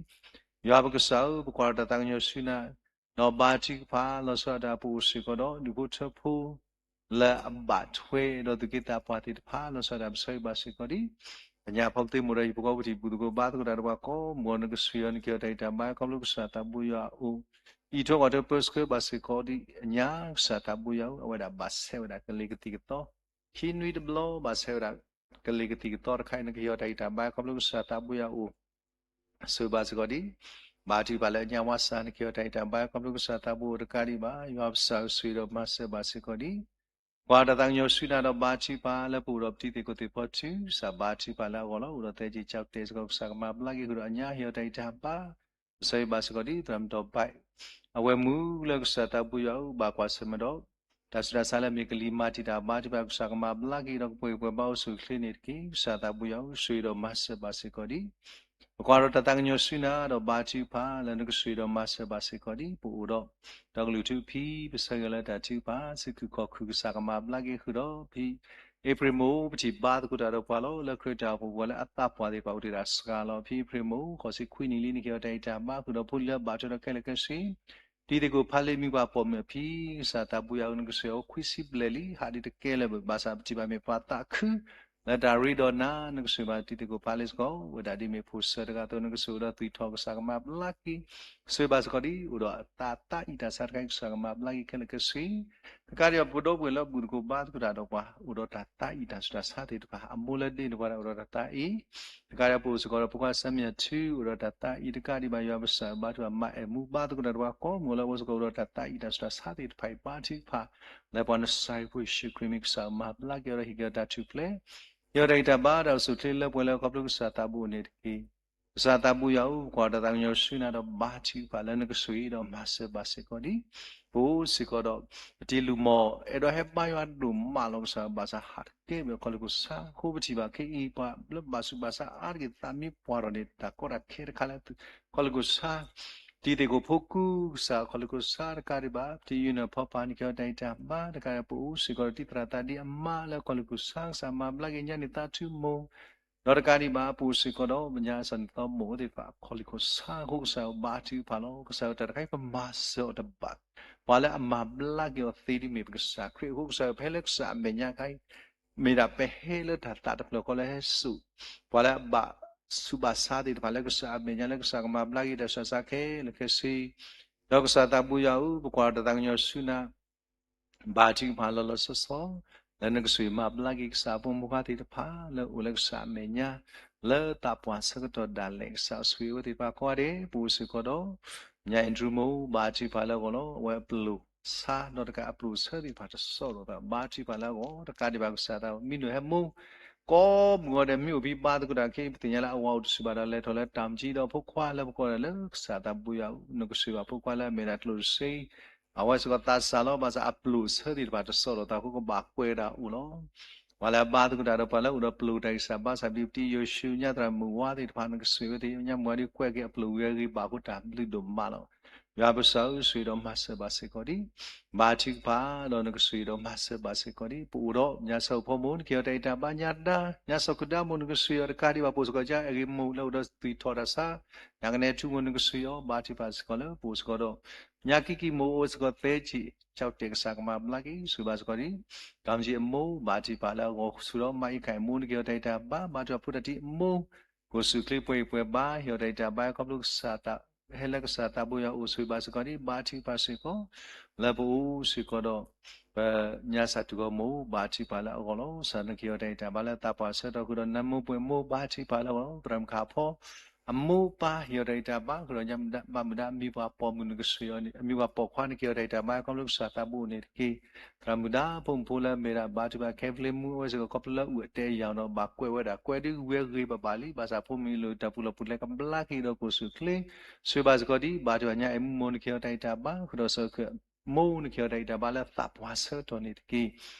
ယွၤပကစၢ်ဧၢ, ပကွၢ်ဒီးတၢ်သးကညီၤဆူနၤ, ဒီးဘါထုကဖၣ်လီၤဆီဒၣ်တၢ် ပအိၣ်စ့ၢ်ကီးဒီး ဒူၣ်ဖိထၢဖိ လၢအဘၣ်ထွဲဒီးသူၣ်က့သးပှၢ်သ့ၣ်တဖၣ် လီၤဆီဒၣ်တၢ် ပဆၢဂ့ၤဘၣ်စ့ၢ်ကီးဒံး ပညါဖီပသ့မိၢ်ဒီးဟံၣ်ဖိဃီဖိ ပထံၣ်ဘူၣ်သကိးဘါသကိးတၢ်ဒီးပှၤကိးမုၢ်ဂီၤ နကဆိၣ်ဂ့ၤအီၤ နကဟ့ၣ်အီၤတၢ်ဂံၢ်တၢ်ဘါ ခီဖျိကစၢ်သးဘိယွၤအအိၣ် အံးထွဲကွၢ်ထွဲပၢဆှၢဘၣ်စ့ၢ်ကီးဒံး အညါ ကစၢ်သးဘိယွၤဧၢ, အဝဲဒၣ်ဘၣ်ဆဲးဝဲဒၣ်ကလံၤကသံၣ်ကသီ, ခံနွံတဘျီ ဘၣ်ဆဲးဝဲဒၣ်ကလံၤကသံၣ်ကသီတခါအံၤ နကဟ့ၣ်အီၤတၢ်ဂံၢ်တၢ်ဘါ ခီဖျိကစၢ်သးဘိယွၤအအိၣ် ဆိၣ်ဂ့ၤဘၣ်စ့ၢ်ကီးဒံး ဘါထုကဖၣ်လၢအညါဝါစၢ် နကဟ့ၣ်အီၤတၢ်ဂံၢ်တၢ်ဘါ ခီဖျိကစၢ်သးဘိတကးဒံးဘၣ် ယွၤပကစၢ်ဧၢ ဆိၣ်ဂ့ၤဒီးမၤစၢၤဘၣ်စ့ၢ်ကီးဒံး ကွၢ်တၢ်သးကညီၤဆူနၤဒီးဘါထုကဖၣ်လၢပအိၣ်ဒီးပတံၤသကိးသ့ၣ်ဖီထု ကစၢ်ဘါထုကဖၣ်လၢအဂီၢ်လီၤ. အိၣ်ဒီးသဲက့ၤကၠီတဲာ်စ့ၢ်ကီး ကစၢ်ကမၤဘျါက့ၤဃုာ်ဒီးအညါ ဟ့ၣ်အီၤတၢ်ဂံၢ်တၢ်ဘါ ပဆၢဂ့ၤဘၣ်စ့ၢ်ကီးဒံး သရၣ်မုၣ်တီၢ်ဘဲး အဝဲမုၢ်လၢကစၢ်သးဘိယွၤဧၢ ဘၣ်ကွၢ်ဆၢၣ်မဲာ်ဒီး တၢ်ဆူးတၢ်ဆါလၢမ့ၢ်ကလံၤမၤတံာ်တာ်ဘါထုကဖၣ် ကစၢ်ကမၤဘျါက့ၤဒီးကပှဲၤပှဲၤဘါအိၣ်ဆူၣ်အိၣ်ချ့န့ၣ်တက့ၢ်. ကစၢ်သးဘိယွၤဧၢ ဆိၣ်ဂ့ၤဒီးမၤစၢၤဘၣ်စ့ၢ်ကီးဒံး ပကွၢ်ဒီးတၢ်သးကညီၤဆူနၤဒီးဘါထုကဖၣ် လၢနကဆိၣ်ဂ့ၤဒီးမၤစၢၤဘၣ်စ့ၢ်ကီးဒံး ပအိၣ်ဒီး ဒီကလုာ်ထူဖံ ပဆၢဂ့ၤလၢတၢ်ထုကဖၣ် ဆူးခုၣ်ခီၣ်ခုၣ် ကစၢ်ကမၤဘျါက့ၤဃုာ်ဒီးဖံ အ့ဖြ့ၣ်မိၢ် ပထံၣ်ဘါသကိးတၢ်ဒီးပှၤလီၤ. လၢခရံာ်တၢ်အိၣ်ဖှိၣ်ပူၤလၢအသးပှၢ်သ့ၣ်တဖၣ်အိၣ်တ့ၢ်ဒၣ်စှၤလီၤ. ဖံအ့ဖြ့ၣ်မိၢ် ဃိးဆံခွံနံၣ်လံ နကဟ့ၣ်အီၤတၢ်ဂံၢ်တၢ်ဘါဃုာ်ဒီးဖိလံၤလၢအဘၣ်ထွဲဒီးခဲလၢာ်ခဲဆ့ တံၤသကိးဖးလ့ၣ်မံၤပှၢ်ပိာ်မုၣ်အဖံ ကစၢ်သးဘိယွၤဧၢ နကဆိၣ်ဂ့ၤအီၤခွံဆံဘျဲၣ်လံ ဟးဒံးတကဲလၢၤဘၣ် ဘၣ်ဆၣ်ပထံၣ်ဘၣ်မ့ၢ်ပှၤသးခု လၢတၢ်ရ့ဒီးနၤ နကဆိၣ်ဂ့ၤဘၣ်တံၤသကိးဖးလ့ၣ်စ့ၢ်ကီး ဝဲဒၣ်ဒ်မ့ၢ်ဖိၣ်စၢၤတဂၤအသိး နကဆိၣ်ဂ့ၤဒီးသွံၣ်ထီၣ် ကစၢ်ကမၤဘျါက့ၤ ဆိၣ်ဂ့ၤဘၣ်စ့ၢ်ကီးဒံး အိၣ်ဒီးတၢ်သးအံၣ်တၢ်ဆါတခါအံၤ ကစၢ်ကမၤဘျါက့ၤခဲလၢာ်ခဲဆ့ တကးဒံးဘၣ် ပဒီပုၢ်ဝဲၢ်လၢဘူၣ်သကိးဘါသကိးတၢ်ဒီးပှၤ အိၣ်ဒီးတၢ်သးအံၣ်တၢ်ဆူးတၢ်ဆါသ့ၣ်တဖၣ် အမိၢ်လၢဒ့န့ၣ်ပှၤဒၣ် အိၣ်ဒီးတၢ်သးအံၣ် တကးဒံးဘၣ် ပအိၣ်စ့ၢ်ကီးဒီးဖိခွါစၢ်မံယၤထူ အိၣ်ဒီးတၢ်သးအံၣ် တကးဒံးဘၣ် ယွၤပကစၢ်ဘါထုကဖၣ်မၤအဲၣ်မူဘါသကိးတၢ်ဒီးပှၤကိးမုၢ်ဂီၤလၢအအိၣ်စ့ၢ်ကီး အိၣ်ဒီးတၢ်သးအံၣ်တၢ်ဆူးတၢ်ဆါသ့ၣ်တဖၣ်အံၤ ဘါထုကဖၣ် လၢပှၤနစၤရ့းဖိယ့ၣ်ၡူးခရံာ်မံၤ ကစၢ်မၤဘျါက့ၤအီၤဒီးဟ့ၣ်က့ၤအီၤတၢ်ထူၣ်ဖျဲး ဟ့ၣ်အီၤတၢ်ဂံၢ်တၢ်ဘါ တၢ်အိၣ်ဆူၣ်အိၣ်ချ့လၢပှဲၤလၢခီဖျိကစၢ်သးဘိန့ၣ်တက့ၢ်. ကစၢ်သးဘိယွၤဧၢ ပကွၢ်တၢ်သးကညီၤဆူနၤဒီးဘါထုကဖၣ် လၢနကဆိၣ်ဂ့ၤဒီးမၤစၢၤဘၣ်စ့ၢ်ကီးဒံး ပအိၣ်စ့ၢ်ကီးဒီး ပတံၤလူၢ်မီၢ် အဲၣ်ဒိးဟဲဘါယွၤဒိၣ်မးလီၤ ကစၢ် ဘၣ်ဆၣ်ဟးတကဲဘၣ်ခီၣ်လိာ်ကစၢ် အဃိပထံၣ်ဘၣ်ခဲအံၤ ပှၤလၢဘၣ်ဆူးဘၣ်ဆါအါတက့ၢ် သးမံပှၢ်ထီၣ်န့ၣ် တၢ်ကီတၢ်ခဲတခါလၢ ခီၣ်လိာ်ကစၢ် တံၤသကိးဖိကူ ကစၢ်ခီၣ်လိာ်ကစၢ် တကးဒံးဘၣ် ပတံၤယုၢ်နၢ်ဖီပာ် နကဟ့ၣ်အီၤတၢ်ဂံၢ်တၢ်ဘါ တကးဒံး ပအိၣ်စ့ၢ်ကီးဒီးတံၤသရၣ်သးဒ့အမါလၢခီၣ်လိာ်ကစၢ် ကစၢ်မၤဘျါက့ၤညါန့ၣ်သးထူမိၢ် ဒီးတကးဒံးဘၣ် ပအိၣ်စ့ၢ်ကီးဒီး ပညါစီၤနံၣ်သီမိၢ်သ့ၣ်တဖၣ် ခီၣ်လိာ်ကစၢ် အဃိကစၢ်ဧၢ ဘါထုကဖၣ်လီၤ ကစၢ်ဧၢ တၢ်တခါအံၤပမၤစၢၤအီၤတဘၣ် ပှၤလၢအမၤဘျါက့ၤအီၤသ့ဒ်မ့ၢ်ပကစၢ်ခရံာ်အဃိ ကစၢ်ဧၢ ပဟဲလၢကစၢ်အမဲာ်ညါခါအံၤ မ့ၢ်ဒၣ်ပဟဲလၢတၢ်သးတဖျၢၣ်ဃီလၢဟဲစိာ် ပှၤလၢအဘၣ်ဆူးဘၣ်ဆါသ့ၣ်တဖၣ်လၢကစၢ်အမဲာ်ညါ လၢကစၢ်ကမၤဘျါက့ၤတၢ်ဆူးတၢ်ဆါခဲလၢာ်ခဲဆ့ ဒီးကစၢ်သးဘိယွၤဧၢ ပကွၢ်တၢ်သးကညီၤဆူနၤ ဘါထုကဖၣ်လီၤလီၤဆီဆီ လၢနကဆိၣ်ဂ့ၤမၤဘျါက့ၤကစၢ်အဖိမုၣ်ဖိခွါသ့ၣ်တဖၣ် လၢအိၣ်လၢကစၢ်အမဲာ်ညါ လၢသးပှၢ်ဆၢကတီၢ်ဒၣ်လဲာ် ကစၢ်ဆိၣ်ဂ့ၤအဝဲသ့ၣ်တဖၣ်ကိးဂၤဒဲး ပအိၣ်စ့ၢ်ကီးဒီး ညါအ့ၣ်ဒြူမိၢ် ဘါထုကဖၣ်လၢအဂီၢ်လီၤ အဝဲအပျိာ်ဆါ ဒီးတကးအပျိာ်ဆၢသ့ၣ်တဖၣ်တစိၢ်ဒီး ဘါထုကဖၣ်လၢအဂီၢ် တကးဒံးဘၣ်ကစၢ်သး မံနုၤဟဲမိၢ် ကိးမုၢ်ဂီၤဒဲး မ့ၢ်အိၣ်ဖဲဘါသကိးတၢ်ခဲအံၤ ပသ့ၣ်ညါလၢအဝၤအိၣ်တဆံးဘၣ်ဒီး လဲၤထီၣ်လၢတၢ်မၤကၠံဒီးဖိခွါလၢပကိးဒၣ်လၢကစၢ်သးဘိယွၤအအိၣ်, နကစၢ်ယွၤဖိခွါလၢအမ့ၢ်ဒၣ်ကျိၣ်တဆံ အဝဲစ့ၢ်ကီးသးစၢ်လီၤ. ဘၣ်ဆၣ်အပျိၢ်ဆၢသ့ၣ်တဖၣ်တစိာ်ထီၣ်သးအဃိ ကဘၣ်ကွဲးဒၣ်အိၣ်လီၤ. ပှၤလၢအဘါသကိးတၢ်ဒီးပှၤလၢအိၣ်ဒီးပျိၢ်တၢ်ဂံၢ်စၢ်ဘါစၢ် ဘံၣ်ပတံယိၤၡူညါသရၣ်မုၣ်ဝါသ့ၣ်တဖၣ် နကစၢ်ယွၤသ့ၣ်ညါ မ့ၢ်ဝဲဒၣ်ကွဲးက့ၤအပျိၢ်ဝံၤအဂ့ၤ ဘၣ်ဃိတၢ်ဘျုးဒိၣ်မးလီၤ. ယွၤပကစၢ်ဧၢ, ဆိၣ်ဂ့ၤဒီးမၤစၢၤဘၣ်စ့ၢ်ကီးဒံး ဘါထုကဖၣ်ဒီးနကဆိၣ်ဂ့ၤဒီးမၤစၢၤဘၣ်စ့ၢ်ကီးဒံး ပအိၣ်ဒီးညါဆၣ်ဖိမိၢ် နကဟ့ၣ်အီၤတၢ်အံၤတၢ်ဘါညါဒါ, ညါစီၤခုၣ်ဒါမိၢ် နကဆိၣ်ဂ့ၤအီၤတကးဒံးဘၣ် ပအိၣ်စ့ၢ်ကီးညါအဂ့ၢ်မိၢ်လၢအိၣ်ဒီးသွံၣ်ထီၣ်တၢ်ဆါ, ညါကနဲထူမိၢ် နကဆိၣ်ဂ့ၤအီၤ ဘါထုကဖၣ်စ့ၢ်ကီးလၢပအိၣ်စ့ၢ်ကီးဒီး ညါကံကံမိၢ်အိၣ်စ့ၢ်ကီးသဲကံၣ် ကၠီတဲာ်ကစၢ်ကမၤဘျါက့ၤ ဆိၣ်ဂ့ၤဘၣ်စ့ၢ်ကီးဒံး ကၠီမကံအမိၢ် ဘါထုကဖၣ်လၢအဂီၢ် ဆိၣ်ဒီးမၤအံၤခါအံၤမိၢ် နကဟ့ၣ်အီၤတၢ်အံၤတၢ်ဘါ ဘါထုကဖၣ်ဖိတၢ်ထံၣ်အမိၢ် ကိၣ်စူၣ်ချ့ပှဲၤအံၤပှဲၤဘါ ဟ့ၣ်အီၤတၢ်အံၤတၢ်ဘါ ခီဖျိကစၢ်သး ဟဲလၢကစၢ်သးဘိယွၤအအိၣ် ဆိၣ်ဂ့ၤဘၣ်စ့ၢ်ကီးဒံး ဘါထုကဖၣ်စ့ၢ်ကီး လၢပအိၣ်စ့ၢ်ကီးဒီး ပညါစၢ်ထူၣ်ဂီၢ်မိၢ် ဘါထုကဖၣ်လၢအဂီၢ်လီၤ. ကစၢ် နကဟ့ၣ်အီၤတၢ်အံၤတၢ်ဘါလၢသးပှၢ်ဆၢကတီၢ်ဃုာ်ဒီး နါမိၢ်ပှဲၤမိၢ် ဘါထုကဖၣ်လၢအဂီၢ်လီၤ. သရၣ်မုၣ်ခါဖီ အမိၢ်အပၢ် ဟ့ၣ်အီၤတၢ်အံၤတၢ်ဘါ ဃုာ်ဒီးညါမုၢ်ဒါဘၣ်မုၢ်ဒါ အမံၤပှၤပိာ်မုၣ် နကဆိၣ်ဂ့ၤအီၤန့ၣ် အမံၤပှၤပိာ်ခွါ နကဟ့ၣ်အီၤတၢ်အံၤတၢ်ဘါ ခီဖျိကစၢ်သးဘိအိၣ်န့ၣ်တက့ၢ်. သရၣ်မုၣ်ဒါဖိမုၣ်ဖိလၢအမ့ၢ်ဒၣ် ဘါထုကဖၣ် ခဲဖျ့မူ အဝဲစ့ၢ်ကီး ခီဖျိလၢအုၣ်အတဲယၤဒီး ဘၣ်ကွဲးဝဲဒၣ် ကွဲးဒ်ဝံၤအဂ့ၤဘၣ်ဘၣ်လံ ဘၣ်ဆၣ်ဖိမုၣ်အံၤလိၣ်တၢ်ပူၤလီၢ်ပူၤလဲၤကဘျါက့ၤဒီး ကိၣ်စူၣ်ချ့ ဆိၣ်ဂ့ၤဘၣ်စ့ၢ်ကီးဒံး ဘါထုကဖၣ်ညါအဲၣ်မူမိၢ် နကဟ့ၣ်အီၤတၢ်အံၤတၢ်ဘါ ဃုာ်ဒီးစီၤခၢၣ်မိၢ် နကဟ့ၣ်အီၤတၢ်အံၤတၢ်ဘါလၢသးပှၢ်ဆၢကတီၢ်န့ၣ်တက့ၢ်.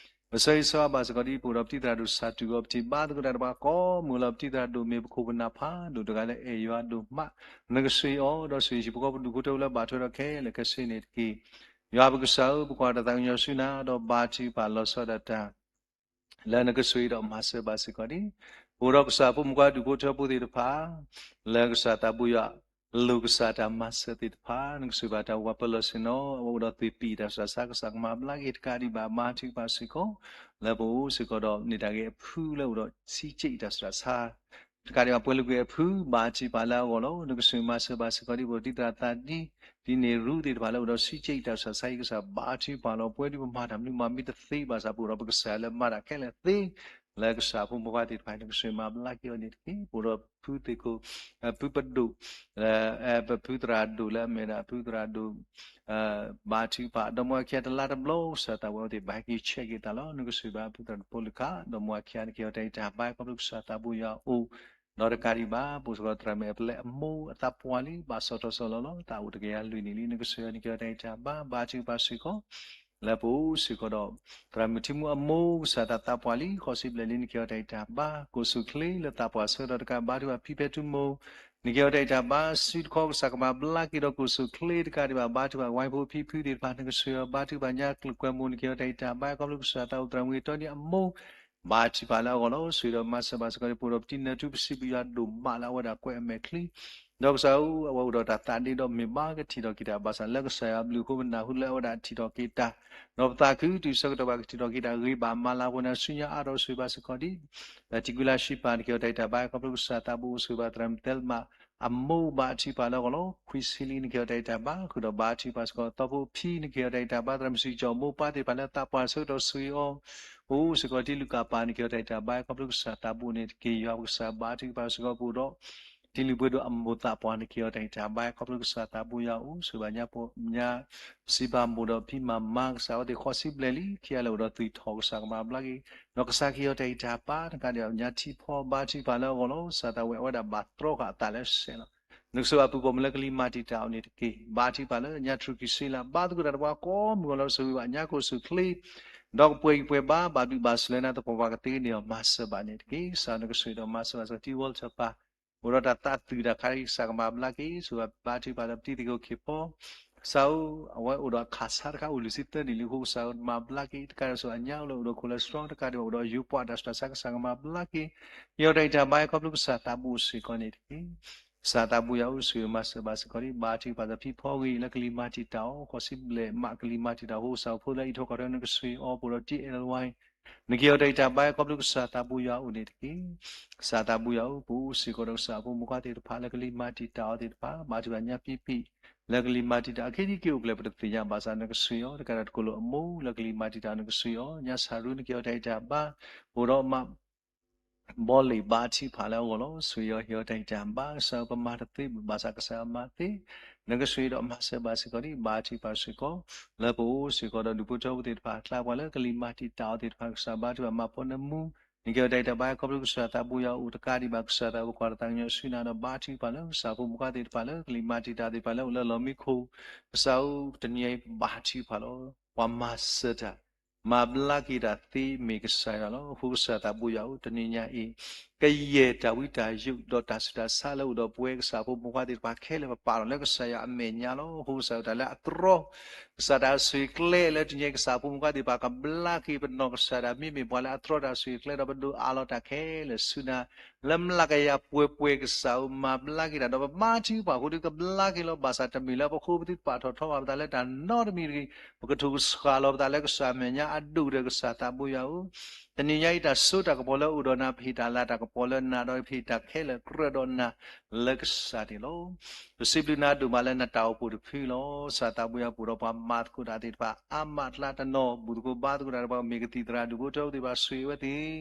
ပဆၢဂ့ၤဆၢဝါဘၣ်စ့ၢ်ကီးဒံး ပအိၣ်ဒီးပတံၤသရၣ်ဒိၣ်စၢ်တူၢ်ဂီၤ ပထံၣ်ဘါသကိးတၢ်တဖၣ်ကိးမုၢ်လီၤ ပတံၤသရၣ်ဒိၣ်မ့ၢ်ပခိၣ်ပနၢ်ဖးဒိၣ်တဂၤလၢအဲၣ်ယွၤဒိၣ်မး နကဆိၣ်ဂ့ၤအီၤ ဒီးဆိၣ်ဂ့ၤဟံၣ်ဖိဃီဖိဒူၣ်ဖိထၢဖိလၢဘၣ်ထွဲဒီးခဲလၢာ်ခဲဆ့န့ၣ်တက့ၢ်. ယွၤပကစၢ်ဧၢ, ပကွၢ်တၢ်သးကညီၤဆူနၤ ဒီးဘါထုကဖၣ်လီၤဆီဒၣ်တၢ် လၢနကဆိၣ်ဂ့ၤဒီးမၤစၢၤဘၣ်စ့ၢ်ကီးဒံး ပအိၣ်ဒီးကစၢ်ဖိမုၣ်ခွါဒူၣ်ဖိထၢဖိသ့ၣ်တဖၣ် လၢကစၢ်သးဘိယွၤ လိၣ်ကစၢ်တၢ်မၤစၢၤသ့ၣ်တဖၣ် နကဆိၣ်ဂ့ၤဘၣ်တၢ်အိၣ်ပှၤပၢၤလီၢ်ဆ့ၣ်နီၤ အဝဲအိၣ်ဒီးသွံၣ်ပံၣ်တၢ်ဆူးတၢ်ဆါ ကစၢ်ကမၤဘျါက့ၤတကးဒံးဘၣ် ဘါထုကဖၣ်စ့ၢ်ကီး လၢပအိၣ်စ့ၢ်ကီးဒီး န့ၢ်တၢ်ဂ့ၤအဖုလၢအိၣ်ဒီးဆံးက့ၣ်တၢ်ဆူးတၢ်ဆါ တကးဒံးဘၣ် ပှဲၤလုာ်ကွံာ်အဖု ဘါထုကဖၣ်လၢအဂီၢ်လီၤ. နကဆိၣ်ဂ့ၤမၤစၢၤဘၣ်စ့ၢ်ကီးဒံး ပတံၤသရၣ်သးဒံ ဒ်န့ၣ်ရူသ့ၣ်တဖၣ်လၢအိၣ်ဒီးဆံးက့ၣ်တၢ်ဆူးတၢ်ဆါအံၤ ကစၢ်ဘါထုကဖၣ်လီၤ ပဝဲဒၣ်ပမၤတၢ်မနုၤမးမ့ၢ်တသ့ဘၣ်ဆၣ် ပအိၣ်ဒီးပကစၢ်လၢမၤတၢ်ခဲလၢာ်သ့ လၢကစၢ်ဖိမုၣ်ခွါသ့ၣ်တဖၣ် နကဆိၣ်ဂ့ၤမၤဘျါက့ၤအီၤန့ၣ်တက့ၢ်. ပအိၣ်ဒီးဖုသ့ၣ်ခိၣ် ဖုပဒိၣ် ပဖုသရၣ်ဒိၣ်လၢအမ့ၢ်ဒၣ်ဖုသရၣ်ဒိၣ် ဘါထုကဖၣ် ဒီမါဝၤခံဂၤတလါတဘျီ ကစၢ်သးဝဲအိၣ်သ့ၣ် ဘၣ်ဟဲက့ၤဆဲးက့ၤသးလီၤ. နကဆိၣ်ဂ့ၤဘၣ်ဖုသရၣ်ဒိၣ်ဖိလၢခါ ဒီမါဝၤခံဂၤ နကဟ့ၣ်အီၤတၢ်အံၤတၢ်ဘါ ခီဖျိကစၢ်သးဘိယွၤအအိၣ် ဒီးတကးဒံးဘၣ် ပအိၣ်စ့ၢ်ကီးသရၣ်မုၣ်အပျဲၢ်အမိၢ်အသးပှၢ်လံ ဘၣ်စီၣ်ထီၣ်စီၣ်လီၤလီၤ သးအိၣ်တကယၤလွံၢ်နံၣ်လံ နကဆိၣ်ဂ့ၤအီၤ နကဟ့ၣ်အီၤတၢ်အံၤတၢ်ဘါ ဘါထုကဖၣ်စ့ၢ်ကီး လၢပအိၣ်စ့ၢ်ကီးဒီး သရၣ်မုၣ်ထံမူအမိၢ် ကစၢ်သးပှၢ်လံ ဃိးဆံဘျဲၣ်လံ နကဟ့ၣ်အီၤတၢ်အံၤတၢ်ဘါ ကိၣ်စူၣ်ချ့လၢသးပှၢ်ဆၢကတီၢ်တကး ဘါထုကဖၣ်ဖံဖဲထူမိၢ် နကဟ့ၣ်အီၤတၢ်အံၤတၢ်ဘါ စုတခီကစၢ်ကမၤဘျါက့ၤဒီးကိၣ်စူၣ်ချ့တကးဒံးဘၣ် ဘါထုကဖၣ်ဝဲဖိဖံဖုသ့ၣ်တဖၣ် နကဆိၣ်ဂ့ၤအီၤ ဘါထုကဖၣ်ညါကျၢၢ်ကွဲမူ နကဟ့ၣ်အီၤတၢ်အံၤတၢ်ဘါ ခီဖျိကစၢ်သးအိၣ်သရၣ်မုၣ်ဂ့ၤတီဒံးအမိၢ် ဘါထုကဖၣ်လၢအဂီၢ်လီၤ. ဆိၣ်ဂ့ၤဒီးမၤစၢၤဘၣ်စ့ၢ်ကီး ပအိၣ်ဒီးပတံၤနၢၤထူ ပစံးဘျုးယွၤဒိၣ်မးလၢအဝဲဒၣ်ကွဲးအမဲာ်ချံ ဒီးကစၢ်ဧၢ အဝဲအိၣ်ဒီးတၢ်သးဒ့ဒီးမ့ၢ်ဘၣ်ကထံၣ်ထီၣ်က့ၤတၢ် ဘၣ်ဆၣ်လၢကစၢ်ယွၤအဘျုးအဃိ ပနၢ်ဟူလၢအဝဲဒၣ်ထံၣ်ထီၣ်က့ၤတၢ် ဒီးပသးခုတုၤဆၢကတီၢ်ဘၣ်ကထံၣ်ထီၣ်က့ၤတၢ်ဂ့ၤဘၣ်မၤလၤပှဲၤနၤဆူညါအါထီၣ် ဆိၣ်ဂ့ၤဘၣ်စ့ၢ်ကီးဒံး တံၤကွံလါရှံပၢ် နကဟ့ၣ်အီၤတၢ်အံၤတၢ်ဘါ ခီဖျိကစၢ်သးဘိအိၣ် ဆိၣ်ဂ့ၤဘၣ်သရၣ်မုၣ်သဲလမး အမိၢ် ဘါထုကဖၣ်လၢအဂီၢ်လီၤ. ခွံဆံလံ နကဟ့ၣ်အီၤတၢ်အံၤတၢ်ဘါ ဃုာ်ဒီးဘါထုကဖၣ်စ့ၢ်ကီး သီဖိဖံ နကဟ့ၣ်အီၤတၢ်အံၤတၢ်ဘါ သရၣ်မုၣ်စံကၠီၣ်မိၢ်ပၢ်သ့ၣ်တဖၣ်လၢသးပှၢ်ဆၢကတီၢ်ဆိၣ်ဂ့ၤအီၤ ပအိၣ်စ့ၢ်ကီး တံၤလူၤကၣ်ပၢ် နကဟ့ၣ်အီၤတၢ်အံၤတၢ်ဘါ ခီဖျိကစၢ်သးဘိန့ၣ်တက့ၢ်. ယွၤပကစၢ်ဘါထုကဖၣ်စ့ၢ်ကီး ပအိၣ်ဒီး တံၤလုၢ်ပှ့ၤဒိၣ်အမိၢ်သးပှၢ် နကဟ့ၣ်အီၤတၢ်အံၤတၢ်ဘါ ခီဖျိကစၢ်သးဘိယွၤအအိၣ် ဆိၣ်ဂ့ၤဘၣ်ညါ ပစံးဘၣ်မိၢ်ဒီးဖံမၤမၤ ကစၢ်ဝဲသ့ၣ်ဃိးဆံဘျဲၣ်လံ ခံဂၤလၢအိၣ်ဒီးသွံၣ်ထီၣ် ကစၢ်ကမၤဘျါက့ၤ ဒီးကစၢ်ကဟ့ၣ်အီၤတၢ်အံၤတၢ်ဘါ တကးဒံးဘၣ်ညါထံဖီ ဘါထုကဖၣ်လၢအဂီၢ်လီၤ. ကစၢ်သးဝဲအဝဲဒၣ်ဘၣ်တြီဃာ်အသးလၢစဲးလီၤ. နကဆိၣ်ဂ့ၤဘၣ်ပုၢ်ပိာ်မုၣ်လၢကလံၤမၤတံာ်တာ်အီၤန့ၣ်တက့ၢ်. ဘါထုကဖၣ်လၢညါတြူာ်ခံဆံလါ ဘါသကိးတၢ်တပှၤကိးမုၢ်ဂီၤလီၤ ဆိၣ်ဂ့ၤဘၣ်ညါကိၣ်စူၣ်ချ့ ဒီးကပှဲၤဂံၢ်ပှဲၤဘါ ဘၣ်ဘျုးဘၣ်ဆိၣ်လၢနၤ သပှၢ်ပှၢ်ကသ့န့ၢ်အီၤ မၤစၢၤဘၣ်န့ၣ်တက့ၢ်. ကစၢ်နကဆိၣ်ဂ့ၤဒီးမၤစၢၤဘၣ်စ့ၢ်ကီး တံၤဝီလထၢၣ်ပၢ် အိၣ်ဒီးတၢ်သးသုးတၢ်ခါအံၤ ကစၢ်ကမၤဘျါက့ၤ ဆိၣ်ဂ့ၤဘါထုကဖၣ်လၢပတံၤသကိးခ့ၣ်ဖီ ကစၢ်ဧၢ အဝဲအိၣ်ဒီးအခးဆါတခါ အိၣ်လွံၢ်ဆံသၢနံၣ်လံအဃိ ကစၢ်ဧၢ မၤဘျါက့ၤ တကးဒံးဘၣ်ဆိၣ်ဂ့ၤအညါအိၣ်လၢအိၣ်ဒီး cholesterol တကးဒံးဘၣ် အိၣ်ဒီးယိၤပှၢ်တၢ်ဆူးတၢ်ဆါ ကစၢ်ကမၤဘျါက့ၤ ဟ့ၣ်အီၤတၢ်အံၤတၢ်ဘါ ခီဖျိကစၢ်သးဘိစ့ၢ်ကီးန့ၣ်တက့ၢ်. ကစၢ်သးဘိယွၤဧၢ ဆိၣ်ဂ့ၤမၤစၢၤဘၣ်စ့ၢ်ကီးဒံး ဘါထုကဖၣ်သးဖံဖီဂ့ၤ လၢကလံၤမၤတံာ်တာ်အီၤ ဃိးဆံဘျဲၣ်မး ကလံၤမၤတံာ်တာ်အဃိ ကစၢ်ဖိလၢအံးထွဲကွၢ်ထွဲ နကဆိၣ်ဂ့ၤအီၤ ပအိၣ်ဒီးတံၤအဲၣ်ဝဲ နကဟ့ၣ်အီၤတၢ်အံၤတၢ်ဘါ ခီဖျိကစၢ်သးဘိယွၤအအိၣ်န့ၣ်တက့ၢ်. ကစၢ်သးဘိယွၤဧၢ ပအိၣ်စ့ၢ်ကီးဒီးကစၢ်အဖိမုၣ်ခွါသ့ၣ်တဖၣ် လၢကလံၤမၤတံာ်တာ်အီၤသ့ၣ်တဖၣ် ဘါထုကဖၣ်ညါပံပံ လၢကလံၤမၤတံာ်တာ် အခဲဒံက့ၤအိၣ်ဖျဲၣ် ပတသ့ၣ်ညါဘၣ်ဆၣ် နကဆိၣ်ဂ့ၤအီၤ တကးဒံးတကိးလိာ်အမိၢ် လၢကလံၤမၤတံာ်တာ် နကဆိၣ်ဂ့ၤအီၤ ညါဆၣ်ရူ နကဟ့ၣ်အီၤတၢ်အံၤတၢ်ဘါ အိၣ်ဒီးမး ဘီလ့ၣ် ဘါထုကဖၣ်လၢအဂီၢ်လီၤ. ဆိၣ်ဂ့ၤအီၤ ဟ့ၣ်အီၤတၢ်အံၤတၢ်ဘါ ကစၢ်ဧၢ ပမၤတသ့ဘၣ်ဆၣ် ကစၢ်ဧၢ မၤသ့ နကဆိၣ်ဂ့ၤဒီးမၤစၢၤဘၣ်စ့ၢ်ကီးဒံး ဘါထုကဖၣ်စ့ၢ်ကီး လၢပအိၣ်စ့ၢ်ကီးဒီးဒူၣ်ဖိထၢဖိသ့ၣ်တဖၣ် အကျါပှၤလၢကလံၤမၤတံာ်တာ်အီၤသ့ၣ်တဖၣ် ကစၢ်ဘါထုကဖၣ်မၤပိာ်နၢမူ နကဲဝဲတၢ်ဂံၢ်တၢ်ဘါခီဖျိကစၢ်သးဘိယွၤအိၣ်တကးဒံးဘၣ် ကစၢ်သးဘိကွၢ်တၢ်သးကညီၤဆူနၤဒီးဘါထုကဖၣ်လၢကစၢ်ဖိမုၣ်ခွါသ့ၣ်တဖၣ်လၢကလံၤမၤတံာ်တာ်သ့ၣ်တဖၣ်လၢအိၣ်လၢလီၢ်မံခိၣ်, ကစၢ်ဧၢ တနံၤအံၤဘါထုကဖၣ်လီၤ. ပှၤမၤစၢၤတၢ် မၤဘျါက့ၤတၢ်သ့မ့ၢ်ကစၢ်ယွၤလီၤ. အဃိကစၢ်သးဘိယွၤဧၢ တနံၤညါအံၤ ကယဲၢ်တၢ်ဝံတၢ်ယိးဒီးတၢ်ဆူးတၢ်ဆါလၢအိၣ်ဒီးပဝဲကစၢ်ဖိမုၣ်ခွါသ့ၣ်တဖၣ်ခဲလၢာ် ပပာ်လီၤလၢကစၢ်ယွၤအမဲာ်ညါလီၤ. အဃိကစၢ်တၢ်လၢအတြီ ကစၢ်တၢ်ဆိၣ်ဂ့ၤကျဲလၢတနံၤအံၤ ကစၢ်ဖိမုၣ်ခွါသ့ၣ်တဖၣ်ကဘျါက့ၤပနီၢ်ကစၢ်ဒၣ် မ့မ့ၢ်ပှၤလၢအတြီတၢ်ဆိၣ်ဂ့ၤကျဲဒီးပဒိးအးလီၤတၢ်ခဲလၢာ်ဆူနၤ လၢမျးကယၤပှဲၤပှဲၤ ကစၢ်ဧၢ မၤဘျါက့ၤတၢ်ဒီးပဘါထုကဖၣ်အဃိဒီး ကဘျါက့ၤလီၤ. ဘၣ်ဆၣ်တမ့ၢ်လၢပဃိပသုတပာ်ထီၣ်ထီဘၣ်ပသးလၢတၢ်နီတမံၤတဂ့ၤ, ပကထိၣ်ကဆှၣ်လီၤပသးလၢကစၢ်အမဲာ်ညါအဒိၣ်ကတၢၢ် ကစၢ်သးဘိယွၤဧၢ, တနံၤညါအံၤ တၢ်စိတၢ်ကပီၤလၢအိၣ်ဒီးနၤ ပဟ့ၣ်တၢ်လၤတၢ်ကပီၤလၢနၤ ဒီးပဟ့ၣ်တၢ်ခဲလၢာ်ကြၢးဒီးနၤလၢကစၢ်န့ၣ်လီၤ. ပစံးဘျုးနၤဒိၣ်မးလၢနတၢ်အိၣ်ဖှိၣ်တဖုလီၤ. ကစၢ်သးဘိယွၤ ပအိၣ်ဒီးပှၤမၤသကိးတၢ်သ့ၣ်တဖၣ် အါမးအကျါတနီၤ ဘူၣ်သကိးဘါသကိးတၢ်ဒီးပှၤမ့ၢ်ကသံၣ်သရၣ် ဒူၣ်ဖိထၢဖိသ့ၣ်တဖၣ် ဆိၣ်ဂ့ၤဝဲသ့ၣ်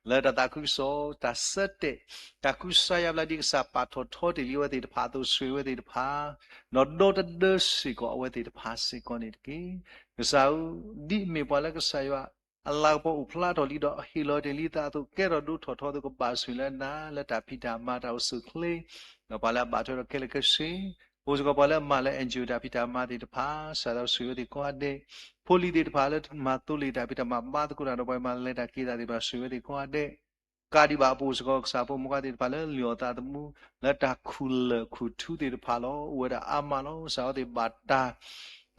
လၢတၢ်သးခုကစီၣ် တၢ်ဆၢတဲာ် တၢ်ကူစါယါဘျါ ဒ်ကစၢ်ပာ်ထီၣ်ထီတ့ၢ်လံအဝဲသ့ၣ်တဖၣ်အသိး ဆိၣ်ဂ့ၤဝဲသ့ၣ်တဖၣ်, ဒီးဒီတဒၢစ့ၢ်ကီးအဝဲသ့ၣ်တဖၣ်စ့ၢ်ကီးန့ၣ်တက့ၢ်. ကစၢ်ဧၢ, ဒ်အမ့ၢ်ပှၤလၢကစၢ်ယွၤ အလၤကပီၤအိၣ်ဖျါထီၣ်လံဒီးဟ့ၣ်လီၤတ့ၢ်လံအသးအသိး ကဲထီၣ်ဒိၣ်ထီၣ်ထီအသိး ကဘၣ်ဆိၣ်ဂ့ၤလၢနၤ လၢတၢ်ဖံးတၢ်မၤတၢ်အိၣ်ဆူၣ်အိၣ်ချ့ ဒီးပှၤလၢအဘၣ်ထွဲဒီးခဲလၢာ်ခဲဆ့ အိၣ်စ့ၢ်ကီးပှၤလၢအမၤလၢ NGO တၢ်ဖံးတၢ်မၤသ့ၣ်တဖၣ် ကစၢ်သးဆိၣ်ဂ့ၤဝဲသ့ၣ်ကိးဂၤဒဲး, ဖိလံၤသ့ၣ်တဖၣ်လၢမၤသိလ့ၣ်တၢ်ဖံးတၢ်မၤဘါသကိးတၢ်ဒီးပှၤမၤလဲၤတၢ်က့ၤသးသ့ၣ်တဖၣ် ဆိၣ်ဂ့ၤဝဲသ့ၣ်ကိးဂၤဒဲး ကးဒံးဘၣ်အပူၤစ့ၢ်ကီး ကစၢ်ဖိမုၣ်ခွါသ့ၣ်တဖၣ်လၢလုၢ်အီၣ်သးသမူ လၢတၢ်ခူၣ်လၢၢ်ခူၣ်ထူသ့ၣ်တဖၣ်လီၤ. အိၣ်ဝဲဒၣ်အါမးလီၤ. ကစၢ်အဝဲသ့ၣ်ဘၣ်တၢ်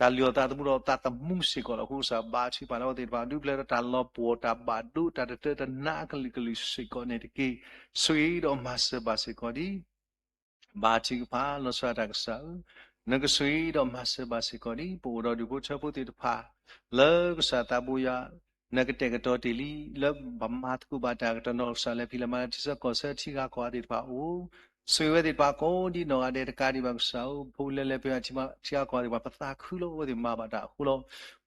တၢ်လုၢ်အီၣ်သးသမူဒီးသးသမူစ့ၢ်ကီးလီၤ. အဃိကစၢ်ဘါထုကဖၣ်လၢအဝဲသ့ၣ်တဖၣ် ဒုးဖျဲးဒီးတၢ်လီၤပှီၢ်တၢ်ဘၣ်ဒိ တၢ်တတၢတနါအကလုာ်ကလုာ်စ့ၢ်ကီးန့ၣ်တက့ၢ်. ဆိၣ်ဂ့ၤဒီးမၤစၢၤဘၣ်စ့ၢ်ကီးဒ် ဘါထုကဖၣ်လီၤဆီဒၣ်တၢ်ကစၢ်ဧၢ, နကဆိၣ်ဂ့ၤဒီးမၤစၢၤဘၣ်စ့ၢ်ကီးဒ် ပအိၣ်ဒီးဒူၣ်ဖိထၢဖိသ့ၣ်တဖၣ် လၢကစၢ်သးဘိယွၤ နကတဲာ်ကတီၤတ့ၢ်လံ လၢပမၤသကိးဘၣ်တၢ်ကတီၢ်နီၣ်ကစၢ်လဲၤဖံးလဲၤမၤလၢထံဆၢကီၢ်ဆၢထံဂၤကီၢ်ဂၤသ့ၣ်တဖၣ်အအိၣ်, ဆိၣ်ဂ့ၤဝဲသ့ၣ်တဖၣ်ကိးဒ်နီၢ်ဂၤဒဲး တကးဒံးဘၣ်ကစၢ်ဧၢ, ဖိလၢလဲၤဖံးထံဂၤကီၢ်ဂၤသ့ၣ်တဖၣ် ပသးခုလီၤ အဝဲသ့ၣ်မၤဘၣ်တၢ်အဃိလီၤ.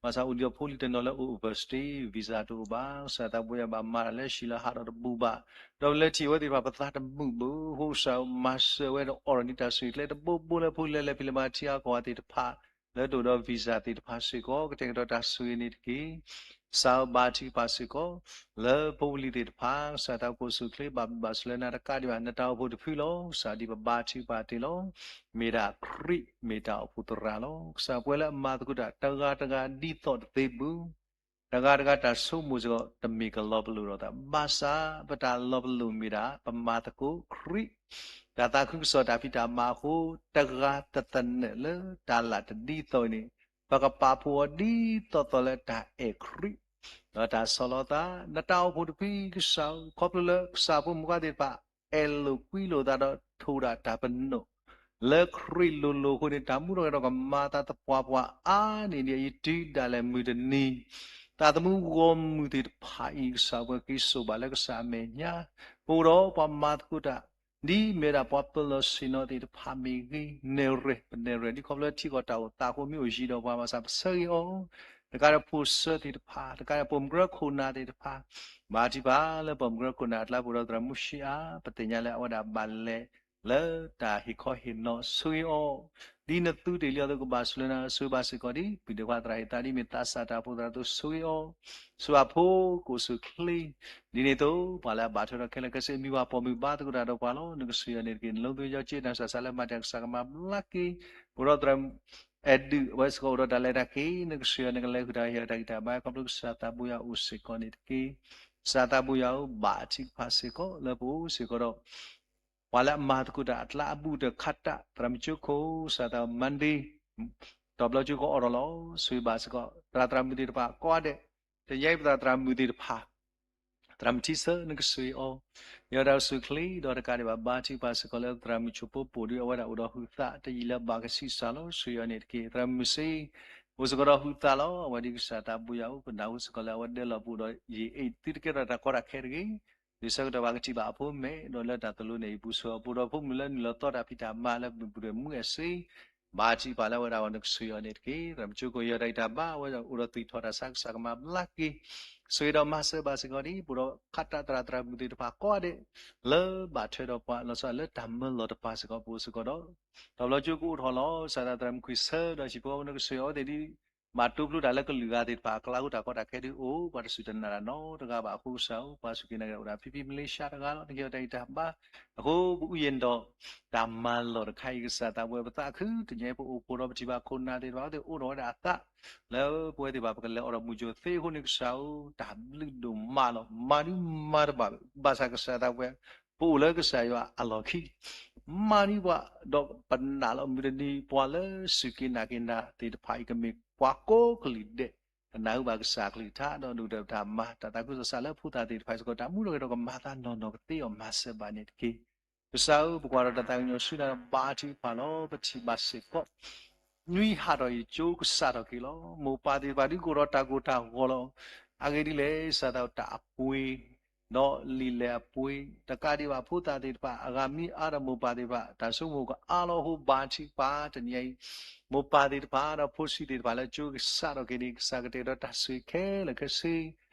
ဘၣ်ဆၣ်အိၣ်ဒံးအဖိလံၤတနီၤလၢအိၣ် overstay visa တအိၣ်ဘၣ်, ကစၢ်သးဘိယွၤဘၣ်မၤတၢ်လၢဟံၣ်လၢဟးဒီးတဘူၣ်ဘၣ်, ဒီးလၢထံၣ်အဝဲသ့ၣ်တဖၣ်ပသးတမုာ်ဘၣ်, အဃိကစၢ်မၤစၢၤဝဲဒီးအိၣ်ဒီးန့ၢ်တၢ်ဆိၣ်ဂ့ၤကျဲတဘိဘိလၢဖိလၢလဲၤဖံးလဲၤမၤထံဂၤကီၢ်ဂၤသ့ၣ်တဖၣ် လၢတအိၣ်ဒီး visa သ့ၣ်တဖၣ်စ့ၢ်ကီး ကတဲာ်ကတီၤတၢ်ဆိၣ်ဂ့ၤန့ၣ်တက့ၢ်. ကစၢ်ဧၢဘါထုကဖၣ်စ့ၢ်ကီး လၢဖိပလံၤသ့ၣ်တဖၣ် ကစၢ်သးဘိကအိၣ်ဆူၣ်အိၣ်ချ့ ဘၣ်ဘျုးဘၣ်ဆိၣ်လၢနၤတကးဒံးဘၣ် နတၢ်အိၣ်ဖှိၣ်တဖုလီၤ. ကစၢ်ဒ်ပဘါထုကဖၣ်တ့ၢ်လီၤ. မ့ၢ်ဒၣ်ခရံာ်မ့ၢ်တၢ်အိၣ်ဖှိၣ်သရၣ်လီၤ. ကစၢ်ပဝဲလၢအမၤသကိးတၢ်တဂၤတဂၤဒ်သိးတသ့ဘၣ် တဂၤတဂၤတၢ်ဆိကမိၣ်စ့ၢ်ကီး တမ့ၢ်ကလီၤပလိာ်လိာ်သး ဘၣ်ဆၣ်ပတၢ်လီၤပလိာ်မ့ၢ်ဒၣ် ပမၤသကိးခရံာ် တၢ်သးခုကစီၣ်တၢ်ဖံးတၢ်မၤအဃိ တဂၤတသနၢၣ်လၢတၢ်လၢ်တဒ်သိးအံၤန့ၣ် ပကပာ်ဖှိၣ်အီၤဒ်သိးသိးလၢတၢ်အဲၣ်ခရံာ် ဒီးတၢ်ဆီၣ်လီၤသး နတၢ်အိၣ်ဖှိၣ်တဖုကစၢ်ဧၢ ခီဖျိလၢကစၢ်ဖိမုၣ်ခွါသ့ၣ်တဖၣ် အဲၣ်လိာ်ကွံလိာ်သးဒီးထိၣ်ဒၣ်တၢ်ပနီၣ် လၢခရံာ်လိၤလိၤအဃိန့ၣ် တၢ်မူထီၣ်ကဒီးကမၤသးသပှၢ်ပှၢ်အါန့ၢ်ဒံး ယတုၤဒၣ်လဲာ်မုၢ်တနံၤ သးသမူဂီၢ်မုၢ်သ့ၣ်တဖၣ်အံၤ ကစၢ်ပှၤက့ၤစိာ်ဘၣ်လၢကစၢ်အမဲာ်ညါ ပအိၣ်ဒီးပှၤမၤသကိးတၢ် ဒ်မ့ၢ်ဒၣ်ပှၤပၢၤလီၢ်ဆ့ၣ်နီၤသ့ၣ်တဖၣ်မ့ၢ်ဂ့ၤ နဲၣ်ရွဲၣ် ပနဲၣ်ရွဲၣ် ဒ်ခီဖျိထံကီၢ်တၢ်အိၣ်သးအဃိ မ့ၢ်အိၣ်ယံၤဒီးပှၤဘၣ်ဆၣ် ပဆၢဂ့ၤအီၤ တကးဒီးဖိဆၢသ့ၣ်တဖၣ် တကးဒီးပိာ်မုၣ်ကရၢခိၣ်နၢ်သ့ၣ်တဖၣ် ဘါထုကဖၣ်လၢပိာ်မုၣ်ကရၢခိၣ်နၢ်အကျါ ပအိၣ်ဒီးသရၣ်မုၣ်ဆံးအါ ပသ့ၣ်ညါလၢအဝဲဒၣ်ဘၣ်လဲၤ လၢတၢ်ဟ့ၣ်ခီဟ့ၣ်နီၤ ဆိၣ်ဂ့ၤအီၤ ဒ်နသူတ့ၢ်လံအသိး ကဘၣ်ဆိၣ်လၢနၤ ဆိၣ်ဂ့ၤဘၣ်စ့ၢ်ကီးဒ် ပုၢ်ဒီဝဲၢ်သရၣ်ဟ့ၣ်သး ဒ်မ့ၢ်သးစၢ်တၢ်အိၣ်ဖှိၣ်သရၣ်အသိး ဆိၣ်ဂ့ၤအီၤ ဆိၣ်ဂ့ၤအဖိ ကအိၣ်ဆူၣ်အိၣ်ချ့ ဒ်န့ၣ်အသိး ပှၤလၢအဘၣ်ထွဲဒီးခဲလၢာ်ခဲဆ့ မ့ၢ်ပှၤပိာ်မုၣ်ဘါသကိးတၢ်ဒီးပှၤလီၤ နကဆိၣ်ဂ့ၤအီၤန့ၣ်တက့ၢ်. နလိသ့ယီက့ နစၢ်စၢ်လၢမၤတၢ်ကစၢ်ကမၤဘျါက့ၤ ပအိၣ်ဒီးသရၣ် အဲၣ်ဒုး အဝဲစ့ၢ်ကီးအိၣ်ဒီးတၢ်လဲၤတၢ်က့ၤ နကဆိၣ်ဂ့ၤအီၤ နကလဲၤဃုာ်တၢ်ဟ့ၣ်အီၤတၢ်ဂံၢ်တၢ်ဘါ ခီဖျိကစၢ်သးဘိယွၤအိၣ်စ့ၢ်ကီးန့ၣ်တက့ၢ်. ကစၢ်သးဘိယွၤဧၢ ဘါထုကဖၣ်စ့ၢ်ကီး လၢပအိၣ်စ့ၢ်ကီးဒီး ပှၤလၢအမၤသကိးတၢ်အကျါအဘူးဒီးခးတၢ် သရၣ်မုၣ်ကၠိခိၣ် ကစၢ်သး Monday တဘျီကၠိခိၣ်အိးထီၣ်လီၤ ဆိၣ်ဂ့ၤဘၣ်စ့ၢ်ကီး သရၣ်သရၣ်မုၣ်သ့ၣ်တဖၣ်ကိးဂၤဒဲး တနံၤအံၤပသရၣ်သရၣ်မုၣ်သ့ၣ်တဖၣ် သရၣ်မုၣ်ထံဆၢ နကဆိၣ်ဂ့ၤအီၤ ယွၤတၢ်အိၣ်ဆူၣ်အိၣ်ချ့ ဒီးတကးဒံးဘၣ် ဘါထုကဖၣ်စ့ၢ်ကီးလၢသရၣ်မုၣ်ဆိၣ်ဖိပိာ်ဒုး အဝဲဒၣ်အိၣ်ဒီးဟုးသး တယံာ်လၢဘၣ်ကဆံးစၢ်လီၤ ဆိၣ်ဂ့ၤအီၤန့ၣ်တက့ၢ်. သရၣ်မုၣ်စ့ အိၣ်စ့ၢ်ကီးဒီးဟုးသးလီၤ အဝဲဒ်ကစၢ်သးဘိယွၤဧၢ ပနၢ်ဟူစ့ၢ်ကီးလၢအဝဲဒၢလီၤပူၤဒီး ယအ့ၣ်သုတကဲထီၣ်တၢ်ကီတၢ်ခဲတဂ့ၤ ဒ်ဆၢကတီၢ်ပှၤကထံၣ်ဘၣ်အဖိမဲာ် ဒီးလၢတၢ်သိၣ်လိန့ၣ် ယပူၤဆိၣ်ဂ့ၤအီၤ ပအိၣ်ဒီးဖိမုၣ်လၢနုာ်လီၤသီတၢ်ဖံးတၢ်မၤလၢမုၢ်ပူၤဒီးမုၢ်အဲၣ်စ့ ဘါထုကဖၣ်လၢအဝဲဒၣ်အဂီၢ် နကဆိၣ်ဂ့ၤအီၤန့ၣ်တက့ၢ်. သရၣ်မုၣ်ကၠိခိၣ်ယွၤတၢ်ဂံၢ်တၢ်ဘါ အဝဲဒၣ်အိၣ်ဒီးသွံၣ်ထီၣ်တၢ်ဆါ ကစၢ်ကမၤဘျါက့ၤ ဆိၣ်ဂ့ၤဒီးမၤစၢၤဘၣ်စ့ၢ်ကီးဒ် ပအိၣ်ဒီးခးတၢ်သရၣ်သရၣ်မုၣ်သ့ၣ်တဖၣ်ကိးဂၤဒဲး လၢဘၣ်ထွဲဒီးပှၤ လီၤဆီဒၣ်လၢတၢ်မၢလီၤတပၤစ့ၢ်ကီး ပအိၣ်စ့ၢ်ကီးဒီး တဘျီကၠိကအိးထီၣ်လီၤ ကစၢ်သးသရၣ်မုၣ်ခွံဆၢ ဒီးဟံၣ်ဖိဃီဖိ နကဆိၣ်ဂ့ၤအီၤဝဲသ့ၣ်ဒ် ဘၣ်တိဖျိတၢ်လၢကလုာ်ဂၤသ့ၣ်တဖၣ်အကျါ အဃိတၢ်ကီတၢ်ခဲဒုးအိၣ် ပှၤတစူၢ်တနာ်တၢ်နီတဂၤဘၣ်အဃိကစၢ်ဧၢ, ပှၤစူၢ်က့ၤနာ်က့ၤတၢ်အိၣ်ဒၣ်ဖံဖံမလ့ၡါတဂၤလီၤ. နကဟ့ၣ်အီၤတၢ်ဂံၢ်တၢ်ဘါအဃိ ပအူယံၤဒီး တၢ်မၤလီၢ်တခါအံၤ ကစၢ်သးပှဲၤ ပသးခုတနံၤအံၤ ပအိၣ်ဖှိၣ်ဒီးပထံၣ်ဘၣ်ခိၣ်နၢ်သ့ၣ်တဖၣ် အဝဲသ့ၣ်အိၣ်ထီၣ်ဝဲဒၣ်အသး လၢပဝဲသ့ၣ်တဖၣ် ပကလဲၤအိးထီၣ်မုၢ်ကၠိသ့အဃိန့ၣ် ကစၢ်ဧၢ, တၢ်ဘျုးဒိၣ်မးလီၤ. မၤဒုးမၤတဘၣ် ဘၣ်ဆၣ်ကစၢ်သးပှဲၤ ပအိၣ်လၢကစၢ်ယွၤအလီၢ်ခံ မၤဒုးပှၤ ဒီးပနာ်လီၤ မုၢ်တနံၤ ပှၤလၢစူၢ်က့ၤနာ်က့ၤနၤသ့ၣ်တဖၣ်အံၤ ကမ့ၢ်ပှၤကိးကလုာ်ဒဲး ကနၢ်ဟူဘၣ်ကစၢ်အကလုၢ်ကထါ ဒီးဒုၣ်ဒါတၢ်မၤ တၢ်သးခုကစီၣ်လၢဖိသၣ်သ့ၣ်တဖၣ်စ့ၢ်ကီး တၢ်မူထီၣ်ဂဲၤထီၣ်ကမၤသးနီၢ်နီၢ်ကသ့အီၤ မၤစၢၤဘၣ်န့ၣ်တက့ၢ်. ကစၢ်ဧၢ, ပကွၢ်ထီၣ်တၢ်သးကညီၤဆူနၤဒီး ဘါထုကဖၣ်လီၤ. ပထံၣ်ဘၣ်စ့ၢ်ကီး နွံဟးထီၣ်အံၤ ကၠိကစးထီၣ်က့ၤလီၤ. မိၢ်ပၢ်သ့ၣ်တဖၣ်ဒုးကအိၣ်ဒီးတၢ်ကိၢ်တၢ်ဂီၤလီၤ. အဂ့ၢ်ဒ်လဲၣ် ကစၢ်သးတၢ်အပှ့ၤ ဒီးလံာ်လဲၢ်အပှ့ၤ တကးဒံးဘၣ်ဖိသၣ်သ့ၣ်တဖၣ် အဂၤမံအါဒီးမိၢ်ပၢ်သ့ၣ်တဖၣ် တၢ်ဆိကမိၣ်ကအါလီၤအဃိ ဘါထုကဖၣ်တနံၤအံၤ မိၢ်ပၢ်သ့ၣ်တဖၣ်ဒီးဖိဆံးသ့ၣ်တဖၣ် လၢကၠိကစးထီၣ်က့ၤန့ၣ် ကစၢ်ကတဲာ်ကတီၤတၢ်ဆိၣ်ဂ့ၤခဲလၢာ်ခဲဆ့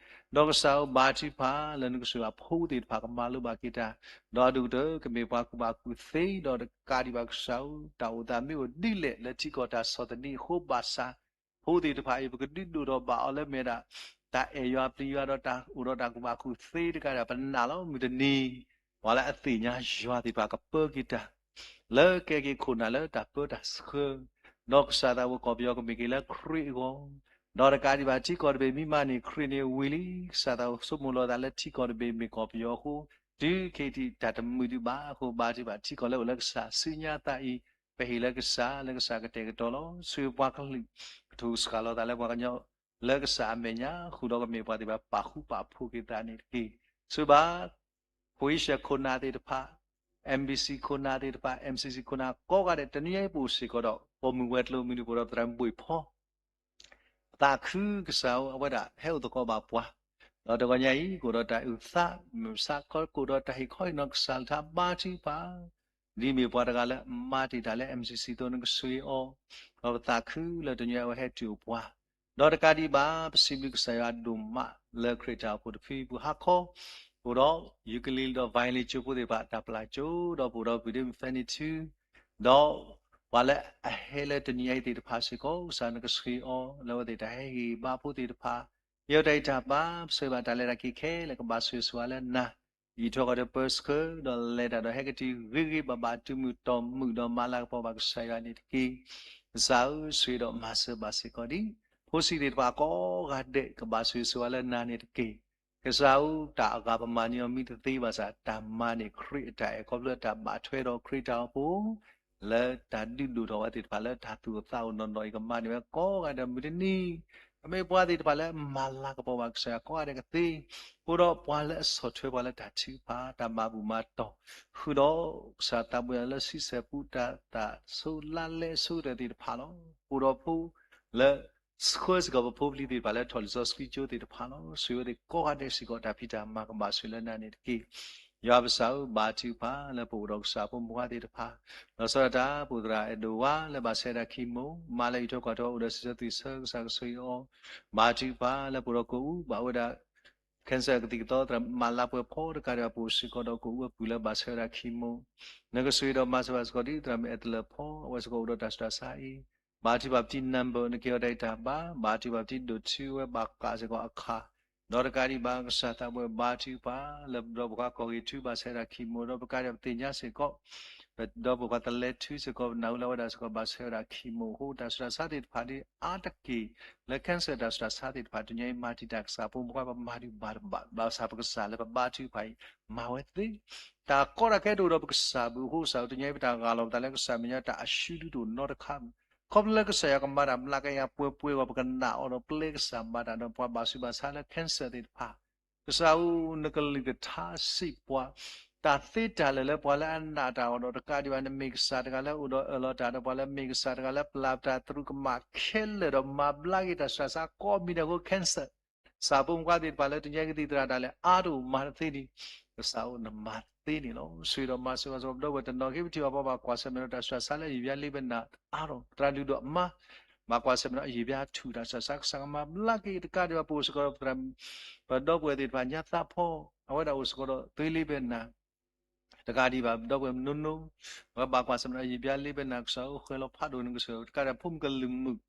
ဒီးကစၢ်ဧၢ, ဘါထုကဖၣ်လၢနကစၢ်ယွၤဖိသ့ၣ်တဖၣ်ကမၤလိဘၣ်က့ၤတၢ်, ဒီးအဒိၣ်ကတၢၢ် ကမ့ၢ်ပှၤကူၣ်ဘၣ်ကူၣ်သ့, ဒီးတကးဒံးဘၣ်ကစၢ်ဧၢ, တၢ်အိၣ်သးမ့ၢ်အိၣ်ဒ်လဲၣ်လၢထံကီၢ်တၢ်ဆီၣ်သနံးအဃိဘၣ်ဆၣ်, ဖိသ့ၣ်တဖၣ်အံၤ ပကဒုးဒိၣ်ထီၣ်ဘၣ်အီၤလၢမ့ၢ်ဒၣ် တၢ်အဲၣ်ယွၤပျံၤယွၤဒီးတၢ်အိၣ်ဒီးတၢ်ကူၣ်ဘၣ်ကူၣ်သ့တကးဒံး ပနာ်လီၤမုၢ်တနံၤ ပှၤလၢအသ့ၣ်ညါယွၤသ့ၣ်တဖၣ်ကပၢက့ၤတၢ် လၢကဲက့ၤခိၣ်နၢ်လၢတၢ်ပၢတၢ်ဆှၢ, ဒီးကစၢ်သးဝဲကီၢ်ပယီၤကမ့ၢ်က့ၤလၢခရံာ်အဂီၢ်, ဒီးတကးဒံးဘၣ်ထံကီၢ်တဘ့ၣ်မံမးန့ၣ် ခရံာ်န့ၣ်ဝံၤလံ, ကစၢ်သးဝဲဆိကမိၣ်လီၤသးလၢထံကီၢ်တဘ့ၣ်မ့ၢ်ကီၢ်ပယီၤအဃိ, တုၤခဲအံၤတၢ်တမုာ်ဒံးဘၣ်အဃိ ဘါထုကဖၣ်ထံကီၢ်လၢအိၣ်လၢကစၢ်ဆူညါသးအံၤ, ပဟ့ၣ်လၢကစၢ် လၢကစၢ်ကတဲာ်ကတီၤလီၤ. ဆိၣ်ဂ့ၤပှၤကလုာ် ကထိၣ်စှၤလီၤသးလၢပှၤကညီ လၢကစၢ်အမဲာ်ညါဃုာ်ဒီး ကမ့ၢ်ပှၤသ့ၣ်တဖၣ်ပာ်ဃူပာ်ဖိးက့ၤသးန့ၣ်တက့ၢ်. ဆိၣ်ဂ့ၤဘၣ် Croatia ခိၣ်နၢ်သ့ၣ်တဖၣ်, M B C ခိၣ်နၢ်သ့ၣ်တဖၣ်, M C C ခိၣ်နၢ်ကိးဂၤဒဲး တနံၤအံၤပအိၣ်စ့ၢ်ကီးဒီး ပိာ်မုၣ်ဝဲၤကျိၤ မ့ၢ်ဒ်ပအိၣ်ဒီးပသရၣ်မုၣ်ဘှ့ၣ်ဖီ ပသးခုကစၢ်ဧၢ, အဝဲဒၣ်ဟဲအိၣ်သကိးဘၣ်ပှၤ, ဒီးတဂီၤညါအံၤ ကအိၣ်ဒီးတၢ်အုၣ်သး, မုၢ်မဆါကအိၣ်ဒီးတၢ်ဟ့ၣ်ခီဟ့ၣ်နီၤ ကစၢ်လၢတၢ်ဘါထုကဖၣ်, ဒ်မ့ၢ်ပှၤတဂၤလၢအမၤတ့ၢ်တၢ်လၢ M C C အသိး နကဆိၣ်ဂ့ၤအီၤ, ဒီးပသးခုလၢတနံၤအံၤအဝဲဟဲတုၤအိၣ်ပှၤ, ဒီးတကးဒံးဘၣ် ပစံးဘျုးကစၢ်ယွၤဒိၣ်မး လၢခရံာ်တၢ်အိၣ်ဖှိၣ်တဖုပူၤဟါခီ, ပအိၣ်ဒီး ukulele ဒီး violin ကၠိဖိသ့ၣ်တဖၣ် တၢ်ပျၢ်ကၠိ, ဒီးပအိၣ်ဒီး ပဒ့မုၣ် Fanny ထူ ဒီးပှၤလၢအဟဲလၢတနံၤအံၤသ့ၣ်တဖၣ်စ့ၢ်ကီး ကစၢ်နကဆိၣ်ဂ့ၤအီၤ လၢအဝဲသ့ၣ်တၢ်ဟဲဟ့ၣ်ဂံၢ်ဟ့ၣ်ဘါဖိသ့ၣ်တဖၣ်, ယဲတၢ်အံၤတၢ်ဘါ ပဆိၣ်ဂ့ၤဘၣ်တၢ်လဲၤတၢ်က့ၤခဲလၢာ် ကဘၣ်ဆိၣ်ဂ့ၤဆိၣ်ဝါလၢနၤ, ယံာ်ထီၣ်ကီၢ်ဒီးပၢဆှၢ ဒီးလဲၤတၢ်ဒီးဟဲက့ၤတုၤဂ့ၤဂ့ၤဘၣ်ဘၣ် တုၤမုၢ်တီၢ်မုၢ်ဒီးမၤလၤကပီၤဘၣ်ကစၢ်ယွၤန့ၣ်တက့ၢ်. ကစၢ်ဧၢ, ဆိၣ်ဂ့ၤဒီးမၤစၢၤဘၣ်စ့ၢ်ကီးဒံး ဖိဆံးသ့ၣ်တဖၣ်ကိးဂၤဒဲး ကဘၣ်ဆိၣ်ဂ့ၤဆိၣ်ဝါလၢနၤန့ၣ်တက့ၢ်. ကစၢ်ဧၢ, တၢ်အဂၤပမၤန့ၢ်အီၤမံတသ့ဘၣ်ဆၣ် တၢ်မၤန့ၢ်ခရံာ်အတၢ်အဲၣ် ခီဖျိလၢတၢ်ဘၣ်ထွဲဒီးခရံာ်တၢ်အိၣ်ဖှိၣ် လၢတၢ်ဒုးဒိၣ်ထီၣ်ဝဲသ့ၣ်တဖၣ်လၢတၢ်သူၣ်အိၣ်သးအိၣ်နီၢ်နီၢ်အံၤ ကမၤန့ၢ်ဝဲကိးဂၤဒဲးမုၢ်တနံၤ, ကမ့ၢ်ပှၤသ့ၣ်တဖၣ်လၢမၤလၤကပီၤဘၣ်ကစၢ်ယွၤကိးဂၤဒဲးကသ့, အိၣ်ဒီးပှၤလၢအဆီၣ်ထွဲပှၤလၢတၢ်ထုကဖၣ် တၢ်မၤဘူၣ်မၤတီၢ်, ဃုာ်ဒီးကစၢ်သးပှၢ်လၢဆံဆဲၣ်ပူတၢ်သးဆိလါလဲဆိကတၢၢ်သ့ၣ်တဖၣ်လီၤ. အိၣ်ဒီးဖိလၢ ဆှၢစ့ၢ်ကီးပဖိပလံၤသ့ၣ်တဖၣ်လၢထီၣ်လံာ်စီဆှံကၠိသ့ၣ်တဖၣ်လီၤ. ဆိၣ်ဂ့ၤဝဲသ့ၣ်ကိးဂၤဒဲးစ့ၢ်ကီးတၢ်ဖံးတၢ်မၤကဘၣ်ဆိၣ်လၢနၤန့ၣ်တက့ၢ်. ယွၤပကစၢ်ဧၢ, ဘါထုကဖၣ်လၢပအိၣ်ဒီးကစၢ်ဖိမုၣ်ဖိခွါသ့ၣ်တဖၣ်, ဒီးဆီဒၣ်တၢ် ပအိၣ်သရၣ်အဲၣ်ဒိးဝါလၢဘၣ်ဆၢဒၣ်ခံမိၢ်, မါလၢအံးထွဲကွၢ်ထွဲ အိၣ်ဒီးစံးဆၢသွံၣ်ဆၢ ကစၢ်ကဆိၣ်ဂ့ၤအီၤ, ဘါထုကဖၣ်လၢပအိၣ်ဒီးကအိၣ် ဘၣ်ဝဲဒၣ် cancer ကသံၣ်ကသီ သရၣ်မၤလၤပှဲၤဖီတကးဒံးဘၣ် ပအိၣ်စ့ၢ်ကီးဒီးကအိၣ်အပုၢ်လၢဘၣ်ဆၢဝဲဒၣ်ခံမိၢ်, နကဆိၣ်ဂ့ၤဒီးမၤစၢၤဘၣ်စ့ၢ်ကီးဒ်သရၣ်မုၣ်အဲၣ်တလၢၢ်ဖီ အဝဲစ့ၢ်ကီးအိၣ်ဒီးတၢ်ဆူးတၢ်ဆါအံၤ, ဘါထုကဖၣ်ပတံနၢ်ဘၢၣ် နကဟ့ၣ်အီၤတၢ်ဂံၢ်တၢ်ဘါ, ဘါထုကဖၣ်ပတံဒိၣ်ထူဝဲဘၣ်ဃးစ့ၢ်ကီးအခါ, ဒီးတကးဒံးဘၣ်ကစၢ်သးပှၢ်ဘါထုကဖၣ် လၢပဒီပုၢ်ဝဲၢ်ခွါကီၢ်ဂ့ၤထူဘၣ်ဆၢဝဲဒၣ်ခံမိၢ် ဒီးပကးဒံးဘၣ်ပသ့ၣ်ညါစ့ၢ်ကီး ပဒီပုၢ်ဝဲၢ်ခွါတလဲထူစ့ၢ်ကီး ပနၢ်ဟူလၢအဝဲဒၣ်စ့ၢ်ကီးဘၣ်ဆၢဝဲဒၣ်ခံမိၢ်အဃိ တၢ်ဆူးတၢ်ဆါသ့ၣ်တဖၣ်ဒ်အါတက့ၢ် လၢ cancer တၢ်ဆူးတၢ်ဆါသ့ၣ်တဖၣ် တနံၤအံၤမၤတံာ်တာ်ကစၢ်ဖိမုၣ်ဖိခွါ ပမၤဒုးဘၣ်တဘၣ် ဘၣ်ဆၣ်ပကစၢ်လၢပဘါထုကဖၣ်အံၤ မၤဝဲသ့ တၢ်ကီတၢ်ခဲတအိၣ်ဒီးပကစၢ်ဘၣ်အဃိ ကစၢ်ဧၢ တနံၤအံၤပတၢ်ရၤလီၤပသးလၢကစၢ်မဲာ်ညါ တၢ်အရှုံးဒုးတအိၣ်နီတခါဘၣ်. ခီဖျိလၢကစၢ်ယွၤကမၤတၢ်မျးကယၤပှဲၤပှဲၤအဂီၢ် ပကနာ်အီၤဒီးပျဲကစၢ်မၤတၢ်ဒီးပှၤဘၣ်ဆူးဘၣ်ဆါလၢ cancer သ့ၣ်တဖၣ် ကစၢ်ဧၢ နကလုၢ်ကထါစံးပှၤ တၢ်သ့တၢ်လၢာ်လၢပှၤလၢအနာ်တၢ်အီၤဒီးတကးဒံးဘၣ် နမ့ၢ်ကစၢ်တဂၤလၢအိၣ်ဒီးအၢၣ်လီၤတၢ်ဒီးပှၤလၢမ့ၢ်ကစၢ်တဂၤလၢပျၢ်ပတၢ်သရူးကမၣ်ခဲလၢာ် ဒီးမၤဘျါက့ၤတၢ်ဆူးတၢ်ဆါကိးမံၤဒဲးအဃိ cancer ကစၢ်ဖိမုၣ်ဖိခွါသ့ၣ်တဖၣ်လၢတနံၤအံၤကသံၣ်သရၣ်တၢ်လဲာ်အါတအိၣ်မၤတသ့န့ၣ် ကစၢ်ဧၢ နမၤသ့န့ၣ်လီၤ. ဆိၣ်ဂ့ၤဒီးမၤစၢၤဘၣ်စ့ၢ်ကီး ပဒီပုၢ်ဝဲၢ်တနီၤ က့ၤပထံၣ်ဘၣ်ပှၤဘၣ်ကွၢ်ဆၢၣ်မဲာ်ဒီးတၢ်ဆူးတၢ်ဆါလၢအယံာ်ဘျါလံဘဲနၤအါထီၣ် သရၣ်လုၢ်ဒိၣ်အမါ ဘၣ်ကွၢ်ဆၢၣ်မဲာ်ဒီးအယံာ်ဘျါထူၣ်တၢ်ဆူးတၢ်ဆါ ကစၢ်ကမၤဘျါက့ၤတကးဒံးဘၣ် ပအိၣ်စ့ၢ်ကီးဒီး ပဒီပုၢ်ဝဲၢ်သ့ၣ်တဖၣ် ညါသးဖီ အဝဲဒၣ်အိၣ်စ့ၢ်ကီးဒီးသွ့လံဘဲနၤ တကးဒံးဘၣ် ပဒီပုၢ်ဝဲၢ်မနိနိ အဝဲဘၣ်ကွၢ်ဆၢၣ်မဲာ်ဒီးအယံာ်ဘျါလံဘဲနၤ ကစၢ်ဧၢ ဃၢၤလီၤဖးဒိၣ်န့ၣ်ကစၢ် တကးဒံးဘၣ် ဖိမုၣ်ကလုာ်မုၣ်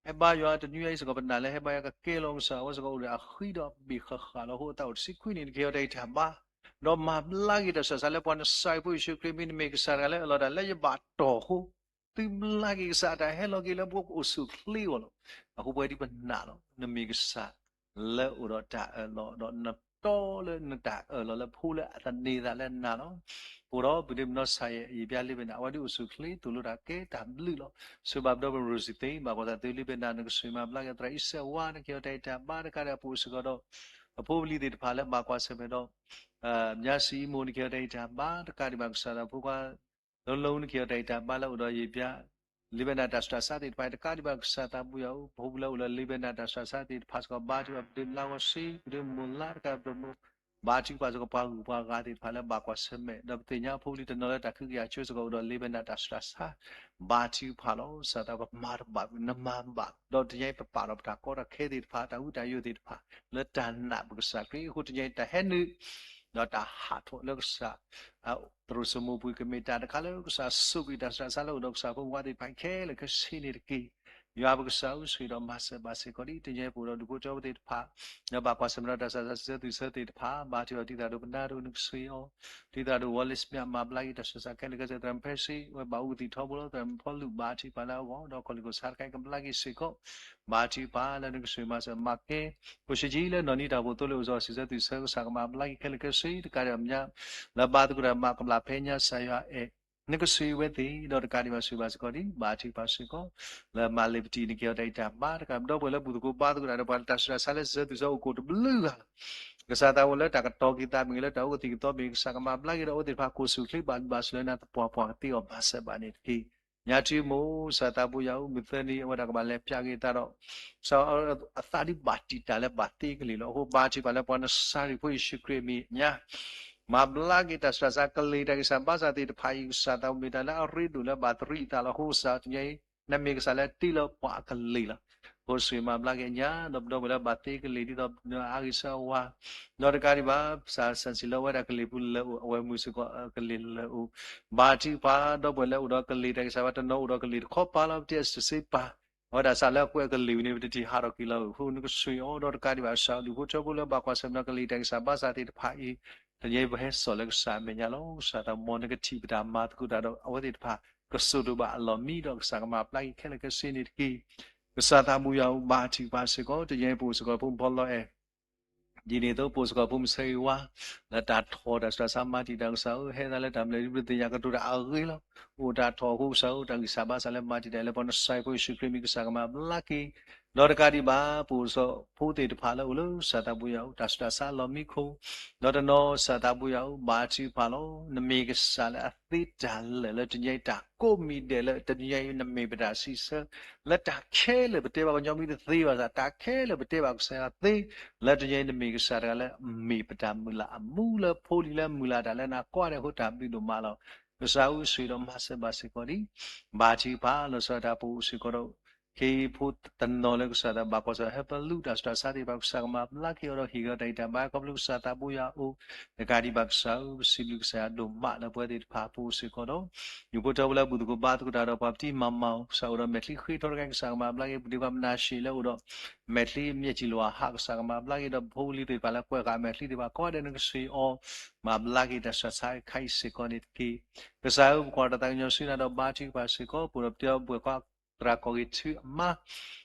ဟဲဘါယွၤတနွံအံၤစ့ၢ်ကီး ပနာ်လၢဟဲဘါယွၤကကဲလီၤကစၢ် အဝဲစ့ၢ်ကီးအိၣ်ဒီးအဃံဒီးအဘ့ၣ်ဃၣ်ဃၣ်လီၤ. အဃိအသးအိၣ်တဆံခွံနံၣ် နကဟ့ၣ်အီၤတၢ်ဂံၢ်တၢ်ဘါ ဒီးမၤဘျါက့ၤတၢ်ဆူးတၢ်ဆါလၢပှၤ နစၢ်ဖိယ့ၣ်ၡူးခရံာ် မ့ၢ်နမ့ၢ်ကစၢ်တဂၤလၢအၢၣ်လီၤတၢ်လၢယဘၣ်တီၢ်အဃိ သုဘျါက့ၤကစၢ်အတၢ်ဟဲလီၤက့ၤလၢပအိၣ်ဆူၣ်အိၣ်ချ့အဂီၢ်လီၤ. အဃိပဝဲဒ်ပနာ်လီၤ နမ့ၢ်ကစၢ်လၢအိၣ်ဒီးတၢ်အၢၣ်လီၤ ဒီးနတီလၢနတၢ်အၢၣ်လီၤလၢဖိလၢအသန့ၤသးလၢနၤလီၤ. အိၣ်ဒီးပဒ့မနီၢ်ဆၣ်ယဲၢ် ယဘျါလ့ဘဲနၤ အဝဲဒ်အိၣ်ဆူၣ်အိၣ်ချ့ သိၣ်လိတၢ်ကဲတၢ်ဘျုးလီၤ. ဆိပာ်ပဒီပုၢ်ဝဲၢ်ရိၤစံသ့ ဘၣ်ကွၢ်ဆၢၣ်သ့လ့ဘဲနၤ နကစၢ်မၤဘျါက့ၤ သရၣ်အံၤစဲးဝါ နကဟ့ၣ်အီၤတၢ်ဂံၢ်တၢ်ဘါတကးဒီး ပအိၣ်စ့ၢ်ကီးဒီး အဖိပလံၤသ့ၣ်တဖၣ်လၢဘၣ်ကွၢ်ဆၢၣ်မဲာ်ဒီး မၠါစံအံမိၢ် နကဟ့ၣ်အီၤတၢ်ဂံၢ်တၢ်ဘါတကးဒံးဘၣ် ကစၢ်သးဖိခွါ လီၤလီၤ နကဟ့ၣ်အီၤတၢ်ဂံၢ်တၢ်ဘါလၢအိၣ်ဒီးယဘျါ လ့ဘဲနၤတၢ်ဆူးတၢ်ဆါသ့ၣ်တဖၣ် တကးဒံးဘၣ် ကစၢ်သးဘိယွၤအိၣ် ပဖိပလံၤလၢအိၣ်လၢလ့ဘဲနၤတၢ်ဆူးတၢ်ဆါသ့ၣ်တဖၣ်စ့ၢ်ကီး ဘါထုကဖၣ် ပဒ့မလါဂီၤစ့ ပဒ့မိၢ်လါတကးဒီး ဘါထုကဖၣ်စ့ၢ်ကီး ပှၤဂုၤပှၤဂၤသ့ၣ်တဖၣ်လၢဘၣ်ကွၢ်ဆၢၣ်မဲာ် ဒီးပသ့ၣ်ညါဖိပလံၤတနီၤလၢတၢ်ခုကယၤဆိစ့ၢ်ကီးအိၣ်ဒီးလ့ဘဲနၤတၢ်ဆူးတၢ်ဆါ ဘါထုကဖၣ်လီၤ. ကစၢ်သးပမၤတဘၣ် နမၤဘၣ် ဒီးတနံၤအံၤပပာ်ဒီးပတၢ်ကီတၢ်ခဲသ့ၣ်တဖၣ် တၢ်ဟူးတၢ်ယိာ်သ့ၣ်တဖၣ် လၢတၢ်နာ်ပကစၢ်ခရံာ်အဃိ တနံၤအံၤတၢ်ဟဲနုာ် ဒီးတၢ်ဟးထီၣ်လၢကစၢ် သရိာ်စိမိၤပှ့ၤကမ့ၢ်တၢ်တခါလၢကစၢ်ဆိၣ်ဂ့ၤတၢ်ဆူးတၢ်ဆါလၢအိၣ်ဒီးကစၢ်ဖိမုၣ်ဖိခွါသ့ၣ်တဖၣ်ခဲလၢာ်ခဲဆ့န့ၣ်တက့ၢ်. ယွၤပကစၢ်ဧၢ ဆိၣ်ဂ့ၤဒီးမၤစၢၤဘၣ်စ့ၢ်ကီးဒ် တနံၤအံၤပအိၣ်ဒီးဒူၣ်ဖိထၢဖိသ့ၣ်တဖၣ် လၢဘၣ်ကွၢ်ဆၢၣ်မဲာ်ဒီးတၢ်ဆူးတၢ်ဆါစံးဆၢသုးဆၢသ့ၣ်တဖၣ် ဘါထုကဖၣ်ဒ်သိးဒီးပနၢ်ဒိၣ်နကစၢ်အံၤ ဒ်သိးဒီး ဝီလ့စမ့ မၤဘျါက့ၤတၢ်ဆူးတၢ်ဆါခဲလၢာ်ခဲဆ့ သရၣ်မုၣ်ဖဲစံ အဝဲဘၣ်အူကသံၣ်ထီဘိလီၤ သရၣ်မုၣ်ဖီလူး ဘါထုကဖၣ်လၢအဂီၢ် ဒီးကီၢ်လ့ၣ်ကီၢ်ဆၣ်တခါအံၤကဘျါက့ၤစ့ၢ်ကီး ဘါထုကဖၣ်လၢနကစၢ်မၤစၢၤမၤကဲ ဖိၣ်ဆံးကၠံလၢနီၢ်နံၤတၢ်အိၣ်ဖှိၣ်သိလ့ၣ်အိၣ်စီၤ စံးဆၢသုးဆၢကစၢ်ကမၤဘျါက့ၤခဲလၢာ်ခဲဆ့ တကးဒံးဘၣ်မၠါ လၢဘါသကိးတၢ်မၤကဘျၣ်ဖဲညါကစၢ်ယွၤအဲၣ် နကစၢ်အံၤဝဲသ့ၣ် ဒီးတကးဒံးဘၣ်ဆိၣ်ဂ့ၤဘၣ်စ့ၢ်ကီးဒ် ဘါထုကဖၣ်စ့ၢ်ကီး လၢမၤလ့ၤပတံၢ် နကဟ့ၣ်အီၤတၢ်ဂံၢ်တၢ်ဘါတကး ဒီပုၢ်ဝဲၢ်လၢဘူၣ်သကိးဘါသကိးတၢ်ဒီးပှၤလၢတၢ်ဆူးတၢ်ဆါလၢစံးဆၢသုးဆၢအိၣ်ကိးတဘျုးဂၤလီၤ. ကစၢ်သးအိၣ်လၢတၢ်ကတီၤက့ၤသးမ့ၢ်ဂ့ၤ လၢတၢ်အိၣ်ကသံၣ်ကသီမ့ၢ်ဂ့ၤ ကစၢ်ကမၤဘျါက့ၤဒီးအဝဲသ့ၣ်တဖၣ်ကိၢ်ဆူၣ်ချ့ဘၣ်လုၢ်ဘၣ်စၢၤလၢနၤသပှၢ်ပှၢ်ကသ့အီၤမၤစၢၤဘၣ်န့ၣ်တက့ၢ်. ညါထံမိၢ် ကစၢ်သးဘိယွၤဧၢ မုၢ်သၢနံၤ အဝဲဒၣ်ကဘၣ်လဲၤပၠးက့ၤသးဒီး ကစၢ်အသးဒ်ဘၣ်တံာ်တာ်လၢဘၣ်သ့ကလံၤလီၤ. အဃိဘါထုကဖၣ်လၢပှၤနစၤရ့းဖိယ့ၣ်ၡူးခရံာ်အမံၤညါ မၤဘျါက့ၤတၢ်ဆူးတၢ်ဆါကလံၤတၢ်ဂံၢ်စၢ်ဘါစၢ်သ့ၣ်တဖၣ်အံၤ ကစၢ်သးအိၣ်မ့ၢ်တၢ်လၢအရ့ဒိၣ်လၢဘၣ်သရံးအသးလီၤ. အဃိကစၢ်တနံၤအံၤ နမ့ၢ်ကစၢ်လၢတ့လၢပှၤအကလံၤလီၤ. အဃိဆိၣ်ဂ့ၤမၤဘျါက့ၤညါ ဒီးပဒီပုၢ်ဝဲၢ်လၢဘၣ်သ့ကလံၤဒ်သိးနအါဂ့ၤဆၢအဝၤ ဒီးတကးဒံးဘၣ် ကစၢ်စံးဆံးလၢအဝဲဒၣ်ကလံၤပူၤလၢာ်အိၣ် အဝဲမုၢ်စ့ၢ်ကီးကလံၤလၢာ်အိၣ် ဘါထုကဖၣ် ဒီပုၢ်ဝဲၢ်လၢအိၣ်ဒီးကလံၤတၢ်ဂံၢ်စၢ်ဘါ တနီၤအိၣ်ဒီးကလံၤတခီပၤလီၤ ပတအဲၣ်စတစ့ပၤ အဝဲဒၣ်စးလၢအကွဲးအကလံၤဝံၤန့ၣ် ပတထံၣ်ဟးထီၣ်က့ၤလီၤဧၢ အဃိနကဆိၣ်ဂ့ၤအီၤ ဒီးတကးဒံးဘၣ် ကစၢ်ဒူၣ်ဖိထၢဖိလၢဘၣ်ကွၢ်ဆၢၣ်မဲာ်ဒီးကလံၤတၢ်ဂံၢ်စၢ်ဘါစၢ်သ့ၣ်တဖၣ်အံၤ တနံၤအံၤပဟဲစိာ်လၢကစၢ်အမဲာ်ညါလီၤ. ကစၢ်သးမီနကထံၣ်ပတၢ်မၤသကိးတၢ်ဒီး အဝဲသ့ၣ်တဖၣ် ကစိာ်တအိၣ်ဘၣ်အလီၢ်မံဒီး ကစၢ်ကမၤဘျါက့ၤခဲလၢာ်ခဲဆ့န့ၣ်တက့ၢ်. ကစၢ်သးဘိယွၤဧၢ ဘါထုကဖၣ်စ့ၢ်ကီး တနံၤအံၤပအိၣ်စ့ၢ်ကီးဖိမုၣ်ဖိလီၤအဲၣ် ဒ်န့ၣ်အသိး ပအိၣ်စ့ၢ်ကီးဖိမုၣ်ဆၢဂ့ၤဝါ လၢတၢ်ထီၣ်တၢ်ဆူးတၢ်ဆါမၤတံာ်တာ် ကစၢ်ဧၢ ဟဲသးလၢတၢ်မျၢၢ်ဒ်ပသ့ၣ်ညါကတိၤတၢ်အဂ့ၤလီၤ. အိၣ်တၢ်ထီၣ်အဃိကစၢ်ဧၢ တၢ်ဂံၢ်စၢ်ဘါစၢ်လၢမၤတံာ်တာ်လၢပှၤနစၤရ့းဖိယ့ၣ်ၡူးခရံာ်မံၤ ကစၢ်ကမၤဘျါက့ၤ ဒီးတကးဒံးဘၣ် ပအိၣ်စ့ၢ်ကီးဖိသ့ၣ်တဖၣ်လၢအိၣ်လၢကစၢ်သးဘိယွၤဧၢ တၢ်ဆူးတၢ်ဆါလီၢ်မံခိၣ် ဒီးတနီၤကစၢ်သးဘိယွၤဧၢ ဘါထုကဖၣ်လီၤ. နမ့ၢ်ကစၢ်လၢအသ့တၢ်လၢာ်လၢတနံၤအံၤ တၢ်ကိးမံၤဒဲးလၢတနံၤအံၤ နမ့ၢ်ပတၢ်စံးဆၢ လၢတၢ်ခဲလၢာ်ပတဲဘၣ်ကညီမံၤတသ့ဘၣ်ဆၣ် တၢ်ခဲလၢာ်ပတဲဘၣ်ကစၢ်ယွၤသ့ လၢတနံၤအံၤနမ့ၢ်ကစၢ်တဂၤလၢမ့ၢ်ပတၢ်မုၢ်လၢ်အမူလၢ် ဖိလံၤလၢမုၢ်လၢ်တၢ်လၢနၤကွၢ်ဒဲးအဃိတၢ်ဘျုးဒိၣ်မးလီၤ. ကစၢ်ဧၢ ဆိၣ်ဂ့ၤဒီးမၤစၢၤဘၣ်စ့ၢ်ကီးဒံး ဘါထုကဖၣ်လီၤဆီဒၣ်တၢ်ပအိၣ်စ့ၢ်ကီးဒီး ခ့ဖိတနီၤလၢကစၢ်သးဘၣ်ကွၢ်ဆၢၣ် ဟဲပလူးတၢ်ဆူးတၢ်ဆါသ့ၣ်တဖၣ် ကစၢ်ကမၤဘျါက့ၤအီၤဒီးဟ့ၣ်ဂံၢ်တၢ်ဂံၢ်တၢ်ဘါခီဖျိကစၢ်သးဘိယွၤအအိၣ် တကးဒံးဘၣ်ကစၢ်ဧၢ ပစံးဘျုးကစၢ်ယွၤဒိၣ်မးလၢပဝဲသ့ၣ်တဖၣ်ပအိၣ်စ့ၢ်ကီးဒီး ဒူၣ်ဖိထၢဖိလၢဘူၣ်သကိးဘါသကိးတၢ်ဒီးပှၤပတံၤမၤမၤအီၤ ကစၢ်အိၣ်ဒီးမဲာ်ချံဃ့ထီတခါ ကစၢ်ကမၤဘျါက့ၤ ပဒ့ခွါမနၤၡ့ၣ်လၢအိၣ်ဒီး မဲာ်ချံမၠဲၢ်ကံလိၤအဟး ကစၢ်ကမၤဘျါက့ၤဒီး ပဖိပလံၤသ့ၣ်တဖၣ်လၢကွဲးဃာ်မဲာ်ချံသ့ၣ်တဖၣ် ကိးဂၤဒဲးနကဆိၣ်ဂ့ၤအီၤ မၤဘျါက့ၤတၢ်ဆူးတၢ်ဆါခဲအံၤစ့ၢ်ကီးန့ၣ်တက့ၢ်. ကစၢ်ဧၢ ပကွၢ်တၢ်သးကညီၤဆူနၤဒီးဘါထုကဖၣ်စ့ၢ်ကီး ပအိၣ်ဒီးပတဲအီၤပဝဲၢ်ခွါ သရၣ်ကီၢ်ဂ့ၤထုအမါ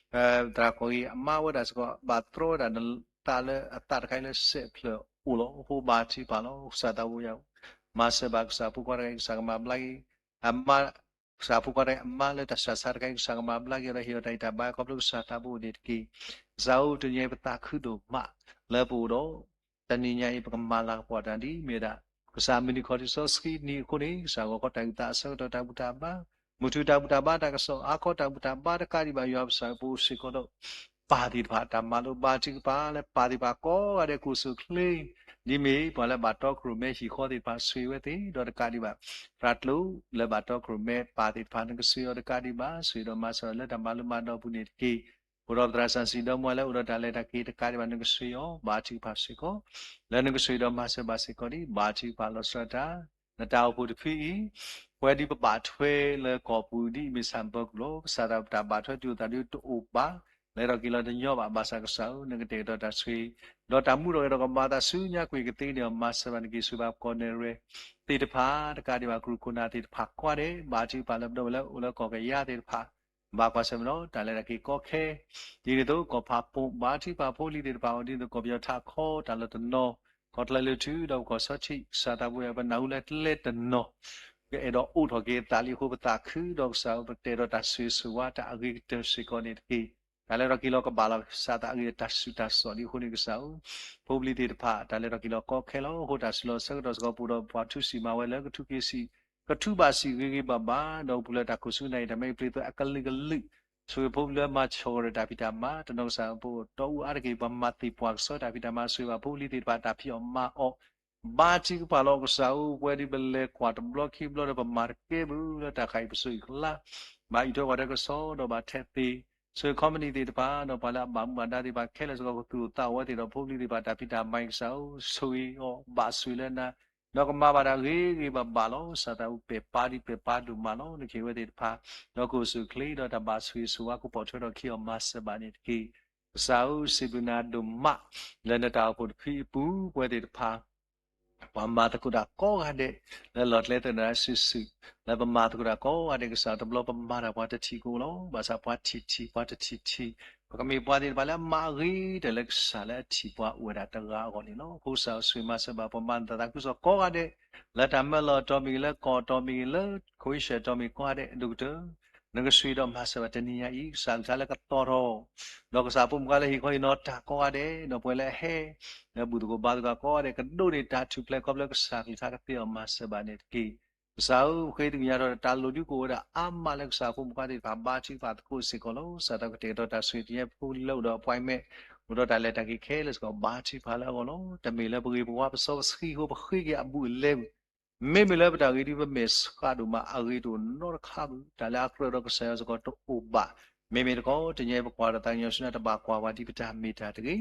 သရၣ်ကီၢ်ဂ့ၤအမါဝဲဒၣ်စ့ၢ်ကီး ဘၣ်တြီဝဲဒၣ်နသးလၢအသးတခါအံၤလၢစဲးဖျၢၣ်အိၣ်လီၤ. အဃိဘါထုကဖၣ်လီၤ. ကစၢ်သးဘိယွၤ မၤစၢၤဘၣ်ကစၢ်ဖိခွါတဂၤအံၤ ကစၢ်ကမၤဘျါက့ၤ အမါ ကစၢ်ဖိခွါတဂၤအံၤအမါလၢတၢ်ဆူးတၢ်ဆါတခါအံၤ ကစၢ်ကမၤဘျါက့ၤဒီးဟ့ၣ်အီၤတၢ်ဂံၢ်တၢ်ဘါခီဖျိကစၢ်သးဘိအိၣ်န့ၣ်တက့ၢ်. ကစၢ်ဧၢ တနံၤအံၤပသးခုဒိၣ်မး လၢပအိၣ်ဒီး တနံၤညါအံၤ ပကမၤလၤကပီၤတၢ်ဒ်မ့ၢ်ဝဲဒၣ် ကစၢ်မုၢ်နံၤခီၣ်ထံးစီဆှံနံၤအဃိန့ၣ် ကစၢ်ဂီၤခီတၢ်အုၣ်သးအဆၢကတီၢ် တၢ်ဘူၣ်တၢ်ဘါ မုၢ်ထူၣ်တၢ်ဘူၣ်တၢ်ဘါ တၢ်ကစီၣ်အါခီ တၢ်ဘူၣ်တၢ်ဘါတကးဒံးဘၣ် ယွၤပကစၢ်ပအိၣ်စ့ၢ်ကီးဒီး ပၢ်သ့ၣ်တဖၣ်တၢ်မၤလိဘါထုကဖၣ်လၢပၢ်သ့ၣ်တဖၣ်ကိးဂၤဒဲးကအိၣ်ဆူၣ်အိၣ်ချ့ ဒ်မ့ၢ်ပှၤလၢဘၣ်တီခိၣ်ရိၣ်မဲဟံၣ်ဃီသ့ၣ်တဖၣ်ဆိၣ်ဂ့ၤဝဲသ့ၣ် ဒီးတကးဒံးဘၣ် သရၣ်ကျိလၢဘၣ်တီခိၣ်ရိၣ်မဲပၢ်သ့ၣ်တဖၣ် နကဆိၣ်ဂ့ၤအီၤတကးဒံးဘၣ် ဆိၣ်ဂ့ၤဒီးမၤစၢၤအီၤလၢတၢ်မၤလိမၤဒိးပူၤန့ၣ်တက့ၢ်. အိၣ်ဒီးသရၣ်စီဆှံဒီမါလၢအိၣ်ဒီးတၢ်လဲၤတၢ်က့ၤတကးဒံးဘၣ် နကဆိၣ်ဂ့ၤအီၤ ဘါထုကဖၣ်စ့ၢ်ကီး လၢနကဆိၣ်ဂ့ၤဒီးမၤစၢၤဘၣ်စ့ၢ်ကီးဒံး ဘါထုကဖၣ်လီၤဆီဒၣ်တၢ် နတၢ်အိၣ်ဖှိၣ်တဖုအံၤ ပဝဲဒ်ပဘၣ်ထွဲလၢကီၢ်ပူၤဒ်အံၤ မ့ၢ်ဆၣ်မပၢၤကူၣ်လီၤ. ကစၢ်သးပတၢ်ဘၣ်ထွဲတုၤအိၣ်သးဒ်တအိၣ်ဘၣ်, လဲၤထီၣ်က့ၤလီၤတညီဘၣ်. ဘၣ်ဆၣ်ကစၢ်ဧၢ, နကတဲာ်ကတီၤတၢ်ဆိၣ်ဂ့ၤ ဒီးတၢ်မူထီၣ်ဂဲၤထီၣ်ကမၤသးဆူညါကွံာ် ကသ့န့ၢ်အီၤမၤစၢၤဘၣ်နက့ၤ ဆိၣ်ဂ့ၤဘၣ်ပကီၢ်နဲၣ်ရွဲၣ်သ့ၣ်တဖၣ်, တကးဒံးဘၣ် ကရူၢ်ခိၣ်နၢ်သ့ၣ်တဖၣ်ကိးဂၤဒဲး, ဘါထုကဖၣ်လၢပဒီပုၢ်ဝဲၢ်လၢအိၣ်လၢကီၢ်ကယၤသ့ၣ်တဖၣ် ဘၣ်ကွၢ်ဆၢၣ်မဲာ်ဒီးတၢ်လဲၤတၢ်က့ၤကီခဲ, ဒ်န့ၣ်အသိး ကီၢ်ဖးပိၣ် ဘါထုကဖၣ်ဖိလံၤသ့ၣ်တဖၣ် အိၣ်ဒ်သိးကီၢ်ပယီၤထးခီတၢ်လီၢ်တနီၤ, ကီၢ်ချၢလၢထူဒီးပကီၢ်ဆီထံး, ကစၢ်သးဘိယွၤ ပနၢ်ဟူလၢကျဲတနီၤ ကအဲၣ်ဒိးအိးထီၣ်က့ၤအသးလံအဃိ ပသးခုဒီးကစၢ်ဧၢ, ပကတဲာ်ကတီၤတၢ်ဆိၣ်ဂ့ၤဆိၣ်ဝါ တၢ်အဂ့ၤကတၢၢ်စ့ၢ်ကီးန့ၣ်တက့ၢ်. တၢ်လဲၤထီၣ်က့ၤလီၤကဘၣ်လီၤ ကစၢ်သးအဂ့ၤတၢ်ဆူးတၢ်ဆီၣ်ဒ်အဃိန့ၣ်ကစၢ်ဧၢ, ဖိပလံၤသ့ၣ်တဖၣ် တၢ်လဲၤထီၣ်က့ၤလီၤကီခဲလီၤ. အဃိတၢ်စုလီၢ်ဆၢကတီၢ်စ့ၢ်ကီး ပအိၣ်ဒီးပှၤထူစံးမၤဝဲလၢကထူက့ၤစံး ကထူဘၣ်စံးဂ့ၤဂ့ၤဘၣ်ဘၣ်, ဒီးပူၤလၢတၢ်ခိၣ်ဆူနၢ်အံၤ တၢ်မ့ၢ်ပျ့ၤသိးအကလုာ်ကလုာ်, ဆိၣ်ဂ့ၤဖိပလံၤလၢမၤဆီၣ်ဂီၤဒီးတၢ်ဖံးတၢ်မၤ, တနီၤကစၢ်ဖိတီအူအါတက့ၢ် ပှၤမၤသ့ၣ်ပှၢ်ကစီတၢ်ဖံးတၢ်မၤ ဆိၣ်ဂ့ၤဘၣ်ဖိပလံၤသ့ၣ်တဖၣ် တၢ်ဖံးအီၣ်မၤအီၣ် ဘါထုကဖၣ်လီၤကစၢ်ဧၢ, ပဝဲဒ်ပလဲၤကွၢ်တဘျီခံဘျီဒီး ပမၤတကဲဘၣ်လၢတၢ်ခါအံၤ ပစိၤအံၤကလါ, ဘၣ်အံးထွဲကွၢ်ထွဲကစီဒီးဘၣ်ထဲသ့, ဆိၣ်ဂ့ၤခီပနံၣ်သ့ၣ်တဖၣ် ဒီးပှၤလၢအဘၣ်မူဘၣ်ဒါသ့ၣ်တဖၣ်ခဲလၢာ်စ့ၢ်ကီး ကသူၣ်အိၣ်သးအိၣ်ဝဲသ့ၣ်ဒီး ဖိပလံၤသ့ၣ်တဖၣ် တၢ်ဖံးတၢ်မၤအံၤကစၢ်ဧၢ, ဆိၣ်ဂ့ၤအီၤဘၣ်ဆိၣ်ဂ့ၤလၢနၤ, ဒီးကမၤဘၣ်တၢ်ဂ့ၤဂ့ၤဘၣ်ဘၣ်လီၤ. ကစၢ်သးအိၣ်ပဲာ်ပၢ်ဒ်ပဲာ်ပၢ်ဒိၣ်မးလီၤ. နကဟ့ၣ်ဝဲသ့ၣ်တဖၣ် ဒီးကအိၣ်ဆူၣ်အိၣ်ချ့ဒီးတၢ်ဘၣ်ဆိၣ်ဂ့ၤဆိၣ်ဝါ ကပိာ်ထွဲထီၣ်ခံအီၤမၤစၢၤဘၣ်န့ၣ်တက့ၢ်. ကစၢ်ဧၢ, စံးဘျုးနၤဒိၣ်မး လၢနတၢ်အိၣ်ဖှိၣ်တဖုအံၤအပူၤ ပဝဲသ့ၣ်တဖၣ် ပှၤမၤသကိးတၢ်ကိးဂၤဒဲး လၢလီၢ်ကျဲသနၢၣ်စုာ်စုာ်, လၢပမၤသကိးတၢ်ကိးဂၤဒဲး ကစၢ်တဘျီပမၤတၢ်ပှၤတထံၣ်ကအိၣ်လီၤ. ဘၣ်ဆၣ်ပှၤထံၣ်ထံၣ် ပှၤတထံၣ်ထံၣ်, ပကမ့ၢ်ပှၤသ့ၣ်တဖၣ်လၢအမၤအဂ့ၤတၢ်လၢကစၢ်လၢအထံၣ်ပှၤအိၣ်ဝဲဒၣ်တဂၤအဂီၢ်န့ၣ်လီၤ. အဃိကစၢ်ဧၢ, ဆိၣ်ဂ့ၤမၤစၢၤဘၣ်ပှၤမၤနသးခုကစီၣ်ကိးဂၤဒဲး, လၢတၢ်မၢလီၤအတီၢ်မ့ၢ်ဂ့ၤ, လၢကီၢ်အတီၢ်မ့ၢ်ဂ့ၤ, လၢ ခဝ့ၡၢၣ် အတီၢ်မ့ၢ်ဂ့ၤကိးဂၤဒဲး အဒိၣ်ကတၢၢ် နကဆိၣ်ဂ့ၤဒီးမၤစၢၤဘၣ်တနံၤညါအံၤ, ကစၢ်ကလုၢ်ကထါလၢကသီၣ်ထီၣ်, ဒီးကစၢ်ဖိမုၣ်ဖိခွါလၢဟ့ၣ်ခီဟ့ၣ်နီၤတၢ်ကိးဂၤဒဲး, ဒီးပှၤလၢအဟဲ လၢဘူၣ်သကိးဘါသကိးကိးဂၤဒဲး ကဒိးန့ၢ်တၢ်ထူၣ်ဖျဲး ခီဖျိကစၢ်ကလုၢ်ကထါကသ့အီၤမၤစၢၤဘၣ်န့ၣ်တက့ၢ်. ကစၢ်ဧၢ, ပဃ့သကွံာ်ညါထီၣ်ဒီး တၢ်လိၣ်ဒုကအိၣ်ဝဲဒၣ်အါမးလၢကစၢ်ဖိမုၣ်ဖိခွါသ့ၣ်တဖၣ် ဘါထုကဖၣ်သကိးစ့ၢ်ကီးလီၤ. ကစၢ်သးကတဲာ်ကတီၤတၢ်ဆိၣ်ဂ့ၤသ့ၣ်ညါဖိလၢအိၣ်ဒီး appointment, အိၣ်ဒီးတၢ်လဲၤတၢ်က့ၤခဲလၢာ်စ့ၢ်ကီး ဘါထုကဖၣ်လၢအဂီၢ်လီၤ. တမ့ၢ်လၢပဂ့ၤပဝါပစီပဆှံအဃိ ပဃ့က့ၤအဘူးအလဲပူၤ မ့မ့ၢ်လၢပတၢ်ဂ့ၤဒ်ပမဲာ်ဆှးဒိၣ်မး အဂ့ၤတအိၣ်နီတခါပူၤ တၢ်လၢအကြၢးဒီးကစၢ်ယွၤစ့ၢ်ကီးတအိၣ်ဘၣ်. မ့မ့ၢ်တခီ တနံၤအံၤပကွၢ်ဒီးသးကညီၤဆူညါ တဘၣ်ကွၢ်ပှၤဒ်ပတၢ်မ့ၢ်တၢ်တဂ့ၤ,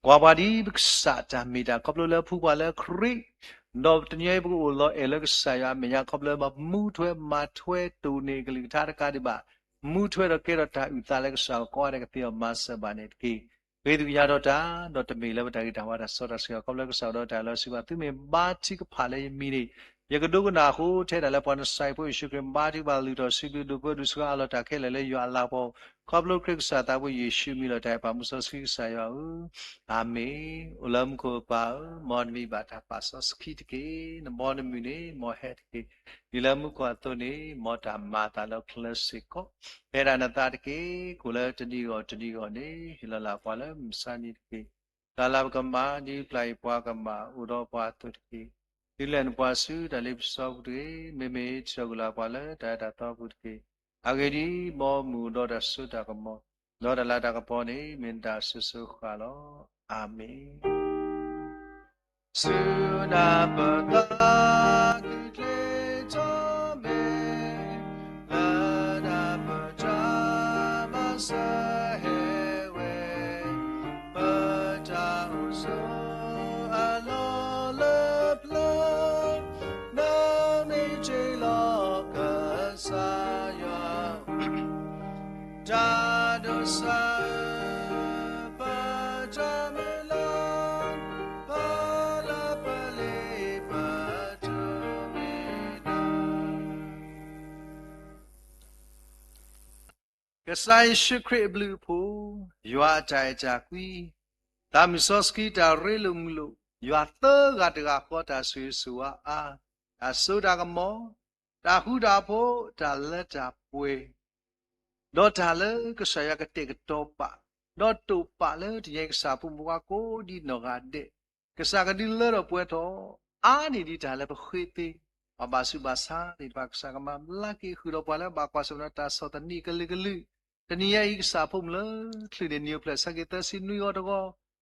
ကွၢ်ပှၤဒ်ပကစၢ်တၢ်မ့ၢ်တၢ် ခီဖျိလၢအဖှူပှၤလၢခရံာ်, ဒီးတနံၤအံၤပကအိၣ်လီၤအဲၣ်လၢကစၢ်ယွၤအမဲာ်ညါ ခီဖျိလၢပမူထွဲမၤထွဲတိၢ်န့ၢ်အကလုၢ်ကထါတကးဒံးဘၣ်, မူထွဲဒီးကဲထီၣ်တၢ်အုၣ်သးလၢကစၢ်ဂီၢ်ကိးဂၤဒဲးကသ့အီၤမၤစၢၤဘၣ်န့ၣ်တက့ၢ်. ဃ့သကွံာ်ညါထီၣ်တၢ်, ဒီးတမ့ၢ်လၢပတၢ်ဂ့ၤတၢ်ဝါတၢ်စီတၢ်ဆှံအဃိ ခီဖျိလၢကစၢ်အိၣ်ဒီးတၢ်လီၤစံးဘၣ် သုမ့ၢ်ဘါထုကဖၣ်လၢယမံၤန့ၣ် ယကဒိကနၣ်အဃိ ထဲဒၣ်လၢပှၤနစၢ်ယ့ၣ်ဖိယ့ၣ်ၡူးခရံာ် ဘါထုကဖၣ်လုၢ်ထီၣ်စုကဝဲၤဒိၣ်ပၢဒိၣ်ဆှၢအလီၢ်တၢ်ခဲလၢာ်လၢယွၤအလၤကပီၤ, ခီဖျိခရံာ်ကစၢ်သးဘိယ့ၣ်ၡူးအမံၤလီၤတၢ်အဲၣ်ပာ်မူစီဆှံကစၢ်ယွၤဧၢ, အၤမ့ၣ်. အိၣ်လၢမူခိၣ်ပၢ်ဧၢ, မ်နမံၤဘၣ်တၢ်ပာ်စီဆှံတက့ၢ်. နဘီနမုၢ်န့ၣ် မ်ဟဲတက့ၢ်. ဒ်လၢမူခိၣ်အသိးန့ၣ် မ်တၢ်မၤအသးလၢချၢစ့ၢ်ကီး, ဖဲဒၣ်နသးတက့ၢ်. ကိၣ်လၢတနံၤဂီၢ်တနံၤဂီၢ်န့ၣ် ဟ့ၣ်လီၤလၢပှၤလၢမုၢ်မဆါနံၤတက့ၢ်. တၢ်လၢပကမၤ ဒ်ပျၢ်အံၤပှၤကမၤ အိၣ်ဒီးပှၤအသိးတက့ၢ်. ဒုးလဲၣ်နပှၤဆူတၢ်လ့ပစီပူၤတဂ့ၤ, မ့မ့ၢ်ထံၣ်ထီၣ်က့ၤလၢပှၤလၢတၢ်အဲၣ်တၢ်သီပူၤတက့ၢ်. အဂ့ၢ်ဒ်အံၤ, မ်မုၢ်အိၣ်ဒီးတၢ်စိတၢ်ကမီၤ, ဒီးတၢ်လၤတၢ်ကပီၤန့ၣ် မ့ၢ်နတၢ်အစိၤစိၤဃၣ်ဃၣ်လီၤ. အၤမ့ၣ်. ဆူနၢ်ပၢၢ်သးခုချ့ထီၣ်မဲာ်, လၢနၢ်ပၢၢ်တၢ်မၤစၢၤဟဲဝဲ, ပတၢ်အိၣ်ဆိးအလီၢ်လၢပျၢၤ, နီၣ်မ့ၢ်တ့ၢ်လီၤကစၢ်ယွၤ တၢ်ဒိးစၢ်ဧၢ, ပတၢ်မုၢ်လၢ်, ပလၢပလ့ပတမ့ၢ်တၢ် ကစၢ်ယ့ၣ်ၡူးခရံာ်အဘျုးအဖှိၣ်, ယွၤအတၢ်အဲၣ်တၢ်ကွံ, သးမုၢ်စီဆှံတၢ်ရ့လိာ်မုာ်လိာ်, ယွၤသၢဂၤတဂၤဃီတၢ်ဆိၣ်ဂ့ၤဆိၣ်ဝါအါ, တၢ်စိတၢ်ကမီၤ, တၢ်ဃူတၢ်ဖိး, တၢ်လၢတၢ်ပှဲၤ ဒီးတၢ်လၢကစၢ်ယွၤကတဲာ်ကတီၤပာ်, ဒီးတိာ်ပာ်လၢတနံၤအံၤ ကစၢ်ဖိမုၣ်ဖိခွါကိးဒ်နီၢ်ဂၤဒဲး, ကစၢ်ကဒုးလၢထီၣ်ပှဲၤထီၣ်, အါန့ၢ်ဒံးတၢ်လၢပဃ့သ့, ပှၤဘၣ်ဆူးဘၣ်ဆါသ့ၣ်တဖၣ် ကစၢ်ကမၤဘျါက့ၤဃုာ်ဒီးပှၤလၢဘၣ်ကွၢ်ဆၢၣ်မဲာ်ဒီးတၢ်ဆီၣ်သနံးကလုာ်ကလုာ်, တနံၤအံၤ ကစၢ်ဖိမုၣ်လၢချုးန့ၣ် နံၣ်အိၣ်ဖျဲၣ်ဆၢက့ၤသၢဆံနွံဂီၤတဂီၤ,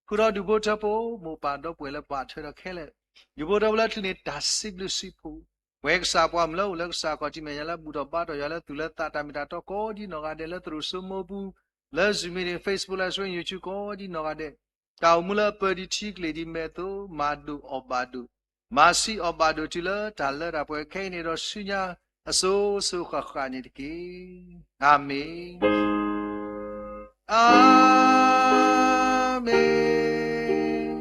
ဃုာ်ဒီးဒူၣ်ဖိထၢဖိ မိၢ်ပၢ်ဒီပုၢ်ဝဲၢ်လၢဘၣ်ထွဲဒီးခဲလၢာ်, ဒူၣ်ဖိထၢဖိလၢချုးန့ၣ် တၢ်စံးဘျုးစံးဖှိၣ်, ပဝဲကစၢ်ပှၤမုၣ်လၢအိၣ်လၢကစၢ်ခီၣ်ထံးမဲာ်ညါလၢဘူၣ်ထီၣ်ဘါထီၣ်ယွၤလၢသူၣ်လၢသးတၢ်မ့ၢ်တၢ်တီကိးဒ်နီၢ်ဂၤဒဲး လၢသရိာ်စိမိပူၤ, လၢ Zoom meeting, Facebook Live Stream, YouTube ကိးဒ်နီၢ်ဂၤဒဲး, တၢ်အိၣ်မူလၢအပၢၤဒံးထံကျ့ၤဒံးမဲာ်အသိး မၤဒိၣ်အီၣ်ဘၣ်ဒိၣ် မၤဆံးအီၣ်ဘၣ်ဒိၣ်တုၤလၢတၢ်လၢတၢ်ပှဲၤခဲအံၤန့ၣ်ဒီးဆူညါအစိၤစိၤဃၣ်ဃၣ်န့ၣ်တက့ၢ်. အၤမ့ၣ်, အၤမ့ၣ်,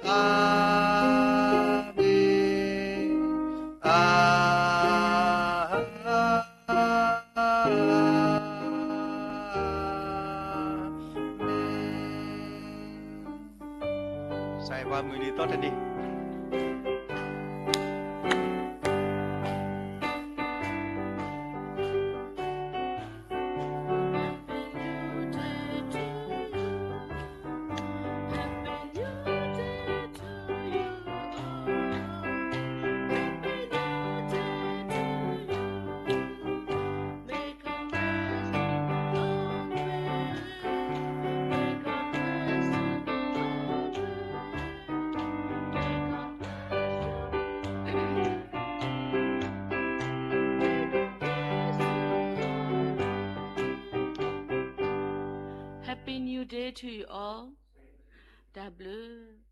အၤမ့ၣ်, အၤမ့ၣ်. စးပှၤမုၢ်နံၤသီတနံၤ Happy New Day to you all. တၢ်ဘျုး